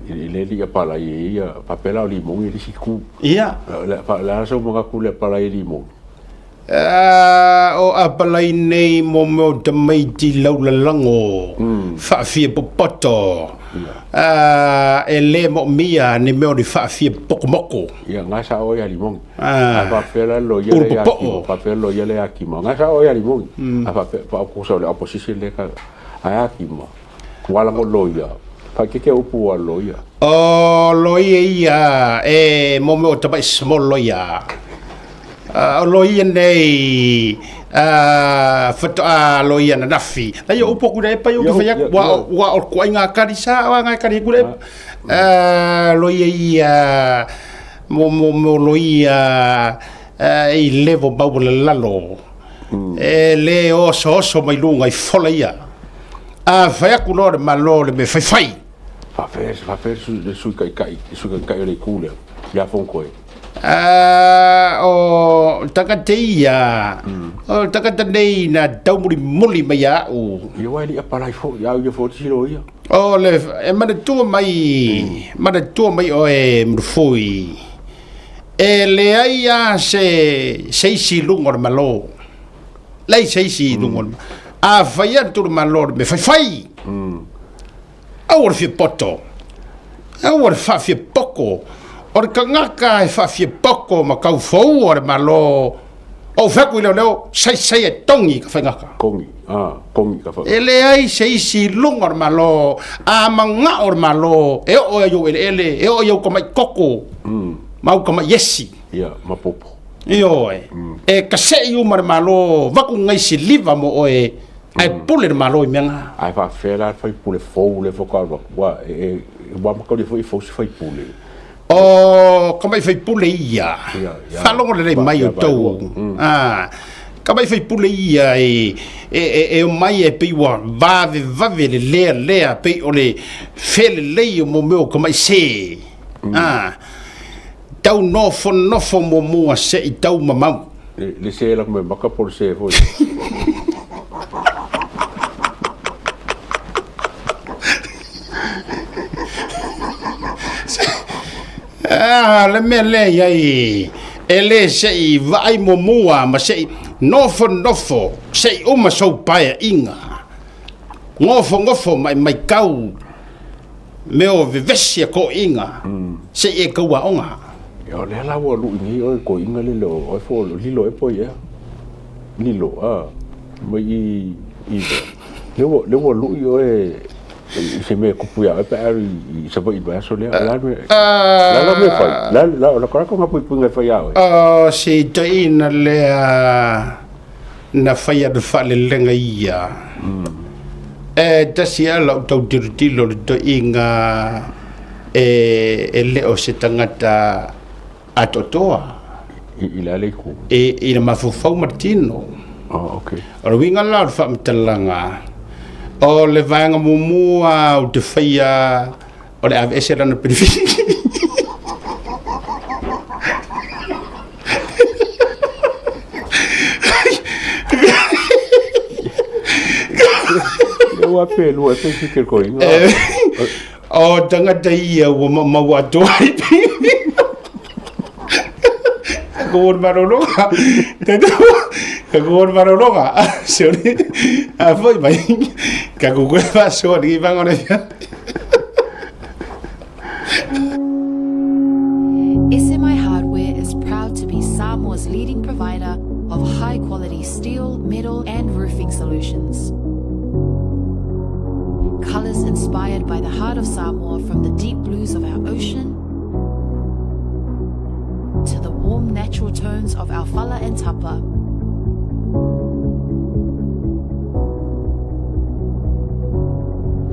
I: i le li apalai e ia faapea la o limoni le isi itu.
H: Ia.
I: Le le a sau manatu le apalai e limoni.
H: A, o apalai nei mo mea o tamaiti laulalago, faafia popoto. E le moomia ni mea o ni faafia pokomoko.
I: Ia, nga sa o ia limongi. A faapea la loia le ia kima, faapea loia le ia kima. Nga sa o ia limongi. A faapea, pa ko sa o le opposition le ka. A ia kima. Wala ngo loia. Fa ke ke upu wa loia.
H: O loia ia e mo mea o tamai small loia. O loia nei faatoa loia ananafi. Ai o upu aku le epa i o ke whai aku. Wa wa o ko ai ngā kari sa o ngā kari ku le epa. Loia ia mo mo mo loia i level maualalalo. E le osooso mai luga i fola ia. A whai aku loa le Malo le mea whaiwhai.
I: Faapea faapea le sui taitai, le sui taitai o le itu lea, ia Fonotoe.
H: O tagata ia, o tagata nei na taumulimuli mai ia au.
I: Ia aua e le i apalai foi, a o ia foi te silo ia.
H: O le, e manatua mai, manatua mai oe Murufui, e leai lava se, se isi i luga o le Malo. Leai se isi i luga o le Malo. A fai atu le Malo le mea faifai. Aua le fia poto, aua le faafia poko. O le tagata e faafia poko ma kaufoua le Malo, ou fai atu i leoleo, saisai e togi ka faigata.
I: Kogi, ah, kogi ka
H: E leai se isi i luga o le Malo, a manao le Malo e oo i ou eleele, e oo i ou tamai koko, ma ou tamai esi.
I: Ia, ma popo.
H: Ioe, e kasei uma le Malo, vaku gaisi liva mo oe, Ae pule le Malo i mea na.
I: Ae faafefea la le faipule fou lea faatoa alu atu, ua e ua amatalia foi e fou se faipule.
H: O ka mai faipule ia, faalogo lelei mai outou, a, ka mai faipule ia e e omai e pei ua vavevave le lealea pei o le felelei o mo mea o ka mai se, a, Tau nofonofo muamua se i tau mamau.
I: Le se la me maka po le se foi.
H: Ah, le mea lea i ai, e le se i vaai muamua ma se i nofonofo, se i uma sou paeaiga. Nofonofo ma e maitau Mea o vevesi a toeaiina se i e tau aoga.
I: Ia o lea la ua lui nei oe toeaiina le leo oe fo lilo e poi ea. Lilo a mai i i le ua le ua lui oe i se mea kupu ia oe pe a i Savaii i le vaiaso lea. La me la la me fai. La la la ko nga puipuiga e fai ia oe.
H: O se toeaiina lea Na faia le faalelega ia. E tasi lava lau tau tilotilo i le toeaiga e le o se tagata atoatoa.
I: I le a le itu?
H: I le mafaufau ma le tino.
I: Oh, okay.
H: O le uiga la o le faamatalaga, o le vaega muamua ou te faia o le aveese lana penefiti.
I: Ua pe lua pe ki ke koinga.
H: O tangata ia ua maumau atoa ai. Ko wor maroroga. Ka ko wor maroroga. Sorry. A foi mai. Ka ku koe fa sorry bangore.
J: SMI Hardware is proud to be Samoa's leading provider of high quality steel, metal, and roofing solutions. Colors inspired by the heart of Samoa from the deep blues of our ocean to the warm natural tones of our fala and tapa.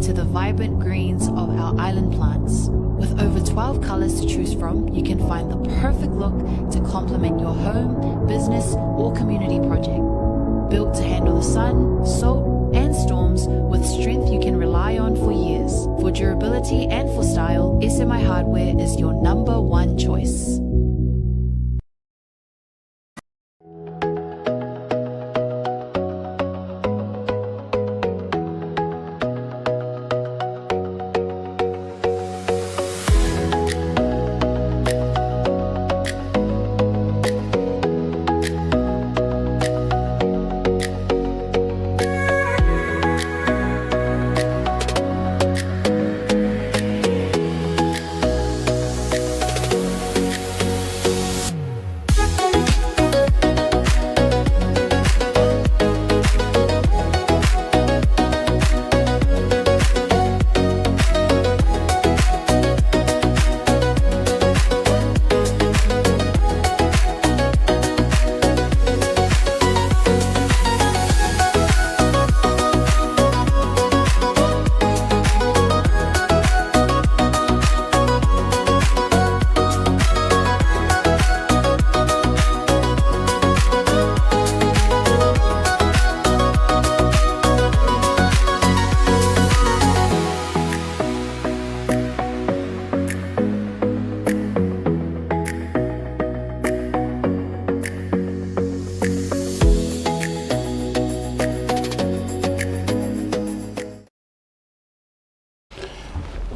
J: To the vibrant greens of our island plants. With over 12 colors to choose from, you can find the perfect look to complement your home, business, or community project. Built to handle the sun, salt, and storms with strength you can rely on for years. For durability and for style, SMI Hardware is your number one choice.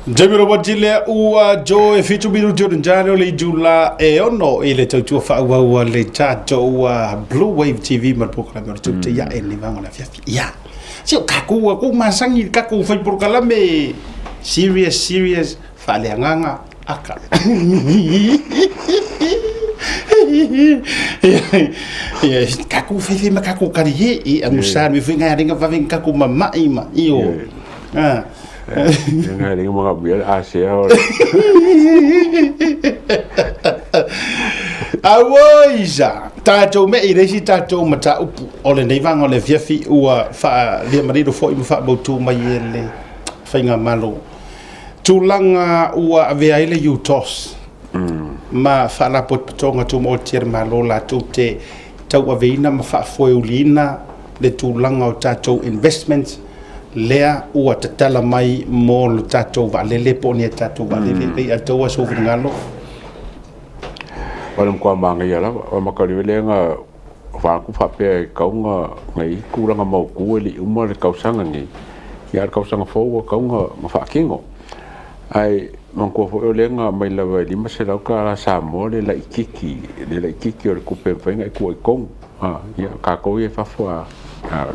H: Jamie Robert lea ua joe 7 minuti o le o le itula e 6 i le tautua faaauau a le tatou Blue Wave TV ma le polokalame o le tou te iae le vaega o le afiafi. Ia, se o tatou a kou masani i le tatou fai polokalame serious, serious, faaleagaga, aka. Ia, tatou fai fai ma tatou kari e, e amusa me fai ngai arenga vave ni tatou mama'i ma, io. Ah.
I: Ngai mga bia Asia ora.
H: Auoisa, tatou me i le isi tatou mataupu o lenei vaega o le afiafi ua faaliamalilo foi ma faamautu mai e le Faigamalo tulaga ua avea ai le UTOS ma Faalapotopotoga Tumaoti a le Malo latou te tauaveina ma faafoeuliina le tulaga o tatou investments lea ua tatala mai mo le tatou vaalele po o ni a tatou vaalele. Lei atoa sou finagalo.
I: O le matua manaia lava, o le matua lea na vaai atu faapea e tatau ona i ai tulaga mautu e le i uma le tausaga lenei, a o le tausaga fou ua tatau ona faatino. Ae manatua foi o lea na aumai lava e $500 Samoa le laitiiti, le laitiiti o le tupe e mafai ona e tuu ai i totonu. Ia, o tatou ia i fafo a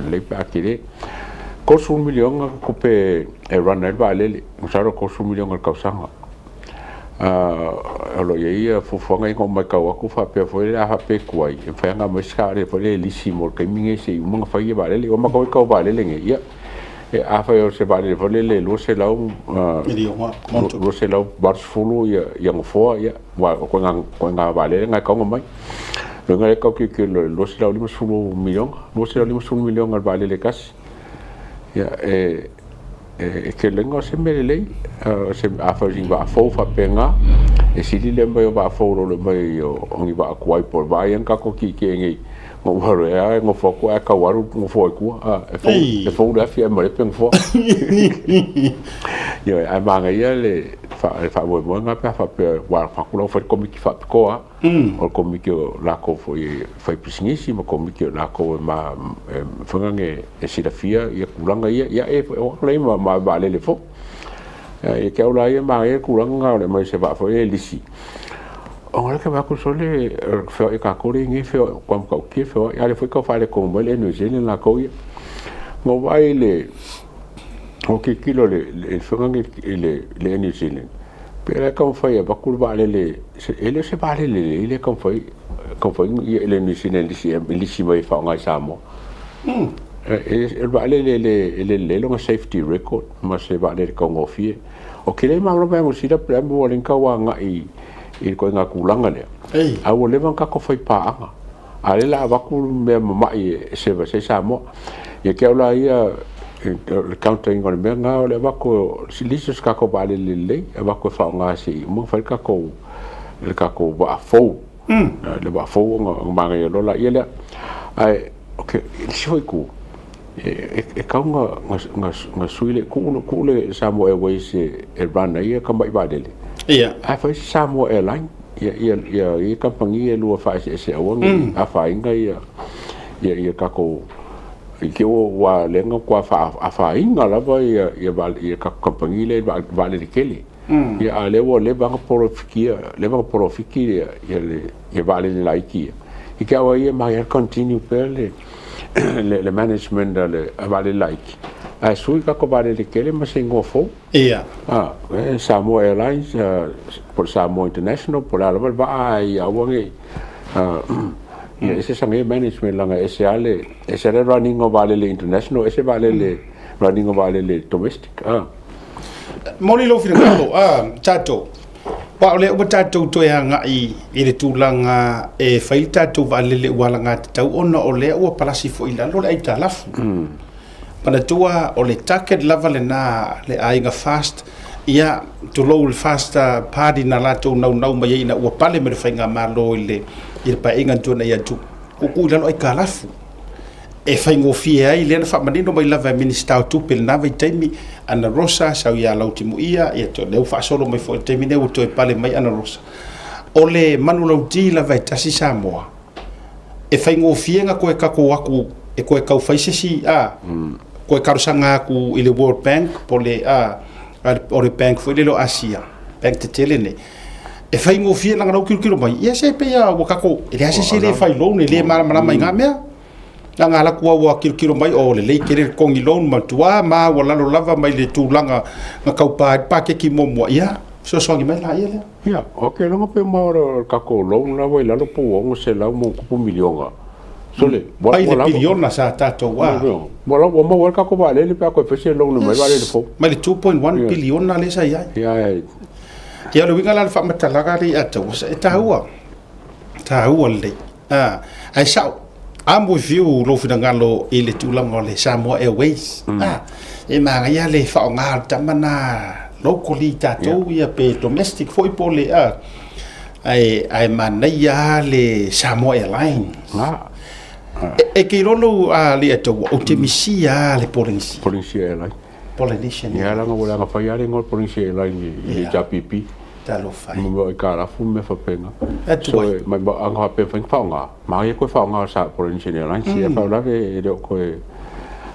I: lelei pe a tele. $30 miliona le tupe e run ai le vaalele, masalo e $30 miliona i le tausaga. O lo o i ai fuafuaga ia na ou matau atu faapea foi lea a faapea e tuai, e mafai ona aumai se vaalele foi lea e lisi mo le taimi lenei seia uma ona fai vaalele. Ua matou tau vaalele nei, ia, afai o se vaalele foi lele e 280 nofoa, ia, aua o ituaiga vaalele na e tatau ona omai. O lona uiga e tau tilotilo i le $250 miliona, $250 miliona i le vaalele e tasi. Ia, e e tele o se mea lelei, afai o sina vaa fou faapena, e sili le aumai o vaa fou i lo le aumai o ni vaa tuai po o le vaa ia na tatou tietie nei, na ou alu ai lava e nofo atu ae tau alu nofoa i tua, e fou le afi ae malepe nofoa. Ioe, ae manaia le faamoemoe lena pe a faapea, aua atu la ua fai le Komiti Faapitoa lava. O le Komiti o lakou foi e fai pisinisi ma Komiti o lakou e ma foi lea e silafia ia tulaga ia, ia e o atu la ia ma vaalele foi. Ia te au la ia manaia le tulaga lena o le aumai o se vaa foi lea e lisi. Ona o lea e vaai atu sole feoai tatou lea e i ai nei feoai matua matautia feoai, a o lea foi e tau faaletonu mai le Air New Zealand latou ia. Na ou vaai i le, na ou tilotilo i le foi lea i le Air New Zealand, Pe la e taumafai e avatu le vaalele, e le o se vaalele lelei lea e taumafai, taumafai ia le New Zealand e lisi mai e faaaoga i Samoa. O le vaalele e le lelei lona safety record ma se vaalele taugofie. Ou te le malamalama ia Niu Sila pe a ua le tau agai i le ituaiga tulaga lea, ae ua leva ona tatou fai paaga. A o lea o le a avatu le mea mamai e service ai Samoa. Ia te au la ia, o le counter ina o le mea lena, o le avatu o se lisi o se tatou vaalele lelei, avatu e faaaoga se i uma ona fai le tatou, le tatou vaa fou, le vaa fou ona manaia loa laia lea. Ae o le isi foi itu, e tatau ona sui le, tuu le Samoa Airways e run ai ia tamai vaalele, ae fai se Samoa Airline. Ia, ia, ia, ia kamupani e lua faaeseese aua ne i afaina ia, ia, ia tatou, i te i ua lea na matua afaina lava ia, ia, ia tatou kamupani lea i le vaalele tele. Ia, a o lea ua leva ona polofikia, leva ona polofiki ia, ia le, ia vaalele laiti ia. I te au a ia manaia lava le continue pea le, le, le management a le vaalele laiti, ae sui tatou vaalele tele ma se igoa fou.
H: Ia.
I: A, e Samoa Airlines, po o le Samoa International, po o le a lava le vaa, ae ia aua ne i, ia ese sana ia management leaga e ese lava le, ese lava le run ina o vaalele international, ese vaalele, run ina o vaalele domestic. A.
H: Momoli lou finagalo, a, tatou, aua o lea ua tatou toe agai i le tulaga e fai le tatou vaalele ua alagatatau ona o lea ua palasi foi i lalo le aitalafu. Manatua o le target lava lena a le aiga Fast, ia, tulou le Fast Party na latou naunau mai ai ina ua pale mai le faigamalo i le i le paeaiga na tuanai atu, tuutuu i lalo aitalafu e faigofie ai lea na faamanino mai lava e Minisita o Tupe i lena vaitaimi, Ana Rosa, sau ia Lautimuia, ia lea ua faasolo mai foi i le taimi lenei ua toe pale mai Ana Rosa. O le manulauti lava e tasi Samoa, e faigofie na toe tatou atu e toe tau fai se isi a, toe talosaga atu i le World Bank po o le a, O le bank foi lele o Asia, bank tetele nei, e faigofie leaga o la ua tilotilo mai, ia se pei lava ua tatou, e leai se isi e le fai loan e le malamalama i na mea. Leaga alu atu lava ua tilotilo mai, oh lelei tele le totogi loan ma tua maualalo lava mai le tulaga na taupa ai le paketi muamua, ia fesoasoani mai laia lea.
I: Ia, ou te iloa pe uma o le tatou loan la ua i lalo po ua $600 ma ono tupu miliona. Sole,
H: ua Mai le lava. piliona sa tatou a.
I: Ua lava, ua maua ai le tatou vaalele pe a toe fai se loan mai le vaalele fou.
H: Mai le 2.1 piliona lea sa i ai.
I: Ia, e.
H: Ia, o le uiga la o le faamatalaga lea ia te au, e taua, taua lelei. A, ae sao, I'm with you lou finagalo i le tulaga o le Samoa Airways. A, e manaia le faaaoga o le tama na locally tatou ia pe domestic foi po o le a, ae, ae manaia lava le Samoa Airlines.
I: A.
H: E, e te iloa lou Leiataua, ou te misia lava le Polynesia.
I: Polynesia Airlines.
H: Polynesian.
I: Ia leaga ua leaga fai lava le igoa o le Polynesian Airlines i le HRPP.
H: Talofa
I: e. Mo aitalafu ma mea faapena.
H: Atu
I: ai. So, mai ana faapea mafai ona faaaoga, manaia toe faaaoga sa Polynesian Airlines. Ia faalavelave e le o toe,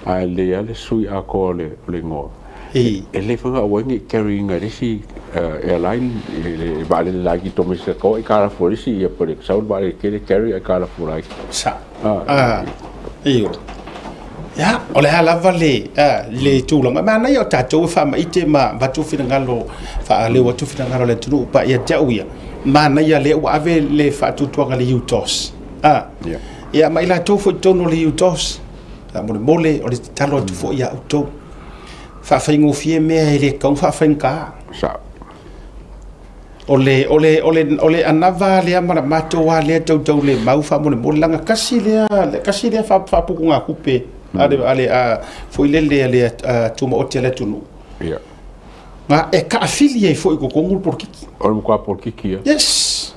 I: ae lelei lava le sui atoa o le igoa. E lelei foi ona aua ai ne i carry ina e le isi airline le vaalele laiti domestic o aitalafu a le isi, ia po o le sau le vaalele tele carry aitalafu laiti.
H: Sa. Ah. Ioe. Ia, o le a lava le, a, le tulaga. Manaia o tatou e faamaite ma avatu finagalo, faaleo atu finagalo o le atunuu pa ia te au ia. Manaia lea ua ave le faatuatuaga i le UTOS. A.
I: Yeah.
H: Ia, ma i latou foi i totonu o le UTOS, faamolemole, o le tatalo atu foi ia outou. Faafaigofie mea e le tatau ona faafaigata.
I: Sao.
H: O le, o le, o le, o le anava lea ma le matou lava lea tautaulemau faamolemole, leaga tasi lea, tasi lea faaputugatupe a le, a le, a, foi lele a le tumaoti a le atunuu.
I: Yeah.
H: Na e taafili ai foi i totonu le polokiki.
I: O le matua polokiki ia.
H: Yes.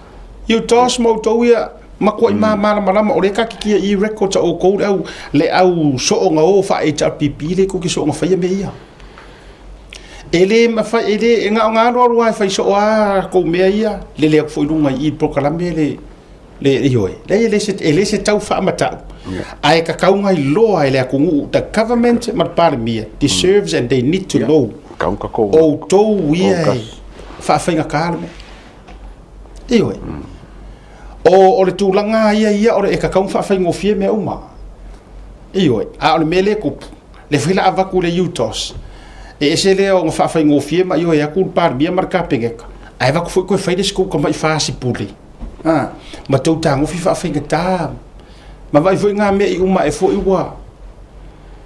H: UTOS ma outou ia, matuai malamalama, o lea tatou te i records a outou le au, le au soonga o faa-HRPP lea tou te soonga faia mea ia. E le mafai, e le, e na ona alu alu lava e fai soo lava latou mea ia, lele atu foi i luga i i polokalame le, le, ioe. Leai, e le se, e le se tau faamatau, ae tatau ona iloa e le atunuu, the government ma le Palemia deserves and they need to know outou ia e faafaigata le mea. Ioe. O, o le tulaga ia ia, o le, e tatau ona faafaigofie mea uma. Ioe, a o le mea lea e tupu, lea foi la avatu le UTOS, e ese lea ona faafaigofie ma ioe atu le Palemia ma le Kapeneta, ae avatu foi toe fai le isi tou tamai fasipuli, a, ma tou tagofi faafaigata, ma vaai foi ngā mea i uma ae foi ua,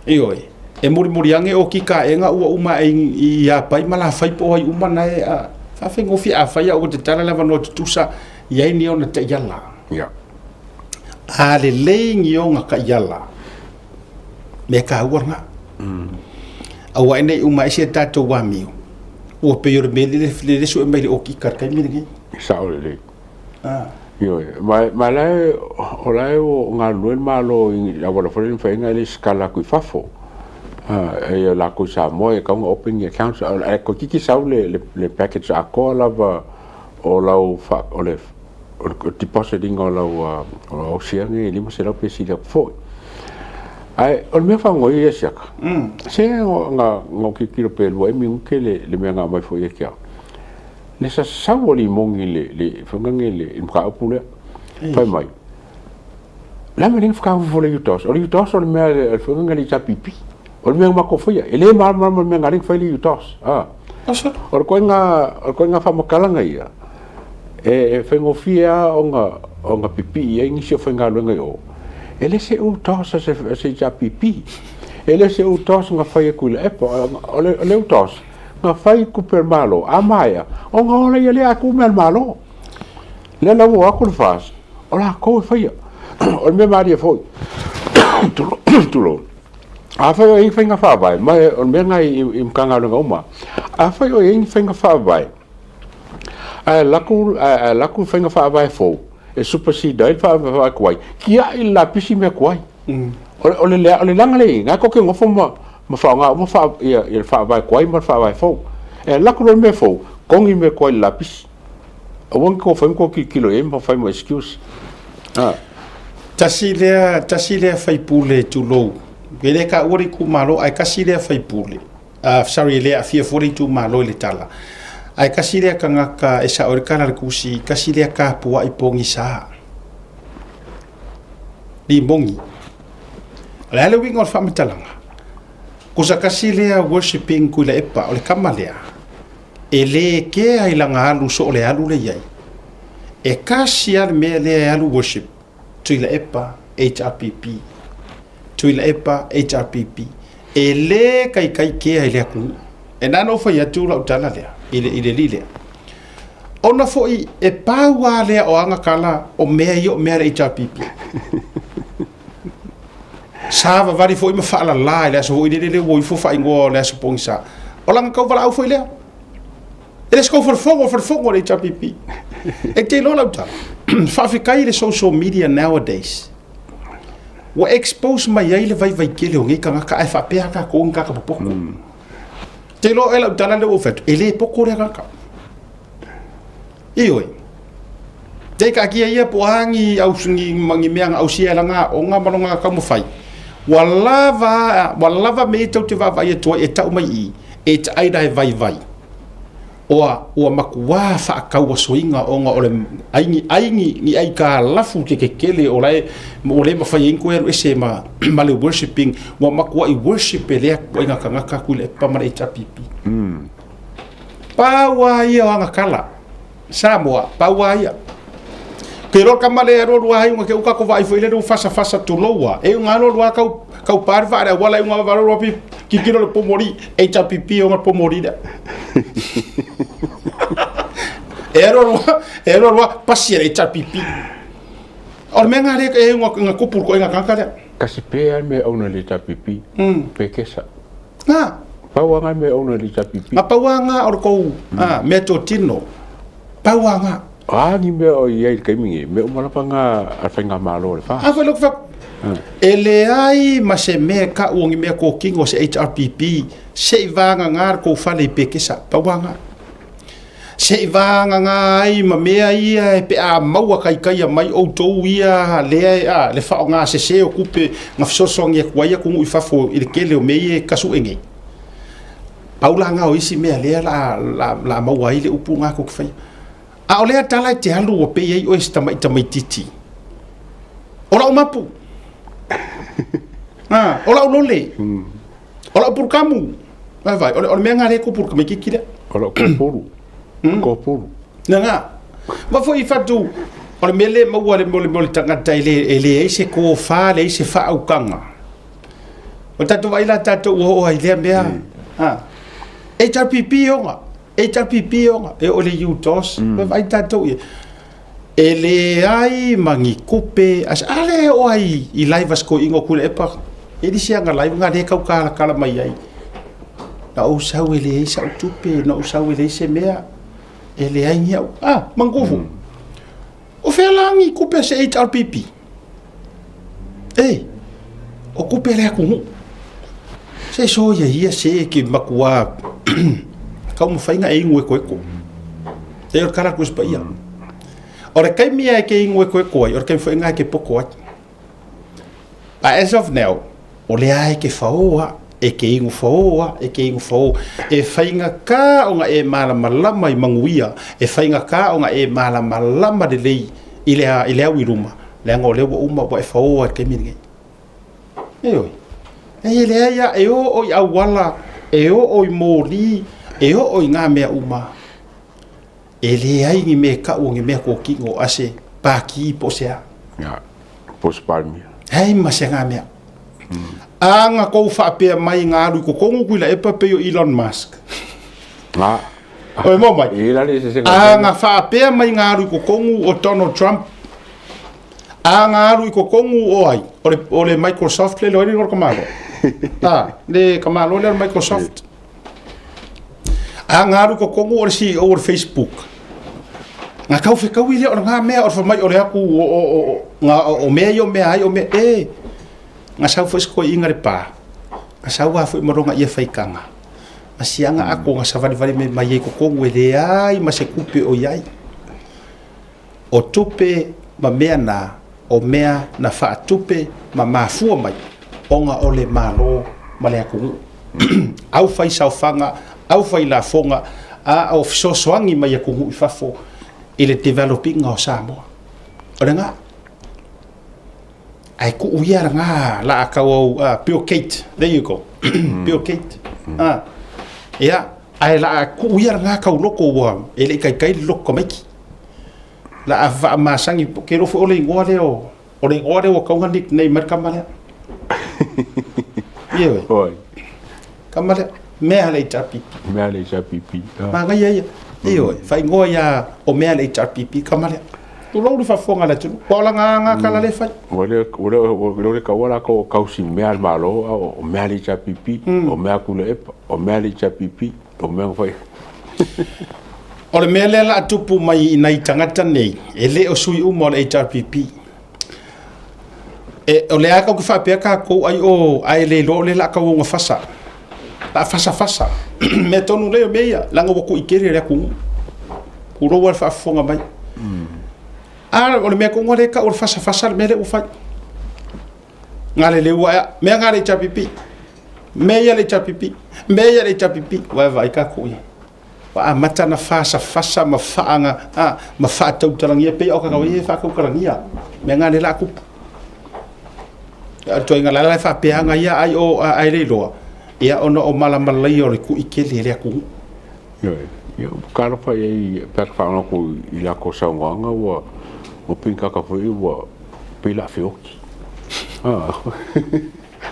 H: ioe, e mulimuli ane o kika aega ua uma ae i Apai ma Lafai po o ai uma na e, a, faafaigofie, afai a ua tatala le avanoa tutusa, i ai ni ona taiala.
I: Yeah.
H: A lelei ni ona taiala, mea taua lena. Aua e nei uma ai si a tatou amio, ua pei o le mea lele lele sue mai le okika i le taimi lenei.
I: Sao lelei. Ah. Ioe, ma, ma la e, o la e o galulue le Malo i auala foi lea na mafai ai ona e lesitala atu i fafo. Ah, e ia latou i Samoa e tatau ona open ni accounts, ae toeitiiti sau le, le, le package atoa lava o lau fa, o le o le deposit ina o lau o lau siagi e 500 pe sili atu foi. Ae o le mea faanoi ia siaka, se na na tilotilo pe 2 ai minute le le mea na aumai foi ia te au. Le sasau o limoni le le foi nani le le mataupu lea. Fai mai, le a mea lea na whakaahua le UTOS? O le UTOS o le mea le foi nani le HRPP. O le mea na matou faia, e le malamalama le mea na ala ai ona fai le UTOS. O le koiga o le koiga faamatalaga ia, e faigofie lava ona ona pipii ai nisi o faigaluega i o. E le se UTOS a se a se HRPP. E le se UTOS na fai e Tuilaepa. O le o le UTOS na fai tupe a le Malo, a maea ona ola ia lea ae tuu mea a le Malo. Lea la ua o atu le FAST, o latou e faia. O le mea malie foi, tulou, afai o i ai ni faiga faavae, ma o le mea lena i Matagaluega uma, afai o i ai ni faiga faavae, ae alu atu, ae alu atu le faiga faavae fou e supersede ai le faavae tuai, tiai le lapisi mea tuai. O le, o le, o le leaga lea e i ai, na tou te nofo ma, ma faaaoga uma faa, ia, ia le faavae tuai ma le faavae fou. E alu atu loa le mea fou, togi le mea tuai i le lapisi. Aua ne i tou fai ma tou tilotilo i ai ma fai ma excuse. Ah.
H: Tasi lea, tasi lea faipule tulou. E le taua le itumalo, ae tasi lea faipule. Sorry e le aafia fua le itumalo i le tala, ae tasi lea tagata e sao ai le tala a le tusi, tasi lea tapuai pogisa. Limoni. O le a le uiga o le faamatalaga? Kusa tasi lea worshipping Tuilaepa, o le tama lea, e le kea i lana alu so o le alu lea i ai. E tasi lava le mea lea e alu worship, Tuilaepa HRPP. Tuilaepa HRPP. E le kaikai kea i le atunuu. E na ona ou fai atu lau tala lea i le, i le alii lea. Ona foi e pau lava lea o ana tala o mea ia o mea a le HRPP. Savavali foi ma faalala i le aso foi lele lea ua ifo faaigoa o le aso pogisa. O lana tauvalaau foi lea. E le se tau falefono, o le falefono a le HRPP. E te iloa lau tala, faafetai i le social media nowadays. Ua expose mai ai le vaivai tele o nei tagata ae faapea tatou ni tagata popoto. Te iloa e lau tala lea ua ou fai atu, e le poto lea tagata. Ioe. Te taatia ia po o a ni, au, ni, ni mea na ausia e lana aoga ma lona taumafai. Ua lava, ua lava mea ia tou te vaavaai atu ai e tau mai i i, e taai la e vaivai. Oa, ua matua faatauasoina ona o le ai ni ai ni, ni aitalafu te kekele o la e, ua le mafai ai ona toe alu ese ma, ma le worshipping. Ua matuai worship e lea ituaiga tagata Tuilaepa ma le HRPP. Pau lava ia o ana tala. Samoa, pau lava ia. Ke iloa le tama lea e alualu lava ai una ke uka ko vaai foi lele ua fasafasa tulou a. E una alualu lava tau, tau pa le vaa le auala e una alualu lava pi kikilo le pomoli, HRPP ona le pomoli lea. E alualu lava, e alualu lava pasi e le HRPP. O le mea nga lea e una nga kupu le koena tagata lea.
I: Kasi pe a le mea ona le HRPP, pe kesa.
H: Nga.
I: Pau a nga mea ona le HRPP.
H: Nga pau a nga o le kou a, mea totino. Pau a nga.
I: A ni mea o i ai i le taimi nei, mea uma lava nga a le faigamalo o le FAST.
H: A foi lou fai E leai ma se mea e kau o ni mea kokino o se HRPP se i vagagā le kou fale i Pekesa. Pau a nga. Se i vagagā ai ma mea ia e pe a maua kaikaia mai outou ia lea e, a, le faaaoga sese o tupe na fesoasoani atu ai atunuu i fafo i le tele o mea ia e tasuʻe nei. Pau la na o isi mea lea la, la, la maua ai le upu na tou te faia. A o lea tala e te alu ua pei ai oe se tamaʻi tamaitiiti. O lau mapu. Ah, o lau lole. O lau pulukamu. Vai vai, o le, o le mea ngā le ko pulukameikiki lea.
I: O lau kōpulu. Kōpulu.
H: Nā ngā. Ma foi i whatu, o le mea le maua le mole mole tangata e le, e leai se kōwhā, leai se whaaukanga. O tātou vai la tātou ua oo ai lea mea. Ha. HRPP onga. HRPP onga. E o le UTOS. Mm. Vai tātou ia. E leai ma ni kupe a se, a lea e oo ai i live a si toeaina o Tuilaepa, e le isi aga live na lea e tau kalakala mai ai. Na ou sau e leai sau tupe, na ou sau e leai se mea, e leai ni au, ah, mangufu. O fea la ni kupe a se HRPP? E, o kupe a le atunuu. Se soia ia se ke matua taumafai na e inu ekoeko. E o le kala ku paia. O le taimi e ke inu ekoeko ai, o le taimi foi nga e ke poko ai. But as of now, o lea e ke whaoa, e ke inu whaoa, e ke inu whaoa. E whainga kā o nga e malamalama i Manguia, e whainga kā o nga e malamalama lelei i le, i le au i luma, leaga o lea ua uma ua e whaoa i le taimi lenei. Ioe. E leai a, e oo i auala, e oo i moli, e oo i ngā mea uma. E leai ni mea e kau o ni mea kōkino a se pākī po o se a.
I: Ia, po o se Palemia.
H: Hei ma se ngā mea. A nga kou whaapea mai ngā alu i kokonu kui la epa pei o Elon Musk.
I: Ngā.
H: Oi mo mai.
I: E la le se se
H: A nga whaapea mai ngā alu i kokonu o Donald Trump. A nga alu i kokongu o ai, o le, o le Microsoft le loa le ka malo. A, le ka malo le Microsoft. A nga alu i kokongu o le CEO o le Facebook. Nga kau whekaui lea o le ngā mea o le whamai o le aku o, o, o, o, ngā, o, o mea i o mea ai o mea, e, nga sau foi se koe inga le pā. Nga sau a foi maronga ia whaikanga. Nga sianga ako nga savalivali me mai e kokongu e leai ma se kupe o iai. O tupe ma mea na, o mea na faatupe ma mafua mai ona o le Malo ma le atunuu. Aufai saofaga, aufai lafoga, a o fesoasoani mai atunuu i fafo i le develop ina o Samoa. O lena. Ae tuu ia lena la a tau au, Bill Gate, there you go, Bill Gate. Ia, ae la a tuu ia lena tauloko ua e le i taitai le loto tamaiti. La a faamasani, ke iloa foi o le igoa lea o, o le igoa lea ua tatau ona nickname ai le tama lea. Ioe.
I: Oi.
H: Tama lea, mea le HRPP.
I: Mea le HRPP.
H: Manaia ia. Ioe, faaigoa ia o mea le HRPP tama lea. Tulou le faafofoga a le atunuu. Ua ola ngā ngā kala le fai.
I: Ua le ua le ua le kaua la ko kausi mea le malo o mea le HRPP, o mea Tuilaepa, o mea le HRPP, o mea fai.
H: O le mea lea la a tupu mai i nai tagata nei, e le o sui uma o le HRPP. E, o lea tatou te faapea tatou ai o, ae le iloa o lea la a tauoga fasa. La a fasafasa. Mea tonu lea o mea ia, leaga ua tui tele le atunuu. Tulou lava le faafofoga mai. A o le mea tonu lea e tau o le fasafasa le mea lea ua fai. Galeleu ae a, mea na a le HRPP. Mea ia le HRPP. Mea ia le HRPP. Ua e vaai tatou ia. Ua amata ona fasafasa ma faaga, a, ma faatautalagia pei o tagata ia e faatautalagia. Mea na lea o le a tupu. A o le ituaiga la la e faapea aga ia ai o ae le iloa, ia ona o malamalaia o le tui tele e le atunuu.
I: Ioe, ia ua talofa i ai pe a faalogo atu i latou saunoaga ua ua pei ni tagata foi ua pei o le a feoti.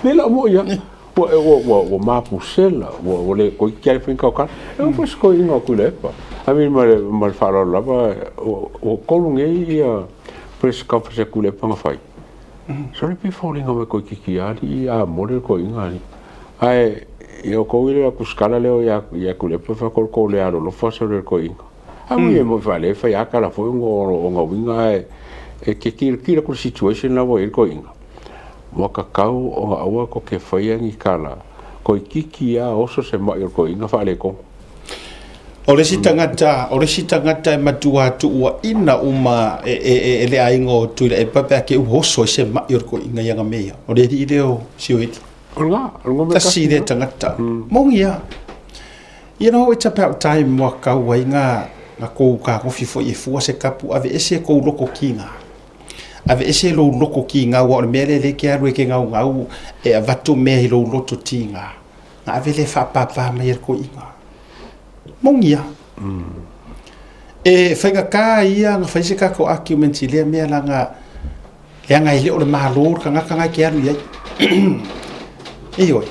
I: Lea la ua ia ua ua ua ua mapusela ua ua le toeitiiti lava le fai ni tautala. E oo foi se toeaina o Tuilaepa. I mean ma le ma le faaaloalo lava ua ua tolu nei ia press conference a Tuilaepa na fai. Sole pei e foliga mai toeitiiti lava alii a mole le toeaina alii. Ae ia outou ia le tusitala lea ia ia Tuilaepa fai atu o le tou le alolofa sole le toeaina. A ui e moi faale fai a tala foi ona o ona uiga ae e te tilotilo atu i le situation la ua i ai le toeaina. Ua tatau ona aua tou te faia ni tala toeitiiti lava oso se mai o le toeaina faaletonu.
H: O le isi tagata, o le isi tagata e matua tuuaina uma e, e, e, e le aiga o Tuilaepa pe a te ua oso ai se mai o le toeaina i ana mea ia. O le alii lea o Sioeli.
I: O lena, o le numera
H: Tasi lea tagata. Moni lava. You know, it's about time ua tau ai nga, nga kou kagofi foi e fua se kapu, aveese kou loko kiga. Aveese lou loko kiga, aua o le mea lea lea e te alu e te gaugau e avatu mea i lou loto tiga. Na ave lea e faapapa mai e le toeaina. Moni lava. E faigata ia ona fai se tatou argument i lea mea leaga leaga e le o le Malo le tagata na e te alu i ai. Ioe.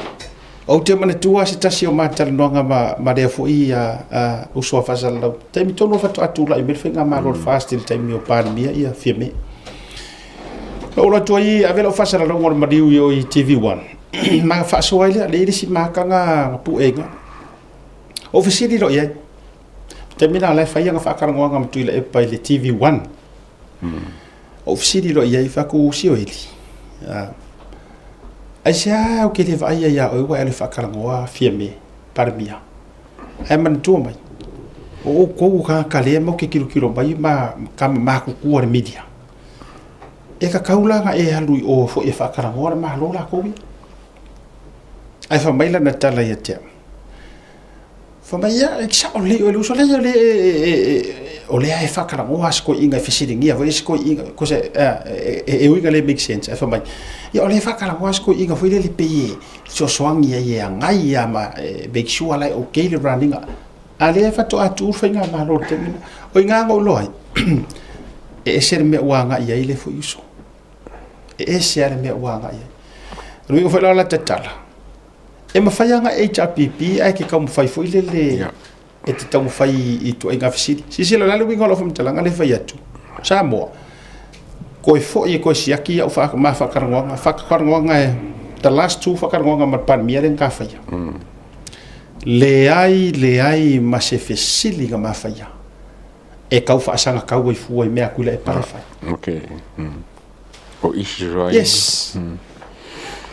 H: Ou te manatua se tasi o ma talanoaga ma, ma lea foi a, uso a faasalalau. Taimi tonu faatoa tulai mai le faigamalo mm. le FAST i le taimi o Palemia ia Fiame. Na ou atu ai ave lau faasalalauga o le maliu i o i TV1. ma faasoa ai lea, le i le isi makaga puega. Ou fesili loa i ai. Taimi la la e fai ana faatalanoaga ma Tuilaepa i le TV1. Ou fesili loa i ai, fai atu, Sioeli, aisea ou te le vaaia ia oe ua e alu e faatalanoa Fiame, Palemia? Ae manatua mai, o outou o tagata lea matou te tilotilo mai ma tama matutua le media. E tatau la ona e alu i o foi e faatalanoa le Malo latou ia. Ae fai mai lana tala ia te au, Fai mai, ia, e sao lelei oe le uso, leai, o lea o lea e faatalanoa lava si toeaina e fesiligia foi si toeaina, cause e ui ina le make sense, ae fai mai, ia o lea e faatalanoa lava si toeaina foi lele pei e fesoasoani ai e agai lava ma e make sure la e okay le running. A lea faatoa tu le faigamalo i le taimi lena. O i ina na ou iloa ai, e ese le mea ua agai ai lea foi uso. E ese lava le mea ua agai ai. O le uiga foi la o lata tala, E mafai lava ona HRPP ae ke taumafai foi lele yeah. e te taumafai i ituaiga fesili. Silasila, o le a le uiga o lau faamatalaga lea e fai atu? Samoa, koe foi e koe siaki au wha, ma whakarangwanga. Whakarangwanga e, the last two whakarangwanga ma le Palemia lea na faia. Leai, leai ma se fesili na ma faia. E kau whaasaga kau ai fua i mea kuila e pare fai.
I: Okay. O isi soa
H: Yes.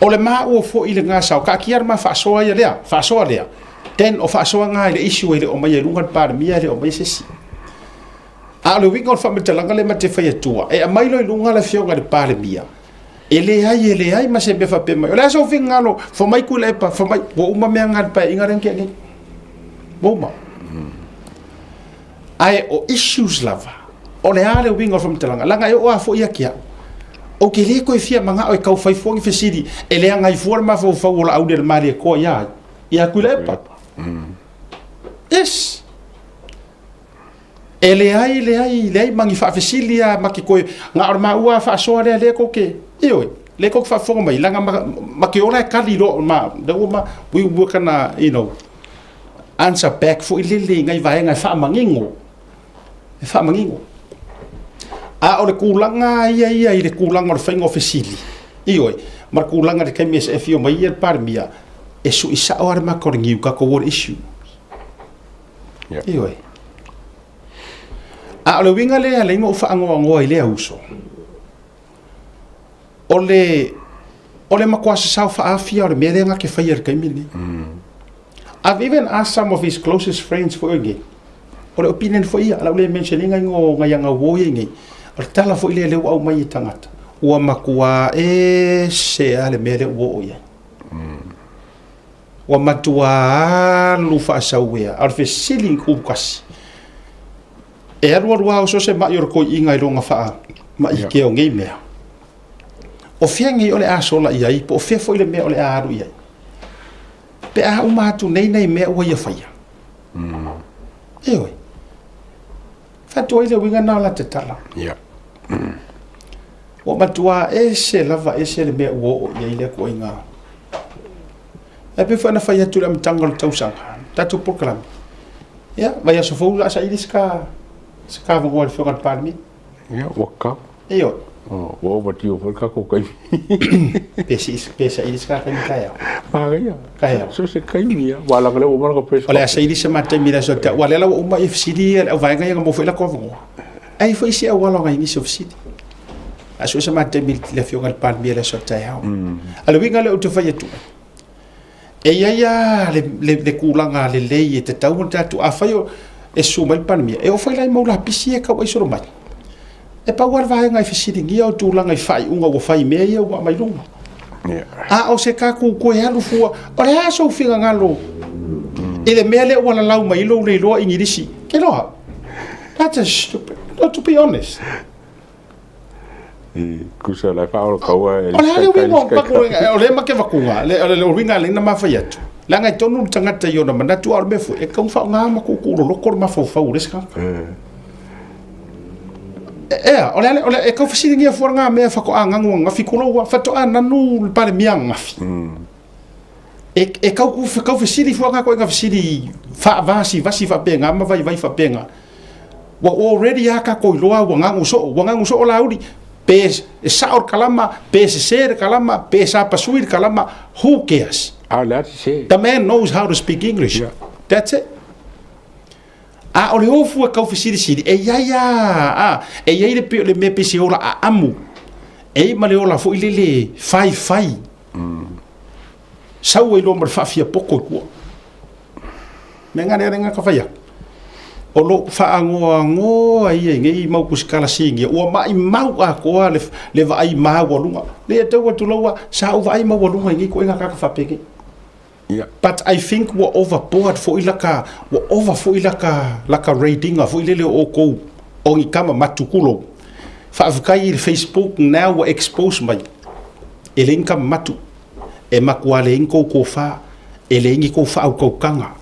H: O le maua foi le gasao, kaakia le ma faasoa ia lea, faasoa lea. Then o faasoa nga i le issue e le o mai e luga le Palemia e le o mai se isi. A o le uiga o le faamatalaga lea ma te fai atua, e aumai loa i luga le afioga i le Palemia, E leai, e leai ma se mea faapea mai. O le a sou finagalo, fai mai Tuilaepa, fai mai, ua uma mea na i le Paeaiga lea na tea nei. Ua uma. Ae o issues lava, o le a le uiga o le faamatalaga, leaga e oo lava foi ia te au, ou te le toe fia manao e tau fai fua ni fesili e leaga ai fua le mafaufau o Laaulialemalietoa ia ai? Ia Tuilaepa. Yes. E leai, leai, leai ma ni faafesili lava ma te toe, na o le maua lava faasoa lea, lea tou te, ioe, lea tou te faafofoga mai, leaga ma, ma te ola e kali loa, ma, lea ua ma, we were gonna, you know, answer back foi lele i nai vaega e faamanino, e faamanino. A o le tulaga ia ia i le tulaga o le faiga o fesili, ioe, ma le tulaga i le taimi e afio mai ai le Palemia, e sui sao lava le mata o le niu, tatou o le issue.
I: Yeah.
H: Ioe. A o le uiga lea e ala ai ona ou faanoanoa i lea uso, o le, o le matua sasao faaafia o le mea lea na te faia i le taimi lenei. I've even asked some of his closest friends foi o i nei, o le opinion foi ia, o le a ou le mention ina igoa o nai ana uo ia i nei, o le tala foi lea lea ua aumai e tagata, ua matua ese lava le mea lea ua oo i ai. Ua matua alu faasauea, a o le fesili i Kupukasi, e alualu lava so se ma'i o le toeaina i lona faamaite o nei mea. O fea nei o le a sola i ai, po o fea foi le mea o le a alu i ai? Pe a uma atu nei nai mea ua ia faia. Ioe. Fatu ai le uiga na o la te tala.
I: Yeah.
H: Ua matua ese lava ese le mea ua oo i ai lea ituaiga. Ae pei foi ona fai atu i le amataga o le tausaga, tatou polokalame, ia, vaiaso fou o le a saili se ka, se ka avanoa i le Afioga i le Palemia.
I: Ia, ua tatau.
H: Ioe.
I: Oh, ua overdue foi le tatou taimi.
H: Pe, si, pe saili se ka taimi taeao.
I: Manaia.
H: Taeao.
I: So se taimi ia. Ua leaga lea ua uma lana press
H: O le a saili se ma taimi i le aso taeao. Aua o lea la ua uma fesili ia le auvaega ia na maua foi latou avanoa. Ai foi isi auala o nai nisi o fesili. A sue se ma taimi i le Afioga i le Palemia i le aso taeao. A o le uiga lea ou te fai atu ai, e i ai lava le, le, le tulaga lelei e tatau ona tatou, afai o e susu mai le Palemia, e oo foi la i mau lapisi ia e tau aisolo mai. E pau lava le vaega e fesiligia o tulaga i faaiuga ua fai i mea ia ua aumai luga. A o se tatou toe alu fua, o le a sou finagalo i le mea lea ua lalau mai ai lou le iloa Igilisi? Ke iloa? That's a stupid, no, to be honest.
I: Tusa la e faaolataua
H: e O le a le uiga o paku o lea ma ke vakuga, le o le uiga lea na mafai atu. Leaga e tonu le tagata i ona manatu, a o le mea foi, e tatau ona faaaoga ma tuutuu loloto le mafaufau o le isi tagata. Ea, o le a, o le, e tau fesiligia fua lena mea faatoa nanu ananafi, tulou a, faatoa nanu le Palemia ananafi. E, e tau, tau fesili fua lena ituaiga fesili faavasivasi faapena ma vaivai faapena. Ua already lava tatou iloa ua nanu soo, ua nanu soo Laauli, pe e sao le kalama, pe sese le kalama, pe sapasui le kalama, who cares?
I: A o le a sese?
H: The man knows how to speak English.
I: Yeah.
H: That's it. A o le ofu e taufesilisili, e i ai lava, a, e i ai le, le mea pei se ola aamu, e i ai ma le ola foi lele faifai, sau ai loa ma le faafiapoto i tua. Mea nga lea nga ka fai atu. O lou faanoanoa ia i nei mau kusikala sinia, ua maimau atoa le, le vaai maualuga. Lea tau atu laua, sa ou vaai maualuga i nei ituaiga tagata faapenei.
I: Yeah.
H: But I think ua overboard foi laka, ua over foi laka, laka rating-a foi lele o outou o ni tama matu, tulou. Faafetai i le Facebook now ua expose mai, e leai ni tama matu, e matua leai ni tou tofa, e leai ni tou faautautaga.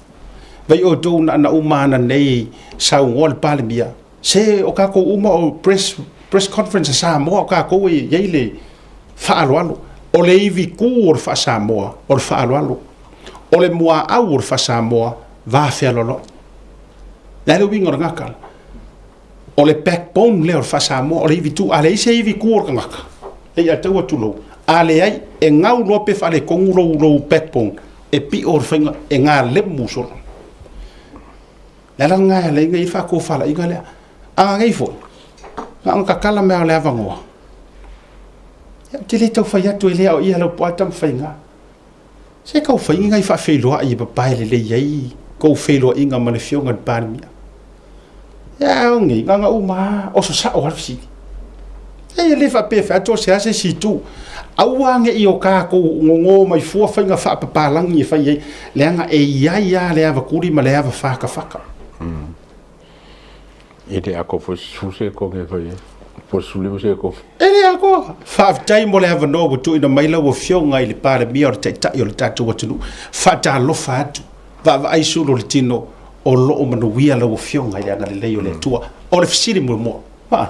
H: Vai outou na na uma ana nei saunoa le Palemia, se o tatou uma o press, press conference a Samoa o tatou e i ai le faaaloalo. O le ivi kū o le faa-Samoa, o le faaaloalo. O le muaau o le faa-Samoa, va fealoaloai. Le a le uiga o lena tala? O le backbone lea o le faa-Samoa, o le ivi tū. A leai se ivi kū o le tagata, e ia tau atu lou. A leai, e gau loa pe faaletonu lou, lou backbone, e pio le faiga, e galemu solo. Le ala lena e ala ai ona i ai le faatofalaiga lea. A nei foi, na ona tatala mai lava o le avanoa. Ia, ou te le tau fai atu e le aoaia lau po a taumafaiga. Se tau fai ni nai faafeiloai e papae lelei ai kou feiloaiga ma le Afioga i le Palemia. Ia, ao nei, na ona uma lava, oso sao lava le fesili. E le faapea e fai atu o se a se isi itu. Aua ne i o tatou gogo mai fua faiga faapapalagi e fai ai, leaga e i ai lava le ava kuli ma le ava whakawhaka.
I: E le ako foi se konge fai ai. Po se lima se konge.
H: E le ako. Faafetai mo le avanoa ua tuuina mai lau Afioga i le Palemia o le Taitai o le tatou atunuu. Faatalofa atu, vaavaai sulu o le tino, o lo o manuia lau Afioga i le agalelei o le Atua. O le fesili muamua, maa,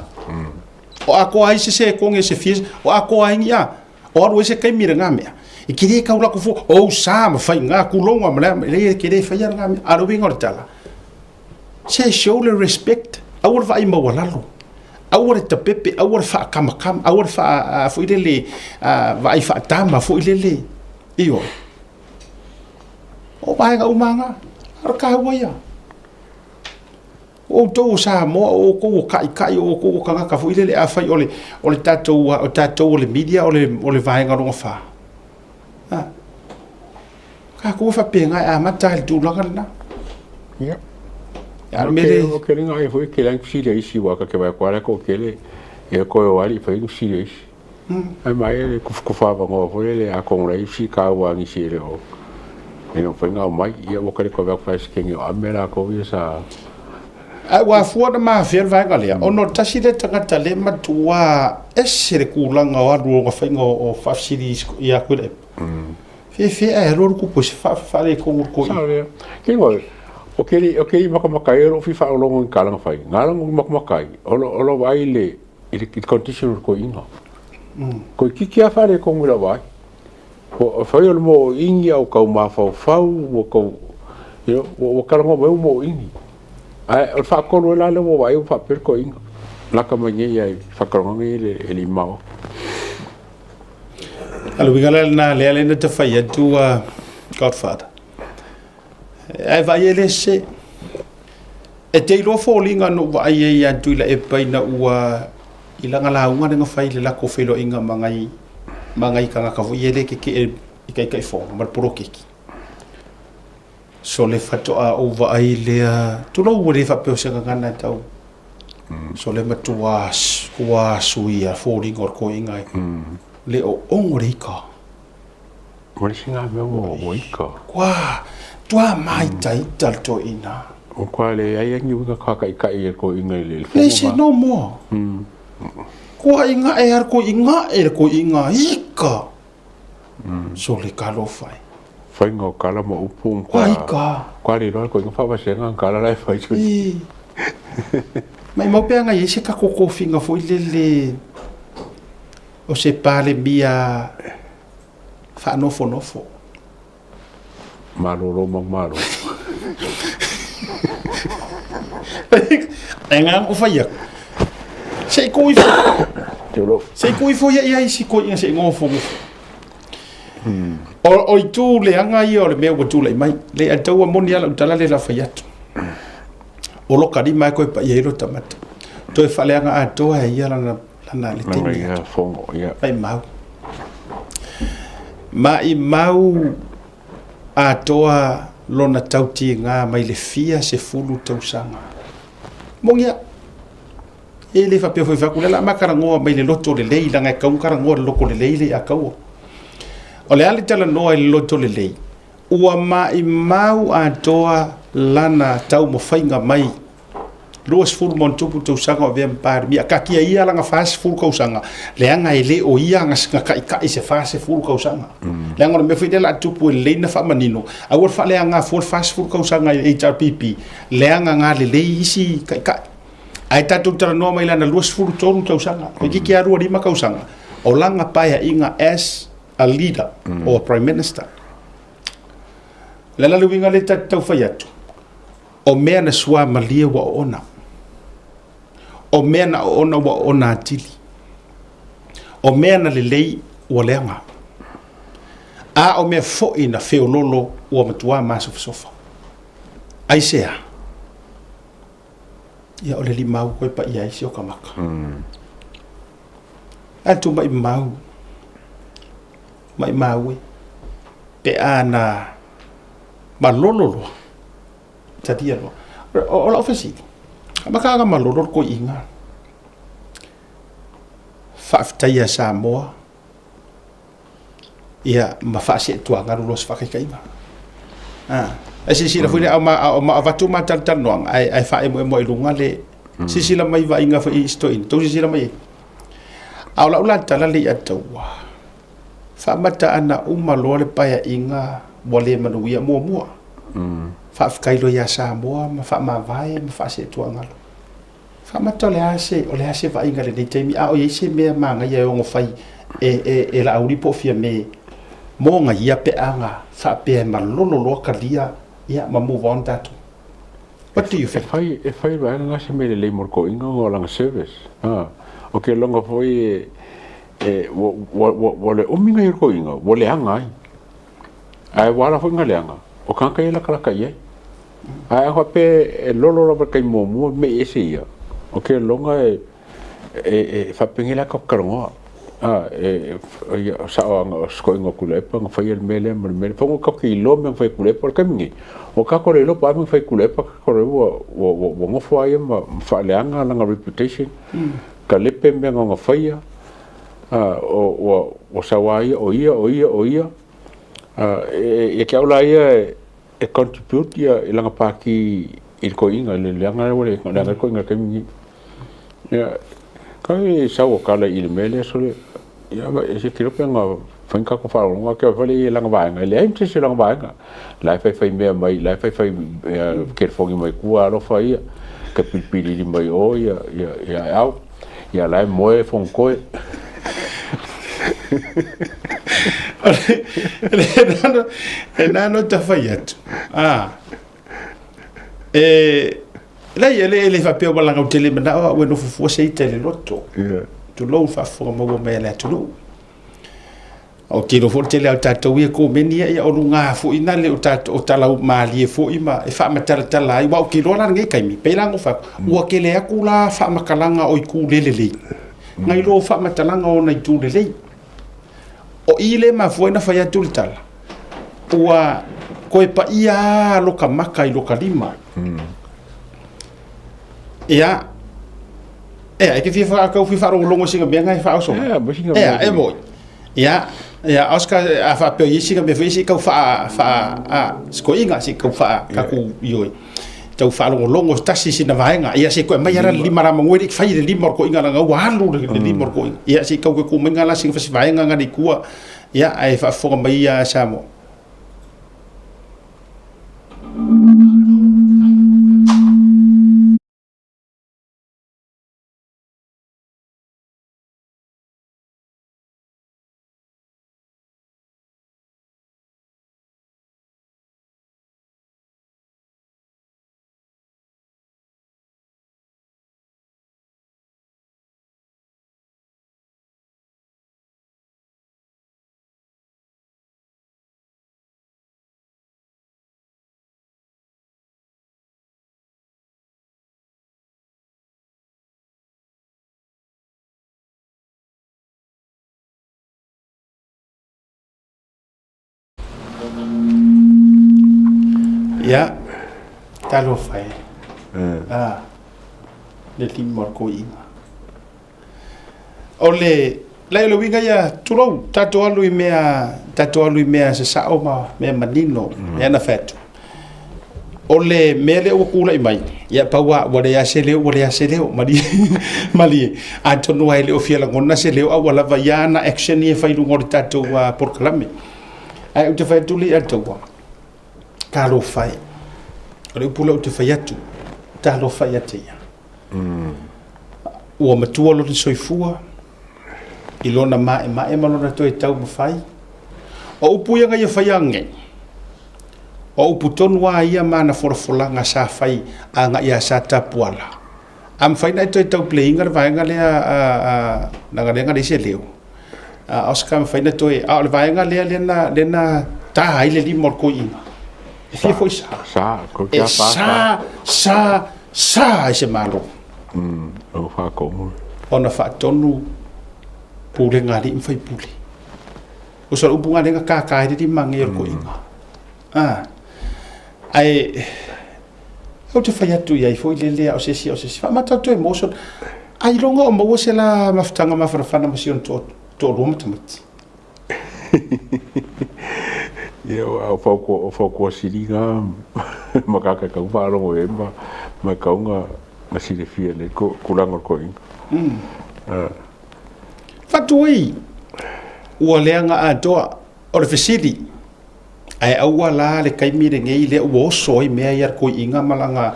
H: o akoa ai se se konge se fia, o akoa ai ni a, o alu ai se taimi i lena mea. E te le tau lako fua, o ou sa ma faiga, kuloga ma le a, e te le faia lena mea. A o le uiga o le tala, se show le respect, aua le vaai maualalo, aua le tapepe, aua le faakamakama, aua le faa, foi lele, vaai faatama foi lele, ioe. O vaega uma lava na, o le taua ia. O outou o Samoa, o outou o Taitai, o outou o tagata foi lele, afai o le, o le tatou, o tatou o le media, o le, o le vaega lona fa. A, tatou e faapena e amata i le tulaga lena.
I: Ia.
H: A o le mea le...
I: O ke linga ai foi ke lang sili isi wa ka ke vai kwa ko kele e ko o ali foi sili isi. Ai mai e kufukufa avanoa foi lele a kong lai si ka ua ngisi e le o e no whainga o mai ia waka le kowe aku si kengi o ame la ko ia sa.
H: Ae ua afua ona mafea le vaega lea, ona o le tasi lea tagata lea e matua ese le kulaga o alu o lona faiga o faafesili ia Tuilaepa. Fefe ae alu alu kupu se faaletonu le toeaina.
I: Sao lea. Ke ngoi, o ke o ke makamaka ai o lo fi whaolongo i kalanga whai. Ngā rango makamaka ai, o lo o lo vai le i le condition o le koiinga. Ko i kiki a whare ko ngura wai. Ko whai o le mo ingi au kau mafaufau, ua kau, you know, ua, ua karango mai mo ingi. Ai, o le whaakolu e la le ua wai o whaapere koiinga. Laka mai nei ai whakaronga ngai le e li mao.
H: A le uiga la lena lea lena te whai atu a Godfather. Ae vaai e le sese. E te iloa foliga na ou vaai ai ia Tuilaepa ina ua i lana lauga lea na fai i le latou feiloaiga ma nai ma nai tagata foi ia e le tetee i Taitaifono ma le poloketi. So le faatoa ou vaai lea, tulou ua le faapea o se gagana e tau. So le matua ua suia foliga o le toeaina le oogo le ika.
I: Ua isi ngā mea ua ua ika.
H: Kua, tua māitaita le toeaina.
I: O kua le ai angi uiga ka kai kai e ko inga i le fongo
H: Le se no moa. Kua inga e ar ko inga e ko inga ika. So le talofa e.
I: Whainga o kala ma upu
H: Kua ika.
I: Kua le roa ko inga whavasenga kala lai whai tui.
H: I. Mai mau pea ngai e se kako kōwhinga foi lele o se Palemia faanofonofo.
I: Malolo ma malo.
H: E ngā o whai aku. Se i koi fo. Se i koi fo ia ia isi koi inga se i ngofo ngofo. O, o i tū le anga ia o le mea ua tūlai mai. Le a taua moni ala utala le la whai atu. O loka rima e koe pa ia i rota mata. Toe whaleanga atoa e ia lana lana le taimi
I: atu. Fongo, ia.
H: Mai mau. Maimau atoa lona tautiga mai le fia sefulu tausaga. Moni a, e le faapea foi fai atu, o lea o le a ma talanoa mai le loto lelei, leaga e tatau ona talanoa i le loto lelei le a taua. O le a le talanoa i le loto lelei? Ua maimau atoa lana taumafaiga mai 20 ma ona tupu tausaga o avea ma Palemia, taatia ia lana 40 tausaga, leaga e le o ia na taitai i se 40 tausaga. Leaga o le mea foi lea o le a tupu e lelei ona faamanino, aua le faaleaga fua le 40 tausaga i le HRPP, leaga na lelei isi taitai. Ae tatou talanoa mai lana 23 tausaga, toeitiiti lava 25 tausaga, o lana paeaiga as a leader or a prime minister. O le ala le uiga lea ta te tau fai atu, O mea na suamalie ua oona. O mea na oona ua oona atili. O mea na lelei ua leaga. A o mea foi na feololo ua matuā masofasofa. Aisea? Ia o le limau koe paia ai si o ka maka. Ae tu mai mau, mai mau e, pe a na malolo loa. Talia loa. O, o lau fesili, a maka aga malolo le koiinga. Faafetaia Samoa, ia ma faaseetuagalu loa se faakaitaiga. Ah, ae silasila foi le a ma avatu ma talatalanoaga ae ae faaemoemoe i luga le silasila mai vaaiga foi i isi toeaiina. Tou silasila mai ai. A o lau la tala le ia taua, faamata ana uma loa le paeaiga ua le manuia muamua. Faafetai loa ia Samoa ma faamavae ma faaseetuagalu. Faamata o le a se, o le a se vaaiga i lenei taimi, a o i ai se mea manaia e ono fai e, e, e Laauli po o Fiame mo gaia pe a na faapea e malolo loa talia, ia, ma move on tatou. What do you think?
I: E fai, e fai vaega nga se mea lelei mo le toeaina ona o lana service. A, o ke loga foi e, e, ua, ua, ua, ua le umi nai o le toeaina, ua leaga ai. Ae ua ala foi na leaga, o tagata ia e latalata i ai. Ae a faapea e lolo lava i le taimi muamua mei ese ia, o ke loga e e faapenei la tatou talanoa. A e ia sao lava o si toeaina o Tuilaepa na faia le mea lea ma le mea lea. Fono tatou te iloa mea na fai e Tuilaepa. O le taimi lenei, ua tatou le iloa po o a mea na fai e Tuilaepa, tatou le ua ua nofo lava ia ma faaleaga lana reputation, talepe mea na ona faia, a ua ua sau lava ia o ia o ia o ia. Ia te au la ia e contribute ia i lana pati i le toeaina i le leaga lea ua leaga ai le toeaina i le taimi lenei. Ia, kau e sau o tala i le mea lea sole, ia e se tilo pe na fai ni tatou faalogologo atu foi lea i lana vaega, e leai ma se isi o lana vaega. La e faifai mea mai, la e faifai telefoni mai tua, alofa ia, ta pilipilili mai o ia ia Aeau. Ia la e moe Fonotoe.
H: E nā no ta fai atu. Ah. E leai, e le, e le faapea ua laga ou te le manao au e nofo fua se ita i le loto.
I: Yeah.
H: Tulou faafofoga maua mai a le atunuu. Ou te iloa foi le tele o tatou ia komeni ia, ia o luga foi na le o tatou o talau malie foi ma e faamatalatala ai. Aua ou te iloa la lenei taimi, pei la ona ou fai atu, ua tele atu la faamatalaga o itu le lelei, nai lo faamatalaga o ona itu lelei. O i lea e mafua ai ona fai atu le tala, ua toe paia lava loka maka i loka lima. Ia, ea, e te fia wha, fia whaalogologo i sina mea ngai whaoso.
I: Ea, mo sina mea.
H: Ea, e moi. Ia, ia, Oscar, a whaapea i sina mea foi, si kau wha, wha, a, skoinga, si kau wha, kaku ioi. Tau whaalogologo tasi sina vaenga. Ia, si koe mai ara le lima rama ngoi, whai le lima o koinga ranga ua alu le lima o koinga. Ia, si kau ke kumainga la sina whasi vaenga ngani kua. Ia, ai whaafofoga mai ia Samoa. Ia, talofa e. Ah, le lima o le koiina. O le, leai o le uiga ia, tulou, tatou alu i mea, tatou alu i mea sasao ma mea manino, mea na fai atu. O le mea lea ua tulai mai, ia pau lava, ua leai se leo, ua leai se leo, malie, malie. Atonu lava e le o fia lagona se leo, a ua lava ia ana action ia e fai i luga o le tatou uh, polokalame. Ae ou te fai atu le ia taua, talofa e. O le upu lea ou te fai atu, talofa ia te ia. Ua matua lona soifua i lona maemae ma lona toe taumafai. O upu ia na ia faia nei, o upu tonu lava ia ma ana folafolaga sa fai agai ia Satapuala. A mafai ona e toe taupuleina le vaega lea a, a, leaga lea na leai se leo. A Oscar mafai ona toe, a o le vaega lea lea na, lea na ta ai le lima o le toeaina. E fia foi sa.
I: Sa, ko
H: E
I: kia whā
H: sa, sa, sa ai se Malo.
I: O whākomu.
H: Ona faatonu pulega a alii ma faipule. O sa upu ngā lenga kākā ai le lima nge o le koiga. Ah. Ae, ou te whai atu i ai foi le lea o se isi o se isi. Whaamata atu emotion. Ailoga o maua se la mafutaga mafanafana ma si ona toalua ma tamaiti.
I: Ia, o fautua sili na ma kaka kau faalogo i ai ma kau na silafia nei tulaga o le toeaina.
H: Faatuai, ua leaga atoa. O le fesili, ae aua la le taimi lenei lea ua oso ai mea ia a le toeaina ma lana,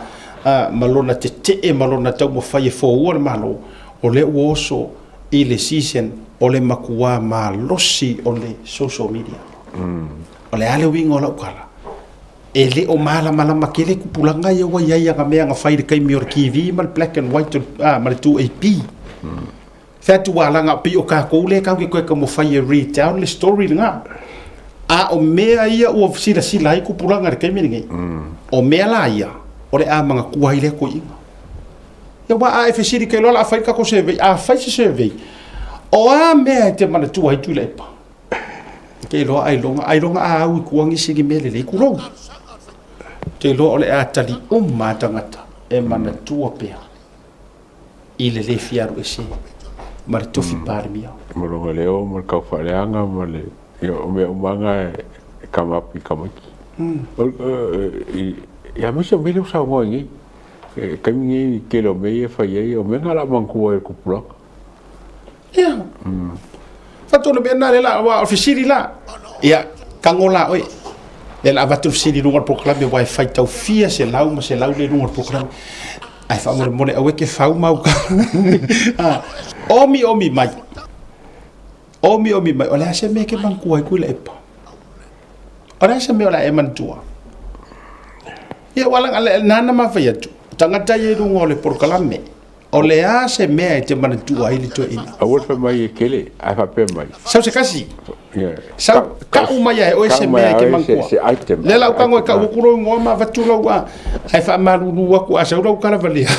H: ma lona tetee ma lona taumafai e foua le Malo, o lea ua oso i le season o le matua malosi o le social media. O le a le uiga o lau tala? E le o malamalama tele tupulaga ia ua i ai ana mea na fai i le taimi o le TV ma le black and white ma le 2AP. Fai atu ua alaga pei o tatou lea tatou te toe taumafai e retell le story lena. A o mea ia ua silasila ai tupulaga i le taimi lenei, o mea la ia o le a manatua ai lea toeaina. Ia aua a e fesili ke loa o le a fai le tatou survey, a fai se survey, o a mea e te manatua ai Tuilaepa? Te iloa ailoga, ailoga a au i tua nisi ni mea lelei, tulou. Te iloa o le a tali uma a tagata e manatua pea i le le fia alu ese ma le tofi Palemia.
I: Ma lona leo ma le taufaaleaga ma le, ia o mea uma lava na e come up i tamaiti. Ia aemaise o mea lea ua saunoa ai nei, e taimi nei i le tele o mea ia e fai ai, o mea na o le a manatua e le tupulaga.
H: Ia. Faatu le mea lena lea la, aua o le fesili la, ia, tago la oe, lea la avatu le fesili i luga o le polokalame, aua e faitau fia selau ma selau lea i luga o le polokalame. Ae faamolemole aua e te fau ma au tala. Omiomi mai, omiomi mai, o le a se mea e te manatua ai Tuilaepa? O le a se mea o le a e manatua? Ia, aua leaga nana ma fai atu, tagata ia i luga o le polokalame, O le a se mea e te manatua ai le toeaina?
I: Aua le fai mai e tele, ae faapea mai.
H: Sau se kasi. Sau, tau mai ia e oe se mea e te manatua.
I: Se item.
H: Lea la ou tago e tau atu lou igoa ma avatu lau a, ae faamalulu atu a sau lau tala valea.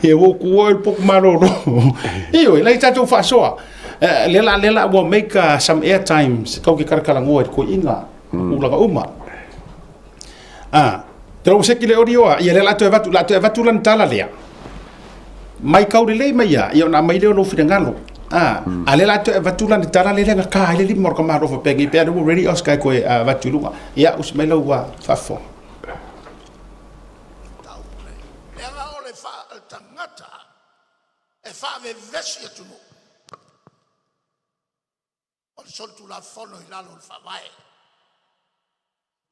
H: Ia ua ou tuua oe i le potu malolo. Ioe, la i tatou faasoa. Lea la, lea la ua make some air times tou te talatalanoa i le toeaina ma tulaga uma. Ah, te rongo seki le ori oa, ia lea la toe avatu, la toe avatu lana tala lea. Mai kau lelei mai ia, ia ona mai lea o lou finagalo. Ah, a lea la toe avatu lana tala lea na ka ai le lima o le ka malo faapea pea le ua ready Oscar e koe avatu i luga. Ia, usi mai lau faafofoga.
K: Leaga o le tagata e faavevesi atunuu. O le solitulafono i lalo o le Faavae.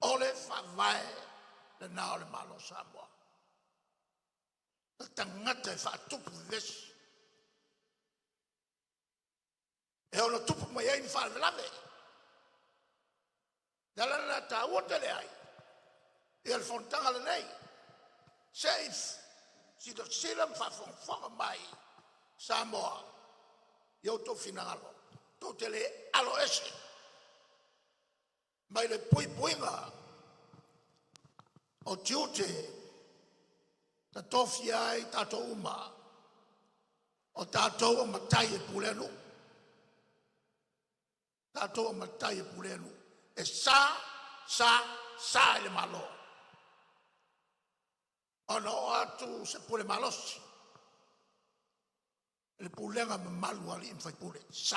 K: O le Faavae lena o le Malo o Samoa. O le tagata e faatupu vevesi, e ono tupu mai ai ni faalavelave. Le ala lena e taua tele ai ia le fonotaga lenei, se i silasila ma faafogafoga mai Samoa i outou finagalo, tou te le alo ese mai le puipuiga o tiute na tofia ai tatou uma o tatou o matai e pulea nuu. Tatou o matai e pulea nuu. E sa, sa, sa i le Malo ona oo atu se pule malosi i le pulega mamalu a alii ma faipule. Sa.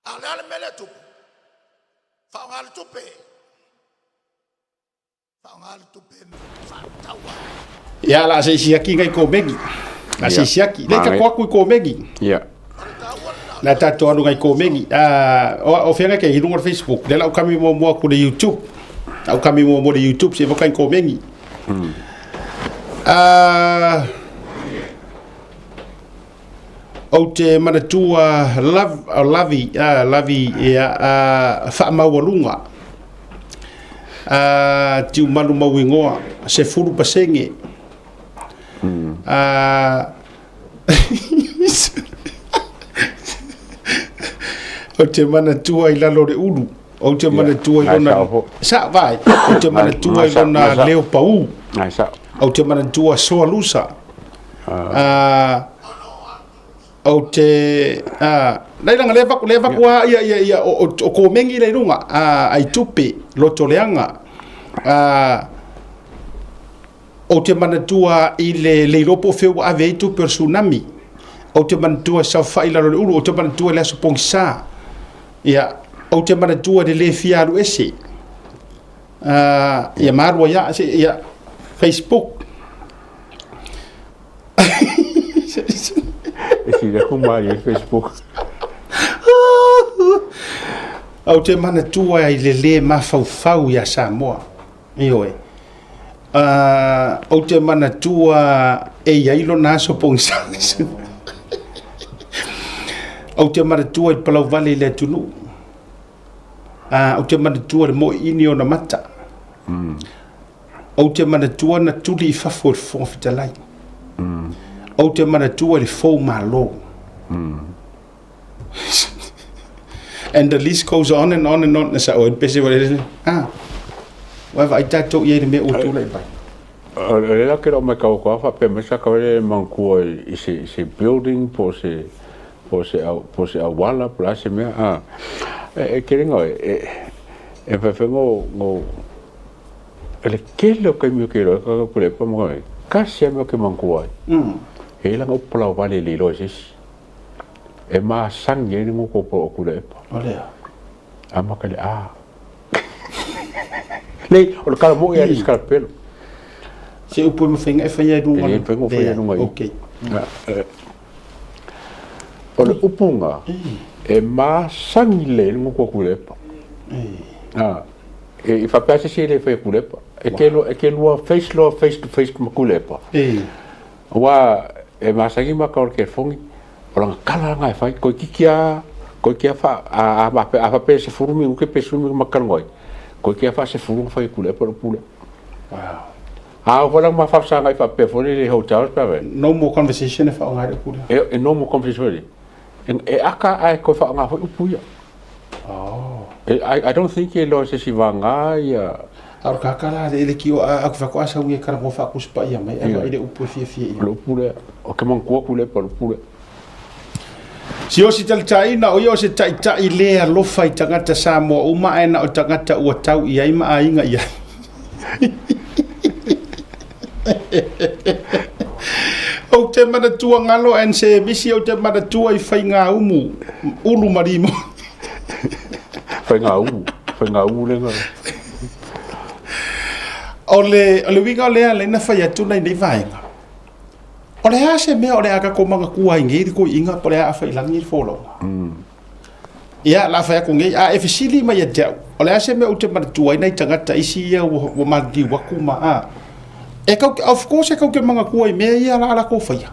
K: A o le a le mea lea e tupu? Faaaoga le tupe.
H: Ia, la se i siaki ngai komegi. La se i siaki. Le ka koaku i komegi.
I: Ia.
H: La tatou alu ngai komegi. Ah, o fenga ke i lunga o Facebook. Le la kami mo mo ku le YouTube. Au kami mo mo le YouTube se voka i komegi. Ah, ou te manatua love, lavi, lavi ia, faamaualuga tiumalu mauigoa, 10%. Ou te manatua i lalo o le ulu, ou te manatua i lona, sa vai, ou te manatua i lona leo pau, ou te manatua soa lusa, Ou te lai langa lea vaku lea vaku a ia ia ia o o komengi lei lunga a ai tupe loto leanga a. Ou te manatua i le le iloa po o fea ua ave ai tupe o le tsunami. Ou te manatua i saofai i lalo o le ulu, ou te manatua i le aso pogisa. Ia, ou te manatua i le le fia alu ese. Uh, ia ma alu ai lava, ia, Facebook.
I: E sili aku malie i Facebook.
H: Ou te manatua i le le mafaufau ia Samoa. Ioe. Uh, ou te manatua e i ai lona aso pogisa. Ou te manatua i palauvale i le atunuu. Uh, ou te manatua le moiini o na mata. Ou te manatua na tuli i fafo e le Fofoga Fetalai. Ou te manatua i le fou malo. And the list goes on and on and on. Na sa oe pese wale le. Ah. Ua vaai tatou i ai le mea ua tulai mai.
I: O le la ke lo mai kau ko fa pe mesa ka le mangkua i se se building po se po se au po se auala po la se mea a e ke lenga e e fa fe ngo ngo le kele o kaimi o ke loa ka ka pule pa mo ka se mea ke mangkua e la ngo pala wale le lo se E masani ai le goko o Tuilaepa.
H: O lea.
I: Amata i le A. Nei, o le kala moʻi a le isi kala pelo.
H: Se upu e mafai e faia i luga.
I: E le mafai ona faia i luga i.
H: Okay.
I: O le upu e masani lelei ai le goko o Tuilaepa. E faapea se isi e le faia Tuilaepa. E te lua face loa face to face ma Tuilaepa. Aua e masani maka o le telefoni, o lana tala lena e fai, toeitiiti lava, toeitiiti lava faa, a, a, a faapea e 10 minute pe 10 minute ma talanoa ai, toeitiiti lava faa-10 ona fai atu lea po o le upu lea. A oo foi la ina ma faafesagai faapea foi lele i hotels pe a fai.
H: No more conversation e faaaoga ai le upu lea.
I: E no more conversation foi lele. E aka ae toe faaaoga foi upu ia.
H: Oh.
I: I don't think e iloa e se isi vaga ia.
H: A o le kaka la le ki o a aku fako asa unge kara mo fa kuspa ia mai a i le upu e fiafia ia.
I: Le upu lea, o ke manatua atu lea pa le upu lea.
H: Si'osi talitaina o ia o se ta'ita'i lē alofa i tagata Samoa uma ae na o tagata ua tau i ai ma aiga i ai. Ou te manatua galo and se misi ou te manatua i faigaumu ulu ma limo.
I: Faigaumu, faigaumu le galo.
H: O le, o le uiga o lea lea na fai atu nai nei vaega. O le a se mea o le a tatou manatua ai nei le toeaina po o le a fai i lagi le folauga. Ia, la fai atu nei, a e fesili mai ia te au, o le a se mea ou te manatua ai nai tagata isi ia ua, ua maliliu atu ma, a, e kau, of course e kau te manatua i mea ia la a latou faia.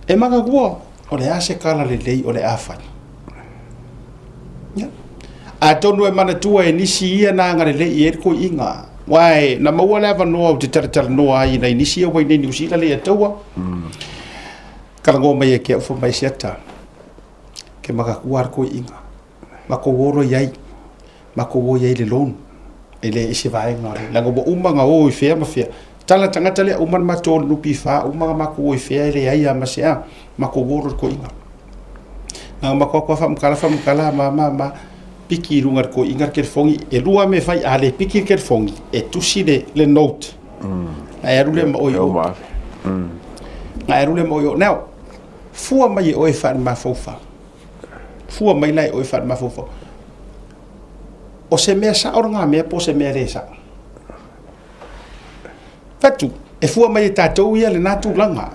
H: E manatua, o le a se kala lelei o le a fai. Ia. Atonu e manatua e nisi ia na agalelei i ai le toeaina, aua e, na maua le avanoa ou te talatalanoa ai i nai nisi ia ua i inei i Niu Sila le ia taua. Talanoa mai e ke au fai mai siata. Ke makatua le toeaina. Matou o loa i ai. Matou o i ai i le loan. E le i se vaega o le, leaga ua uma ona o i fea ma fea. Tala tagata lea, uma ona matou o i le NPF, uma ona matou o i fea e leai lava ma se a. Matou o loa i le toeaina. Na ona matou o atu lava faamatala faamatala ma ma ma piki i luga i le toeaina le telefoni. E lua mea e fai, a le piki le telefoni, e tusi le, le note. Na e alu lea ma oe i o. Na e alu lea ma oe i o. Now, fua mai e oe faale-mafaufau. Fua mai la e oe faale-mafaufau. O se mea sa'o lena mea po o se mea le sa'o? Fatu, e fua mai e tatou ia lena tulaga.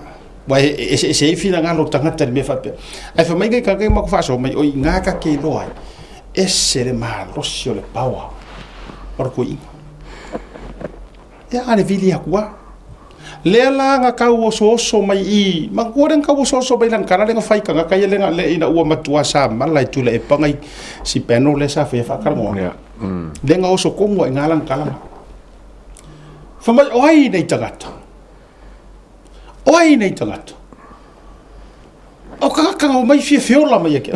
H: Ua e eseese ai finagalo o tagata i le mea faapea. Ae fai mai nai tagata ia ma faasoa mai, o i ina ta te iloa ai, ese le malosi o le power o le toeaina. Ia a le vili atu lava. Lea la na tau osooso mai i, manatua lea na tau osooso mai lana tala lea na fai i tagata ia lea na, ina ua matua samala i Tuilaepa nai si panel lea sa faia faatalanoa. Lea na oso tonu ai i ina lana tala na. Fai mai, o ai nei tagata? O ai nei tagata? O tagata na omai fia feola mai e ke.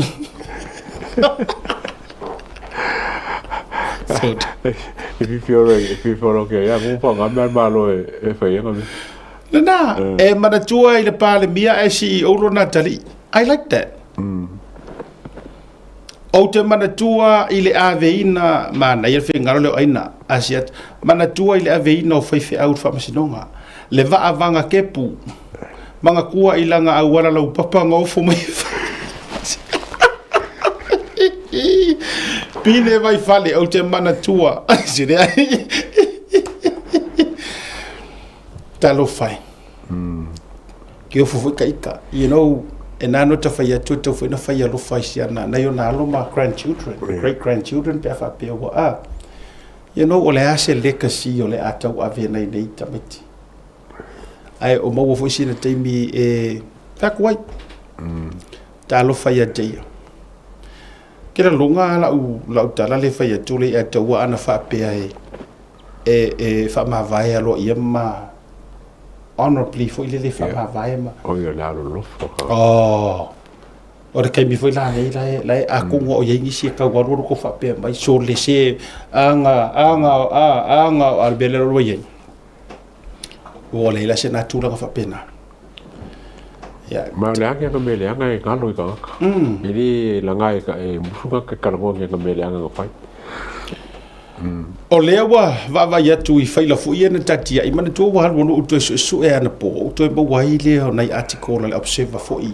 I: E fifiolo e fifiolo ke ia ku pa nga mea malo e e fai nga me.
H: Lena, e manatua i le Palemia ae CEO lona atalii. I like that. Ou te manatua i le aveina, manaia le finagalo lea o Aina, Asiata, manatua i le aveina o faifeau i le faamasinoga, le vaa vaga kepu, manatua i lana auala laupapa na ofo mai Pine Vaifale, ou te manatua. Talofa e. Ke ofo foi ka ita. You know, e nā no ta whai atu, e tau foi na whai alofa i si ana, nei o nā alo ma grandchildren, great grandchildren pe a whapea ua a. You know, o le a se legacy o le a tau ave nei nei tamaiti. Ae o maua foi sina taimi e whaku ai. Talofa ia te ia. Ke la lunga lau, lau tala le whai atu le ia taua ana whapea e, e, e whaamavae aloa ia ma honorably foi lele whaamavae ma.
I: O ia le alolofa ka.
H: Oh. O le taimi foi la nei la e, la e akonga o iai nisi e tau alualu ko whapea mai so le se anga anga a anga o le mea lea ua iai. Ua leai la se na tulaga faapena. Ia.
I: Ma o le a nge mea leaga e galo i tagata. E le laga e ka e musu ka ke kalagoa nge mea leaga na fai.
H: O lea ua vaavaai atu i faila foi ia na tatiai, manatua ua alu alu ou toe suesue anapo, ou toe maua ai lea o nai article a le Observer foi,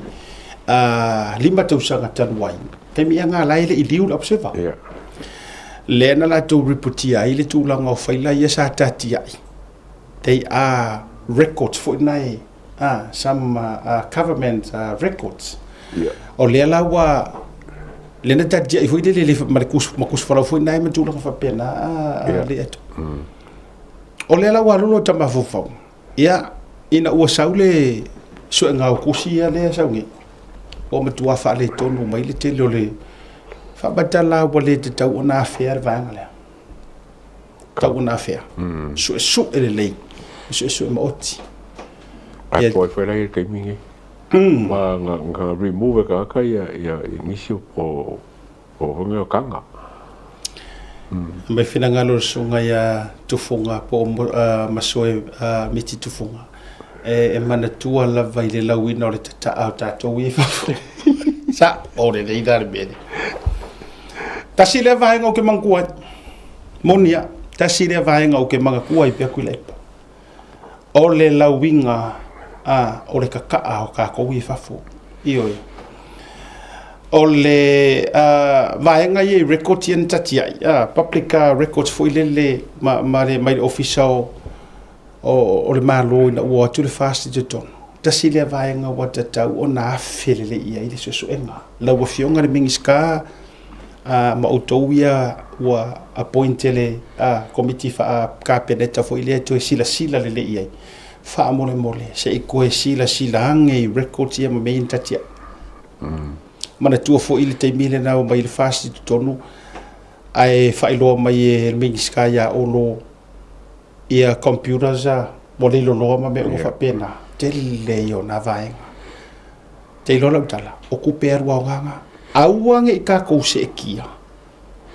H: a 5 tausaga talu ai, taimi ea nga la e le i liu le Observer. Lea na latou ripotia ai le tulaga o faila ia sa tatiai, they are records foi na e, some government records. O lea la ua, lea na tatiai foi lele le ma le kus, ma kusifolau foi na e ma tulaga faapena a le atu. O lea la ua alu lo ta mafaufau, ia, ina ua sau le suega o kusi ia lea e sau nei, ua matua faaletonu mai le tele o le faamatala ua le tatau ona afea le vaega lea. Tatau ona afea. Suesue lelei, suesue maoti.
I: Ae po ai foi la i le taimi nei. Ma nga, nga remove e tagata ia, ia, nisi o, o, o hongi o kanga.
H: Mai finagalo le susuga ia Tufuga po o Masoe Miti Tufuga e manatua lava i le lauina o le tataa o tatou ia i fafo. Sa, o lelei la le mea lea. Tasi lea vaega ou te manatua ai. Moni a, tasi lea vaega ou te manatua ai pea Tuilaepa. O le lauiga a, o le tataa o tatou ia i fafo. Ioe. O le vaega ia i records ia na tati ai, public records foi lele ma, ma le, mai le ofisa o, o, o le Malo ina ua o atu le FAST i totonu. Tasi lea vaega ua tatau ona afe lelei i ai le suesuega. Lau Afioga i le Minisita ma outou ia ua appoint e le Komiti Faa-Kapeneta foi lea e toe silasila lelei i ai, faamolemole se i toe silasila ane i records ia ma mea ia na tati ai. Manatua foi le taimi lena ua mai le FAST i totonu ae faailoa mai e le Minisita ia Olo ia computers ua le loloa ma mea uma faapena. Tele ia o na vaega. Te iloa lau tala, o kupe alu aoga Aua ne i tatou seetia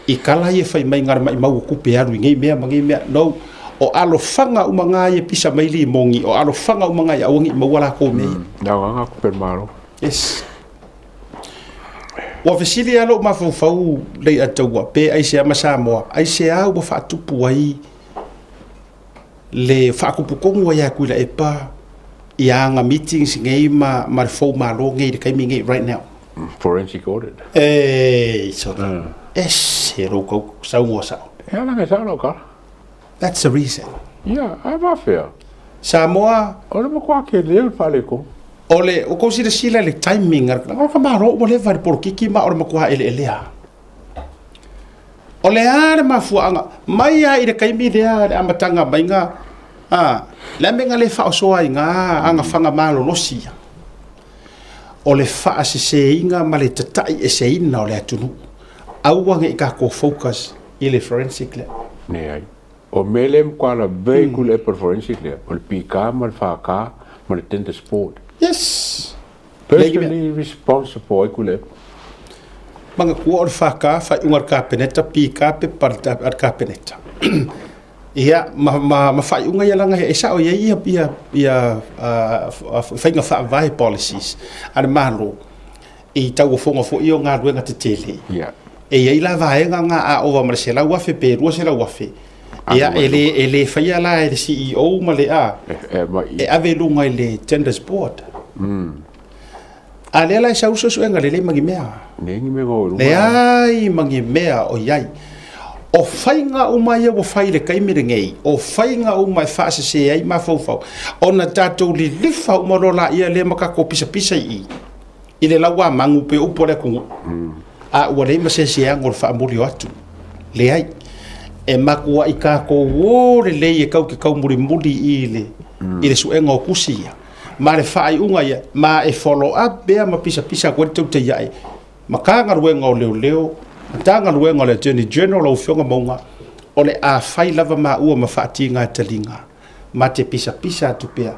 H: i tala ia e fai mai na o le maimau o tupe alu i nei mea ma nei mea. No, o alofaga uma na ia e pisa mai limoni, o alofaga uma na ia aua ne i maua latou mea ia.
I: Le aoga tupe a le Malo.
H: Yes. Ua fesili lava lou mafaufau Leiataua, pe aisea ma Samoa, aisea ua faatupu ai le faatupu tonu ai a Tuilaepa i ana meetings nei ma, ma le fou malo nei i le taimi nei right now.
I: Forensic audit.
H: Ei, sole. Ese lou tau saunoa sao.
I: E ala ngai sao lau tala.
H: That's the reason.
I: Ia, ae faafefea?
H: Samoa.
I: O le matua tele o le faaletonu.
H: O le, ua tou silasila i le timing a le, o le Malo ua leva i le polokiki ma o le matua eleelea. O le a le mafuaaga mai lava i le taimi lea i le amataga maiga, a, le a mea na le faaosoa ai na agafaga malolosi ia? O le faaseseina ma le tataieseina o le atunuu. Aua ne i tatou focus i le forensic lea.
I: Leai. O mea lea e matua lavea i Tuilaepa le forensic lea, o le PK ma le 4K ma le Tenders Board.
H: Yes!
I: Personally responsible ai Tuilaepa.
H: Manatua o le 4K, faaiuga a le Kapeneta, PK, pepa a le Kapeneta. Ia, ma, ma, ma faaiuga ia leaga e sao i ai ia, ia, ia faiga faavae policies a le Malo i tauofoga foi o galuega tetele.
I: Yeah.
H: E i ai la vaega na a ova ma le $100,000 pe $200,000, ia e le, e le faia la e le CEO ma le a, e ave i luga i le Tenders Board. A lea la e sau suesuega lelei ma ni mea. Leai ma ni mea o i ai. O faiga uma ia ua fai i le taimi lenei, o faiga uma e faasese ai mafaufau, ona tatou lilifa uma loa laia lea ma tatou pisapisa i i, i le lauamanu pei o upu a le atunuu, a ua leai ma se isi e ano i le faamuli o atu. Leai. E matuai tatou o lelei e tau te taumulimuli i le, i le suega o tusi ia, ma le faaiuga ia, ma e follow up pea ma pisapisa atu ai le teuteiae Matagaluega o Leoleo, Matagaluega o le Attorney General, lau Afioga Mauga, o le a fai lava maua ma faatiga taliga ma te pisapisa atu pea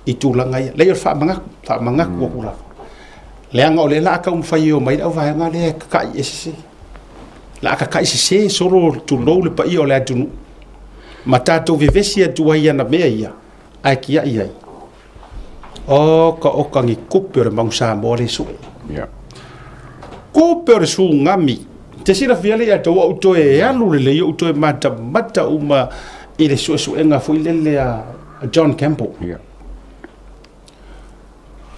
H: i tulaga ia. Leai o le faamanatu, faamanatu atu lava. Leaga o lea la a taumafai e omai le auvaega lea e tata'i ese se, la a tata'i sese solo tulou le paia o le atunuu ma tatou vevesi atu ai i ana mea ia ae tiai ai. Oka oka ni kupe o le Manu Samoa le sue.
I: Yeah.
H: Kupe o le sugami. Te silafia le ia tau au toe alu lelei ou toe matamata uma i le suesuega foi lele a John Campbell.
I: Yeah.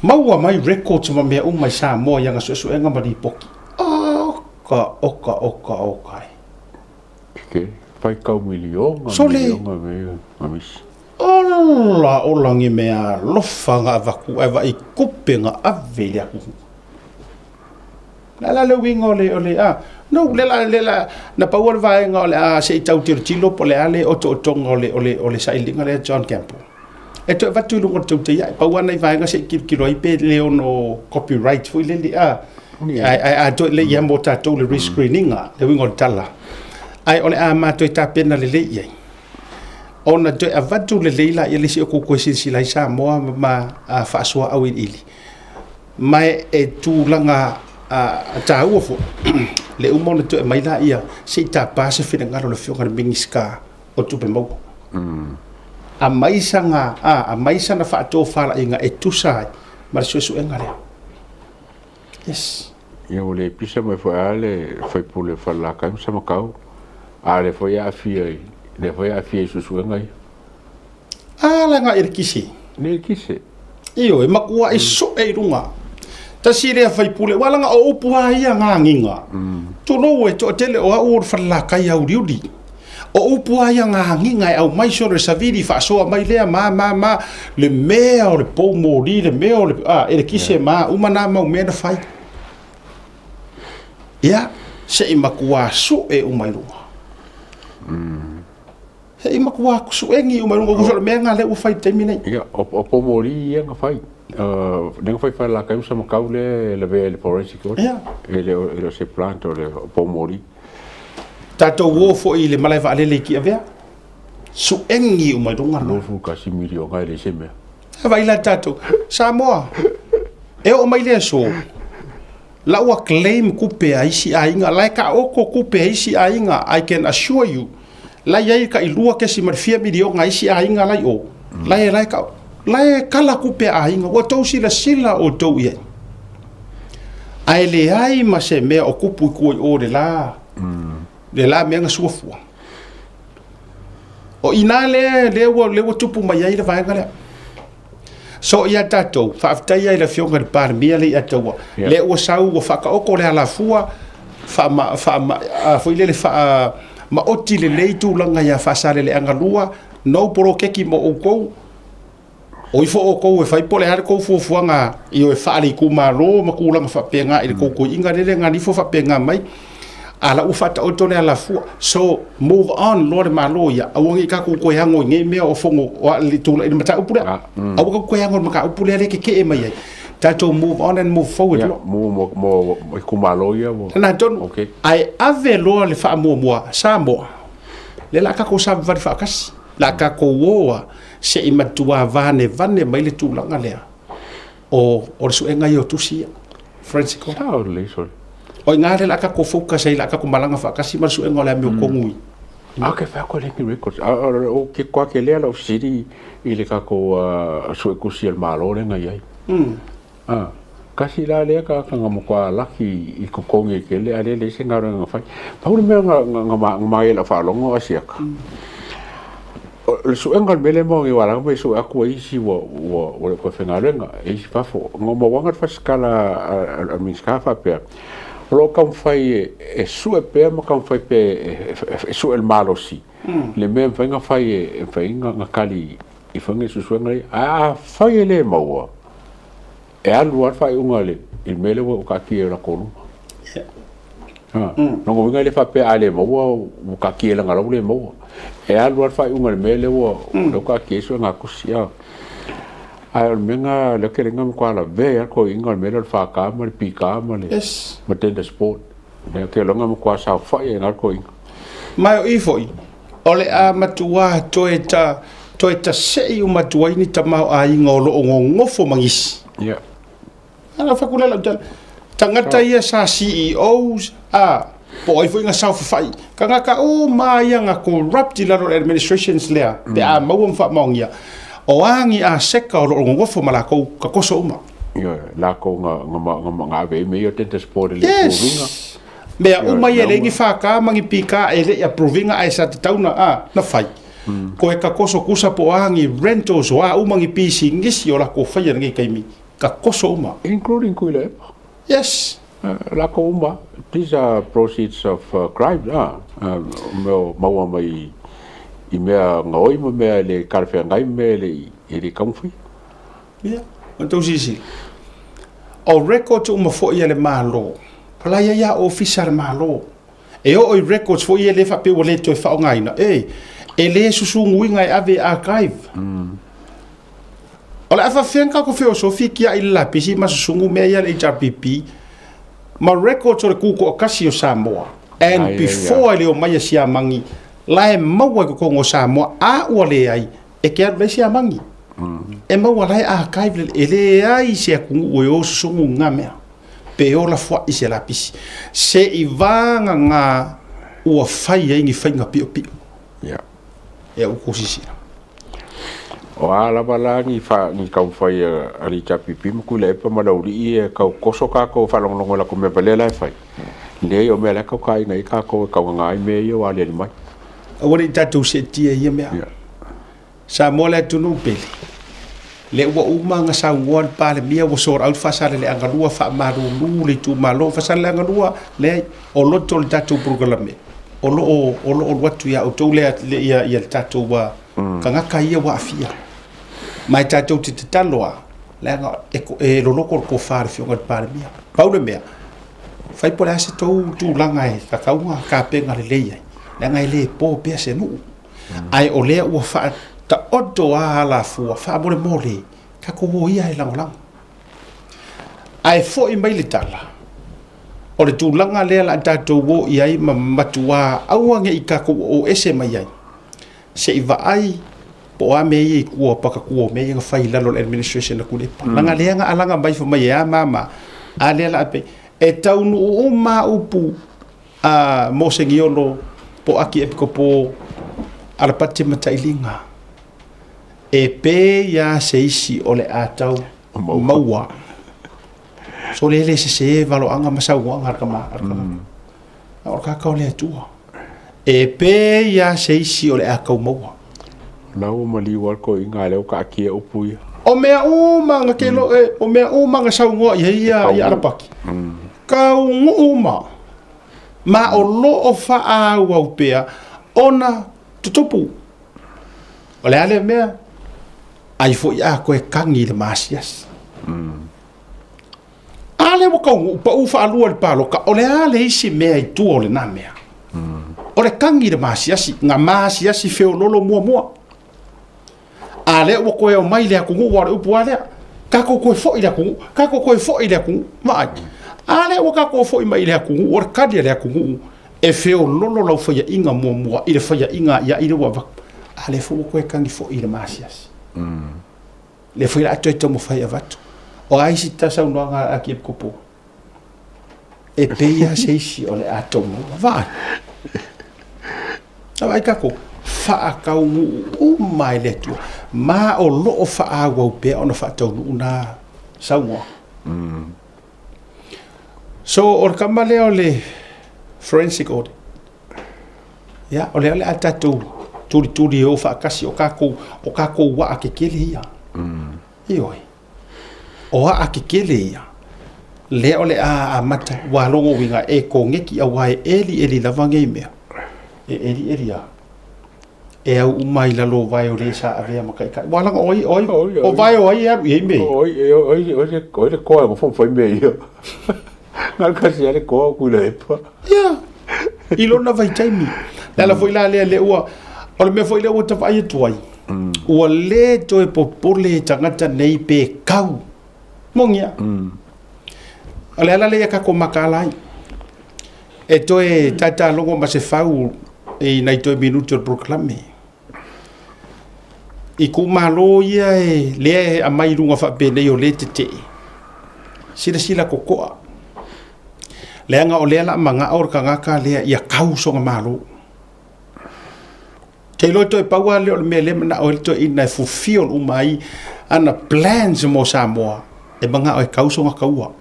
H: Maua mai records ma mea uma i Samoa i ana suesuega ma lipoti. Oka oka oka oka e.
I: Ke faitau miliona,
H: Sole.
I: miliona me ma misi.
H: Ola ola ni mea alofa na avatu ae vaai kupe na ave i le atunuu. Le la le uiga o le, o le, a, no, le la, le la, na pau o le vaega o le a se i tau tilotilo po o le a le otootoga o le, o le, o le sailiga lea John Campbell. E toe avatu i luga o le teutei ae, pau lava nai vaega se i tilotilo ai pe le ono copyright foi lele, a, ae, ae a toe le ia mo tatou le rescreening a, le uiga o le tala. Ae o le a matou tapena lelei i ai. Ona toe avatu lelei laia le isi o kou toe silasila ai Samoa ma faasoa auiliili. Ma e tulaga taua foi le uma ona toe aumai laia se i tapa se finagalo o le Afioga i le Minisita o Tupe Maua. Aumai sana, aumai sana faatofalaiga e tusa ai ma le suesuega lea. Yes.
I: Ia ua le pisa mai foi lava le sui usufono o Falelatai ma Samatau, a o lea foi e aafia i, lea foi e aafia i suesuega ia.
H: A leaga i le kise.
I: Le kise.
H: Ioe, matuai soe i luga. Tasi lea faipule, aua leaga o upu lava ia na agiga. Tulou e toatele o au o le Falelatai auliuli. O upu lava ia na agiga e aumai solo e savili faasoa mai lea ma ma ma le mea o le poumoli, le mea o le a, e le kise ma uma na mau mea na fai. Ia, se i matua sue uma i luga. Se i matua suegi uma i luga, o le mea lena lea ua fai i le taimi nei.
I: Ia, o poumoli ia na fai. Lea na fai Falelatai ma Samatau lea e lavea i le forensic audit.
H: Ia.
I: E le o se plant o le poumoli.
H: Tatou o foi i le malae vaalele i Tiavea, suegi uma i luga lena.
I: 21 miliona e leai se mea.
H: Vaai la tatou, Samoa, e oo mai le aso, la ua claim kupe a isi aiga, la e taoto kupe a isi aiga, I can assure you, la e i ai tai lua kesi ma le fia miliona a isi aiga la i o, la e, la e, la e kala kupe a aiga, ua tou silasila outou i ai. Ae leai ma se mea o kupu i tua i o le la, le la mea na suafua. O i nā lea, lea ua, lea ua tupu mai ai le vaega lea. So ia tatou, faafetai ai i le Afioga i le Palemia le ia taua, yeah. Lea ua sau ua faataoto le alafua, faama, faama, a, foi lele faa, maoti lelei tulaga ia Faasaleleaga 2, no poloketi mo outou, O ifo outou e fai po o le a le tou fuafuaga i o e faale-itumalo ma tulaga faapena i le tou toeaiga lele na nifo faapena mai, a la ua faataoto le alafua. So, move on loa le Malo ia, aua ne i tatou toe ago i nei mea o fono, o le tulaga i le mataupu lea. Aua tatou toe ago i le mataupu lea lea e tetee mai ai. Tatou move on and move forward loa.
I: Mo, mo, mo itumalo ia ua.
H: Lena tonu.
I: Okay.
H: Ae ave loa le faamuamua Samoa, lea o le a tatou savavali faatasi, o le a tatou o lava Se i matua vanevane mai le tulaga lea o, o le suega ia o tusi ia. Forensic audit.
I: Sao lelei sole.
H: O i ngā le la tatou focus ai la tatou malaga faatasi ma le suega o le amiotonu i.
I: A ke whai koe lengi records. A, a, o ke koa ke lea lau fesili i le tatou suetusi a le Malo lea na i ai. A, Kasi la lea tagata na matua laki i totogi e tele a lea e leai se galuega na fai. Pau le mea na na magaia i lau faalogo Asiata, o le suega o le mea lea e maua nei aua o la e sue atu e isi ua ua ua le o toe faigaluega e isi i fafo. Na ou mauaga le fasikala a le Minisita faapea, o lo o taumafai e sue pea ma taumafai pea e sue le malosi le mea e mafai ona fai e mafai ona tali i faiga i suesuega ia. Ae afai e le maua, e alu lava le faaiuga i le mea lea ua taatia i latou luma. Ha, lona uiga e le faapea a le maua ua taatia leaga o la ua le maua. E alu lava le faaiuga i le mea lea ua taatia ai suegatusi. Ae o le mea lena lea ou te iloa na matua lavea ai lava le toeaina o le mea lea o le FK ma le PK ma le Tenders Board. Ou te iloa na matua saofai ai i ina le toeaina.
H: Ma o i foi, o le a matuā toe ta, toe tasei uma atu ai ni tamaoaiga o lo o gogofo ma gisi.
I: Yeah.
H: Ana fai atu lea lau tala. Tagata ia sa CEOs, a, po o ai foi na saofafai. Tagata uma ia na corrupt i lalo o le administrations lea, pe a maua ma faamaonia, o a ni aseka o lo o gogofo ma lakou, tatoso uma.
I: Ioe, lakou na, na, na, na ave ai mea ia o tenders board e le approve ina.
H: Yes! Mea uma ia e leai ni FK ma ni PK e le i approve ina ae sa tatau na, a, na fai. Koe takoso kusa po o a ni rentals o a uma ni pisinisi o lakou faia i lenei taimi, takoso uma.
I: Including Tuilaepa.
H: Yes!
I: Lakou uma, these are proceeds of crime, a, mea o maua mai i mea gaoi ma mea e le talafeagai ma mea e le i taumafai.
H: Ia, o tou silasila. O records uma foi a le Malo, o la e i ai lava ofisa a le Malo. E oo i records foi ia e le faapea ua le toe faaaogaina, e, e le susuguina e ave i archive. O le a faapefea ona tatou feosofi kia i le lapisi ma susugu mea ia a le HRPP ma records o le Tutoatasi o Samoa and before e le omai a Siamani, la e maua i totonu o Samoa, a ua leai, E ke alu leai siamagi. E maua la e archive le, e leai se atunuu e o susugu nga mea. Pe ola fua'i se lapisi. Se i vagagā ua fai ai ni faiga piopio.
I: Yeah.
H: E au kou sisila.
I: O a lava la ni fa ni taumafai a le HRPP ma Tuilaepa ma le aualii e tau toso tatou e faalogologo i latou mea valea la e fai. Leai o mea la e tau taina ai tatou e taugaga ai mea ia ua aliali mai.
H: Aua ne i tatou seetia i ia mea.
I: Yeah.
H: Samoa le atunuu pele. Lea ua uma ona saunoa le Palemia ua sort out Faasaleleaga 2, faamalulu le itumalo Faasaleleaga 2, leai, o loto le tatou polokalame o lo o, o lo o alu atu ia outou le, le, ia, ia le tatou uh, mm. tagata ia ua aafia. Ma e tatou te tatalo lava, leaga e, e loloto le tofa a le Afioga i le Palemia. Pau le mea, Fai po o le a se tou tulaga e tatau ona tapena lelei ai, leaga e le po pea se nuu. Ae o lea ua faataoto lava alafua, faamolemole, tatou o ia e lagolago. Ae foi mai le tala, o le tulaga lea o le a tatou o i ai ma matuā aua ne i tatou oo ese mai ai, se i vaai po o a mea ia i tua o pakatua o mea ia na fai i lalo o le administration a Tuilaepa. Leaga lea na alaga mai fai mai e a ma ma, a lea la pei e taunuu uma lava upu a Moseniolo po o Aki Epikopo Alapati Matailiga e pei lava se isi o le a tau maua. So lea e le sese valoaga ma saunoaga a le tama a le tagata. A o le tagata o le Atua. E pei lava se isi o le a tau maua.
I: O la ua maliu lava le toeaina a lea ua taatia upu ia.
H: O mea uma na ke lo, o mea uma na saunoa i ai ia, ia Alapaki. Taunuu uma. Ma o lo o faaauau pea ona tutupu. O le a lea mea? Ai foi a koe kagi i le maasiasi. A lea ua taunuu pau faalua i le paloka, o le a le isi mea i tua o lena mea? O le kagi i le maasiasi, na maasiasi feololo muamua. A lea ua toe omai le atunuu, aua o le upu lava lea, tatou toe foi i le atunuu, tatou toe foi i le atunuu. Vaai, a lea ua tatou foi mai i le atunuu, o le kali a le atunuu, e feololo lau faiaina muamua i le faiaina ia i le ua avatu. A lea foi ua toe kagi foi i le maasiasi. Lea foi o le a toe taumafai e avatu. O a isi ta saunoaga a Akiepikopo? E pei lava se isi o le a tou maua. Vaai. A vaai tatou, faataunuu uma e le Atua. Ma o lo o faaauau pea ona faataunuu na saunoaga. So o le kama lea o le forensic audit. Ia, o lea o le a tatou tulituli e o faatasi o kākou, o kākou waa kekele ia. Ioe. O aa kekele ia. Lea o le a amata, ua logo uiga e kongeki auā e elieli lava nei mea. E elieli a. E au uma i lalo o vae o le sa avea ma taitai. Ua laga o ai, o ai, o vae o ai e alu i ai mea ia.
I: O ai, o ai, o ai, o ai le koa e ngofo fai mea ia. Na o le kasi lava le koa o Tuilaepa.
H: Ia, i lona vaitaimi. Le ala foi la lea, lea ua, o le mea foi lea ua ta vaai atu ai, ua le toe popole tagata nei pe kau. Moni a. O le ala lea ia tatou mataala ai. E toe tatalogo ma se fau i nai toe minuti o le polokalame. I itumalo ia e, lea e aumai i luga faapenei o lea e tetee, silasila totoa, leaga o lea o le a manao le tagata lea ia kau sona Malo. Ou te iloa toe pau lava lea o le mea lea e manao ai le toeaina e fulfill uma ai ana plans mo Samoa, e manao e kau sona taua.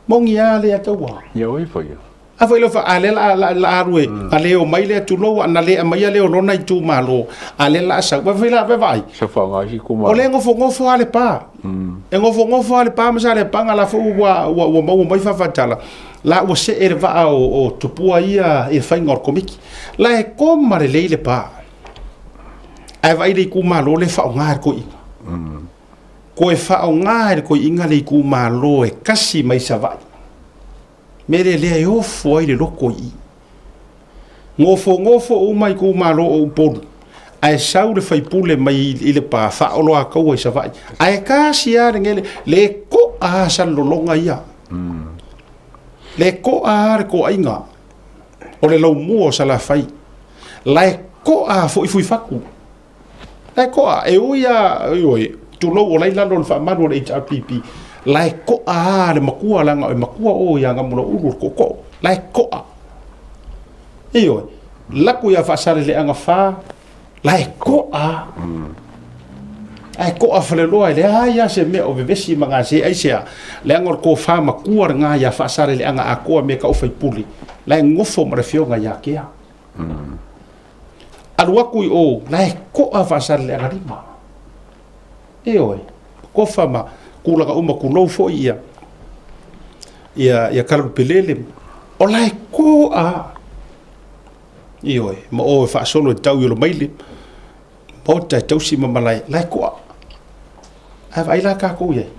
H: Moni a lea taua.
I: Ia oi foi ia.
H: A foi lea fa a lea la la la alu e a le o mai lea tulou a na le amaia lea o lona itumalo a lea la sau. Vai foi la vai vai.
I: Sa whaonga isi itumalo.
H: O lea e ngofongofo a le pa. E ngofongofo a le pa ma Saleapaga la foi ua ua ua maua mai faafatala. La ua see le vaa o o Tupua ia i le faiga o le Komiti. La e koma lelei le pa. Ae vaai le itumalo lea e faaaoga e le toeaina. Koe faaaoga e le toeaina le itumalo e kasi mai Savaii. Mea lea lea e ofo ai le loko i i. Gofogofo'u uma itumalo o Upolu, ae sau le faipule mai i Lepa faaoloataua i Savaii. Ae kasi lava le gele, le ko'a lava Salelologa ia. Le ko'a lava le toaiga o le laumua o Salafai. Lae ko'a foi Fuifatu. Lae ko'a, e ui a, ioe, tulou o la e i lalo o le faamalu o le HRPP, lae ko'a a le makua leaga o e makua o ia Gamulauulu o le tootoo, lae ko'a. Ioe, laku ia Faasaleleaga fa, lae ko'a. Ae ko'a Faleloa e leai a se mea o vevesi ma gase aisea, leaga o le tofa makua lena ia Faasaleleaga atoa me ka'u faipule, lae gofo ma le afioga ia Kea. Alu atu i o, la e ko'a Faasaleleagalima. Ioe, kofa ma tulaga uma, tulou foi ia, ia, ia Kalaupelele, o la e ko'a. Ioe, ma o e faasolo e tau i Olomaile, maota e tausi ma malae, la e ko'a. Ae vaai la tatou i ai,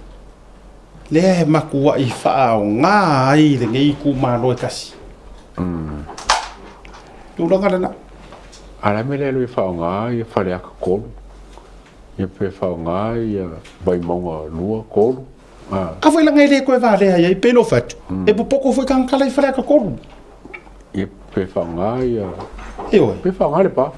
H: lea e matuai faaaoga ai lenei itumalo e tasi. Tulaga lena.
I: A la mea lea e faaaoga ia Faleata 3, ia pe faaaoga ia Vaimauga 2, 3.
H: A foi laga e le toe valea i ai, pei ona ou fai atu, e popoto foi tagata la i Faleata 3.
I: Ia pe faaaoga ia.
H: Ioe.
I: Pe faaaoga Lepa.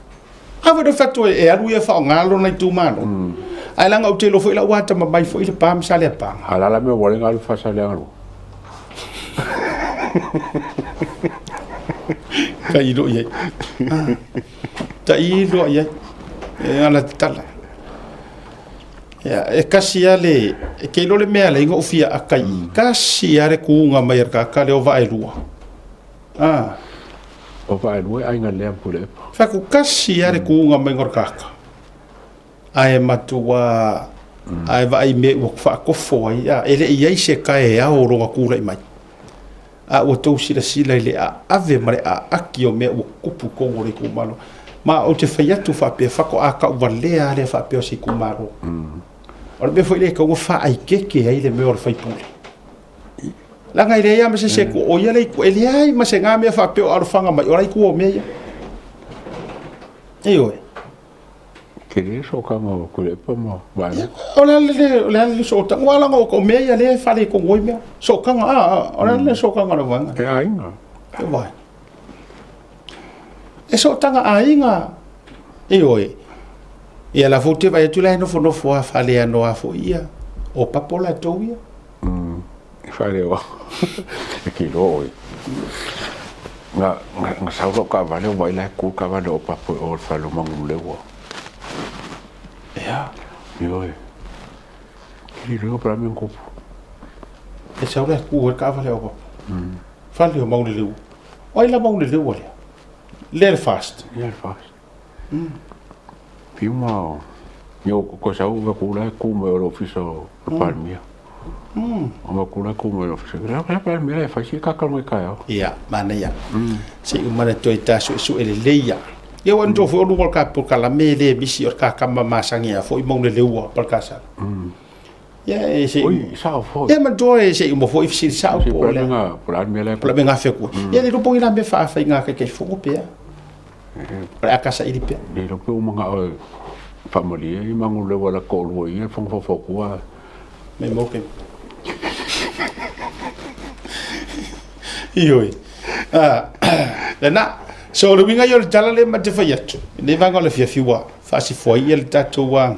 H: A foi na fai atu e alu ia faaaoga lona itumalo. Ae leaga ou te iloa foi la ua atamamai foi Lepa ma Saleapaga.
I: A la la mea ua le galu Faasaleleaga 2.
H: Tailo i ai. Tailo i ai. E ala tatala. Ia, e kasi lava le, e ke iloa le mea e ala ai ona ou fia aka i i, kasi lava le kuga mai a le tagata lea o Vaaelua. Ah.
I: O Vaaelua e aiga lea ma Puleepa.
H: Fai atu, kasi lava le kuga mai o le tagata. Ae matua, ae vaai mea ua faatofo ai, a, e le i ai se taeao o lona tulai mai. A ua tou silasila i le aave ma le aaki o mea ua tutupu i totonu o le itumalo. Ma ou te fai atu faapea, faatoa tauvalea lava lea faapea o se itumalo. O le mea foi lea e tatau ona faaeteete ai le mea o le sui usufono. Leaga e leai lava ma se isi e o ia le e leai ma se na mea faapea o alofaga mai, o la e i tua o mea ia. Ioe.
I: Tele le sootaga o Tuilaepa ma Vaelua.
H: O le a le, o le a le sootaga? Aua leaga o mea ia lea e faaletonu ai mea. Sootaga, a, a, o le a le sootaga o le vaega?
I: E aiga.
H: E vai. E sootaga aiga. Ioe. Ia la foi ou te vaai atu la e nofonofo lava faaleanoa foi ia. O papo latou ia.
I: E faaleoa. E te iloa oe. Na, na, na sau lau taavale o vaai la e tu le taavale o Papo i o i le fale o Manuleleua.
H: Ea.
I: Ioe. Ke le iloa pe o le a le mea na tupu.
H: E sau lea ku e kaavale au papu. Fale o Mauneleua. O ai la Mauneleua lea? Lea le fast.
I: Lea le fast. Fiu ma o Nyo ko sau va ku la ku mai o le ofisa o le Palemia. O ma ku la ku mai o le ofisa. La la Palemia e fai si ka ka mai ka ao.
H: Ia, manaia. Se i uma na toe ta suesue lelei ia. Ia ua nitoa foi o luga o le ka polokalame le misi o le kakama masani a foi Mauneleua Palekasala. Ia e se
I: Oi, sao foi.
H: Ia manatua e se i uma foi fesili sao
I: po
H: o le
I: Po le a le mea lea.
H: Po le mea gafea kua. Ia le iloa po o ni la mea faafai ngā kaikai fono pe a. O le a ka saili pea.
I: Le iloa pe ua manao e faamalie i Manuleua la toalua i ia fono faufautua.
H: Mai mo ke. Ioe. Ah, lena. So le uiga ia o le tala lea ma te fai atu. Lenei vaega o le afiafi ua faasifoa ai ia le tatou ah,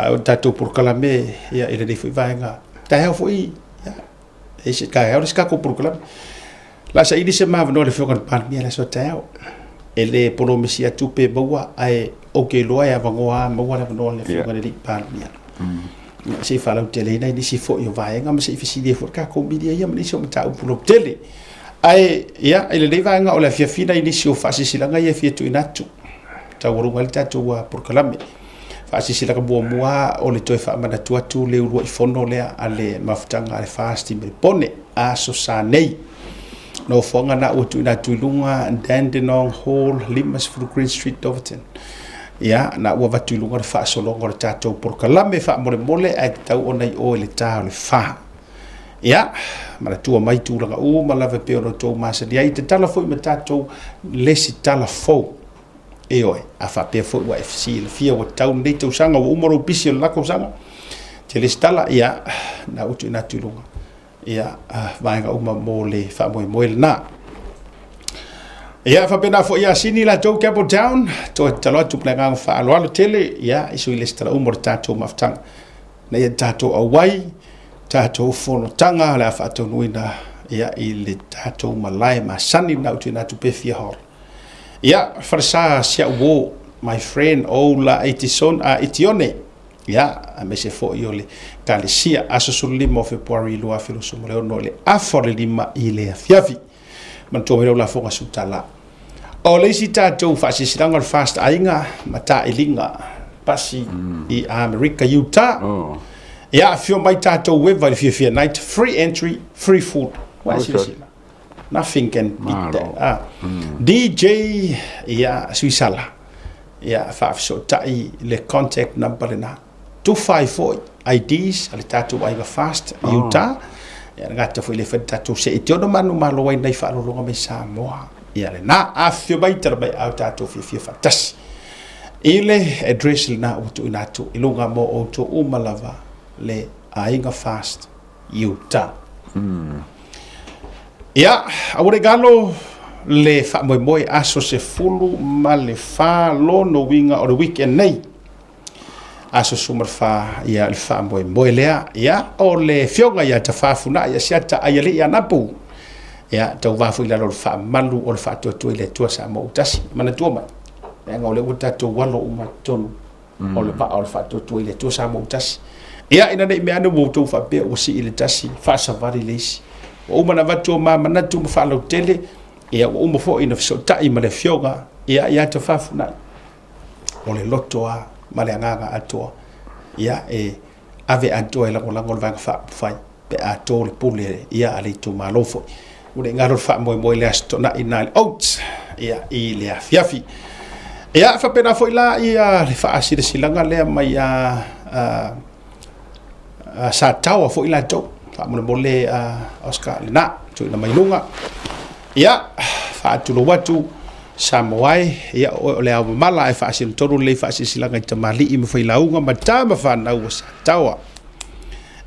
H: o le tatou polokalame ia i lenei foi vaega. Taeao foi, ia, e se taeao le isi tatou polokalame. La saili se mavanoa i le Afioga i le Palemia i le aso a taeao. E le polomisi atu pe maua, ae ou te iloa e avanoa lava, maua le avanoa i le Afioga i le Palemia. Ia, se i faalauteleina ai nisi foi o vaega ma se i fesili ai foi le tatou media ia ma nisi o mataupu lautele. Ae, ia, i lenei vaega o le afiafi nai nisi o faasilasilaga ia e fia tuuina atu. Taualuga ai le tatou polokalame. Faasilasilaga muamua o le toe faamanatu atu le uluai fono lea a le mafutaga a le FAST i Melebone, aso Sa nei. Nofoaga na ua tuuina atu i luga Dandenong Hall, 50 Green Street, Doverton. Ia, na ua avatu i luga le faasologa o le tatou polokalame faamolemole ae tatau ona i o i le ta o le fa. Ia, manatua mai tulaga uma lava e pei ona outou masani ai, tatala foi ma tatou le isi tala fou. Ioe, a faapea foi ua e silafia ua tau lenei tausaga, ua uma lou pisi o le la tausaga, te lesitala, ia, na ua tuuina atu i luga, ia, vaega uma mo le faamoemoe lena. Ia, faapena foi ia Sini latou Campbelltown, toe tatalo atu ma le agaga faaaloalo tele, ia, i sui lesitala uma o le tatou mafutaga. Ina ia tatou auai, tatou fonotaga o le a faataunuina, ia, i le tatou malae masani na ua tuuina atu pe fia hall. Ia, falesa si au uo, my friend, Oula Aitison, a Itione, ia, aemaise foi o le Ekalesia, aso 15 o Fepuari 2026 i le afa o le 5 i le afiafi. Manatua mai lau lafoga $10. O le isi tatou faasilasilaga o le Fast Aiga ma Tailiga Pasi i Amerika, Utah.
I: Oh.
H: Ia, afio mai tatou eva i le fiafia night, free entry, free food. Ua e silasila. Nothing can beat that. Ah. DJ ia Suisala. Ia faafesootai le contact number lena. Tufa ai foi IDs a le tatou aiga fast i Utah. Ia le gata foi le fai le tatou se i te ono manu malo ai nei faalologa mai Samoa. Ia lena afifio mai tala mai au tatou fiafia faatasi. I le address lena ua tuuina atu i luga mo outou uma lava le aiga fast Utah. Ia, aua ne i galo le faamoemoe aso 14 lona uiga o le weekend nei. Aso 14 ia le faamoemoe lea. Ia, o le afioga ia Tafafunai Asiata Aialii Anapu. Ia, tauva foi i lalo o le faamalu o le faatuatua i le Atua Samoa ua tasi. Manatua mai, leaga o lea ua tatou alo uma i totonu o le vaa o le faatuatua i le Atua Samoa ua tasi. Ia, ina ne i mea ane ua outou faapea ua sii le tasi, faasavali le isi. Ua uma ona avatu o ma manatu ma faalautele, ia ua uma foi ona fesootai ma le afioga ia ia Tafafunai. O le loto lava ma le agaga atoa, ia e ave atoa e lagolago le Vaega Faaupufai pe a to le pule ia a le itumalo foi. Ua le galo le faamoemoe i le Aso Toonai na le Oates ia i le afiafi. Ia faapena foi la ia le faasilasilaga lea mai a, a, a Sataoa foi latou. Faamolemole a Oscar lena tuuina mai luga. Ia faatulou atu Samoa e, ia o oe o le ao mamala ae faasino tonu lelei faasilasilaga i tamalii ma failauga ma tama fanau o Sataoa.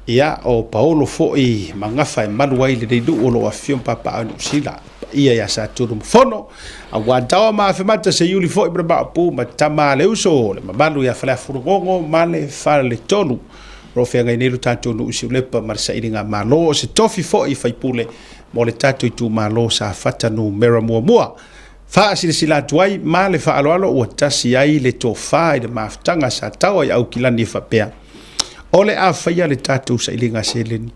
H: Ia, o Paolo foi ma gafa e malu ai lenei nuu o lo o afifio ma papaaao i Niu Sila, paia ia Satunumafono, aua Taoa ma Afemata, Seiuli foi ma le Maopu ma Tama a le Uso, le mamalu ia Faleafulugogo ma le Faletolu. O lo o feagai nei lo tatou nuu i Siulepa ma le sailiga malo o se tofi foi faipule mo le tatou itumalo Safata numera muamua. Faasilasila atu ai ma le faaaloalo ua tasi ai le tofa i le mafutaga sa tau ai Aukilani e faapea, O le a faia le tatou sailiga seleni.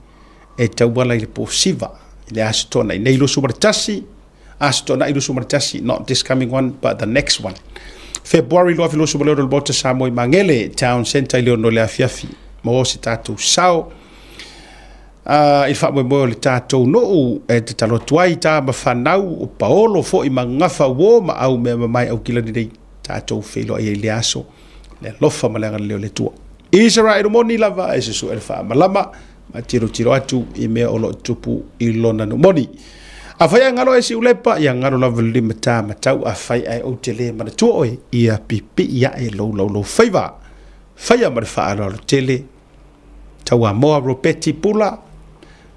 H: e tauala i le po siva i le Aso Toonai nei 21, Aso Toonai 21, not this coming one but the next one. February 2026 le Maota Samoa i Magele Town Centre i le 6 i le afiafi mo se tatou sao i le faamoemoe o le tatou nuu e tatalo atu ai ta ma fanau o paolo foi ma gafa uo ma au mea mamae Aukilani nei tatou feiloai ai i le aso le alofa ma le agalelei o le Atua. Israel moni lava e susu'e le faamalama ma tilotilo atu i mea o lo o tupu i lona nuu moni. Afai ae galo e Siulepa, ia galo lava le limata matau, afai ae ou te le manatua oe, ia pipii ae lou laulou faiva. Faia ma le faaaloalo tele. Tauamoa Ropeti Pula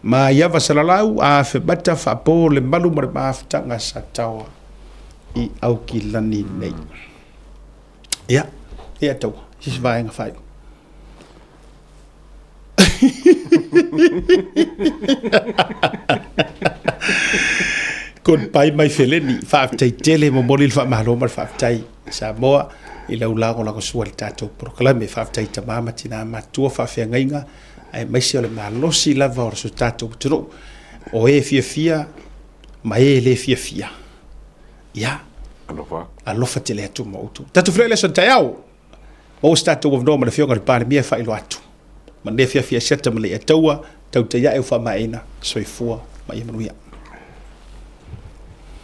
H: ma Iava Salalau a Afemata Faapo le malu ma le mafutaga sa taoa i Aukilani nei. Ia, ia taua, sisi vaega faaiu. Goodbye my feleni. Faafetai tele momoli le faamalo ma le faafetai Samoa i lau lagolagosua i le tatou polokalame. Faafetai tama ma tina matutua faafeagaiga aemaise o le malosi lava o so tatou atunuu. O e fiafia ma e le fiafia. Ia,
I: Alofa.
H: Alofa tele atu ma outou. Tatou feiloai i le aso taeao. Maua se tatou avanoa ma le Afioga i le Palemia e faailoa atu. Manuia afiafi Asiata ma Leiataua, tautai ae ua faamaeaina. Soifua ma ia manuia.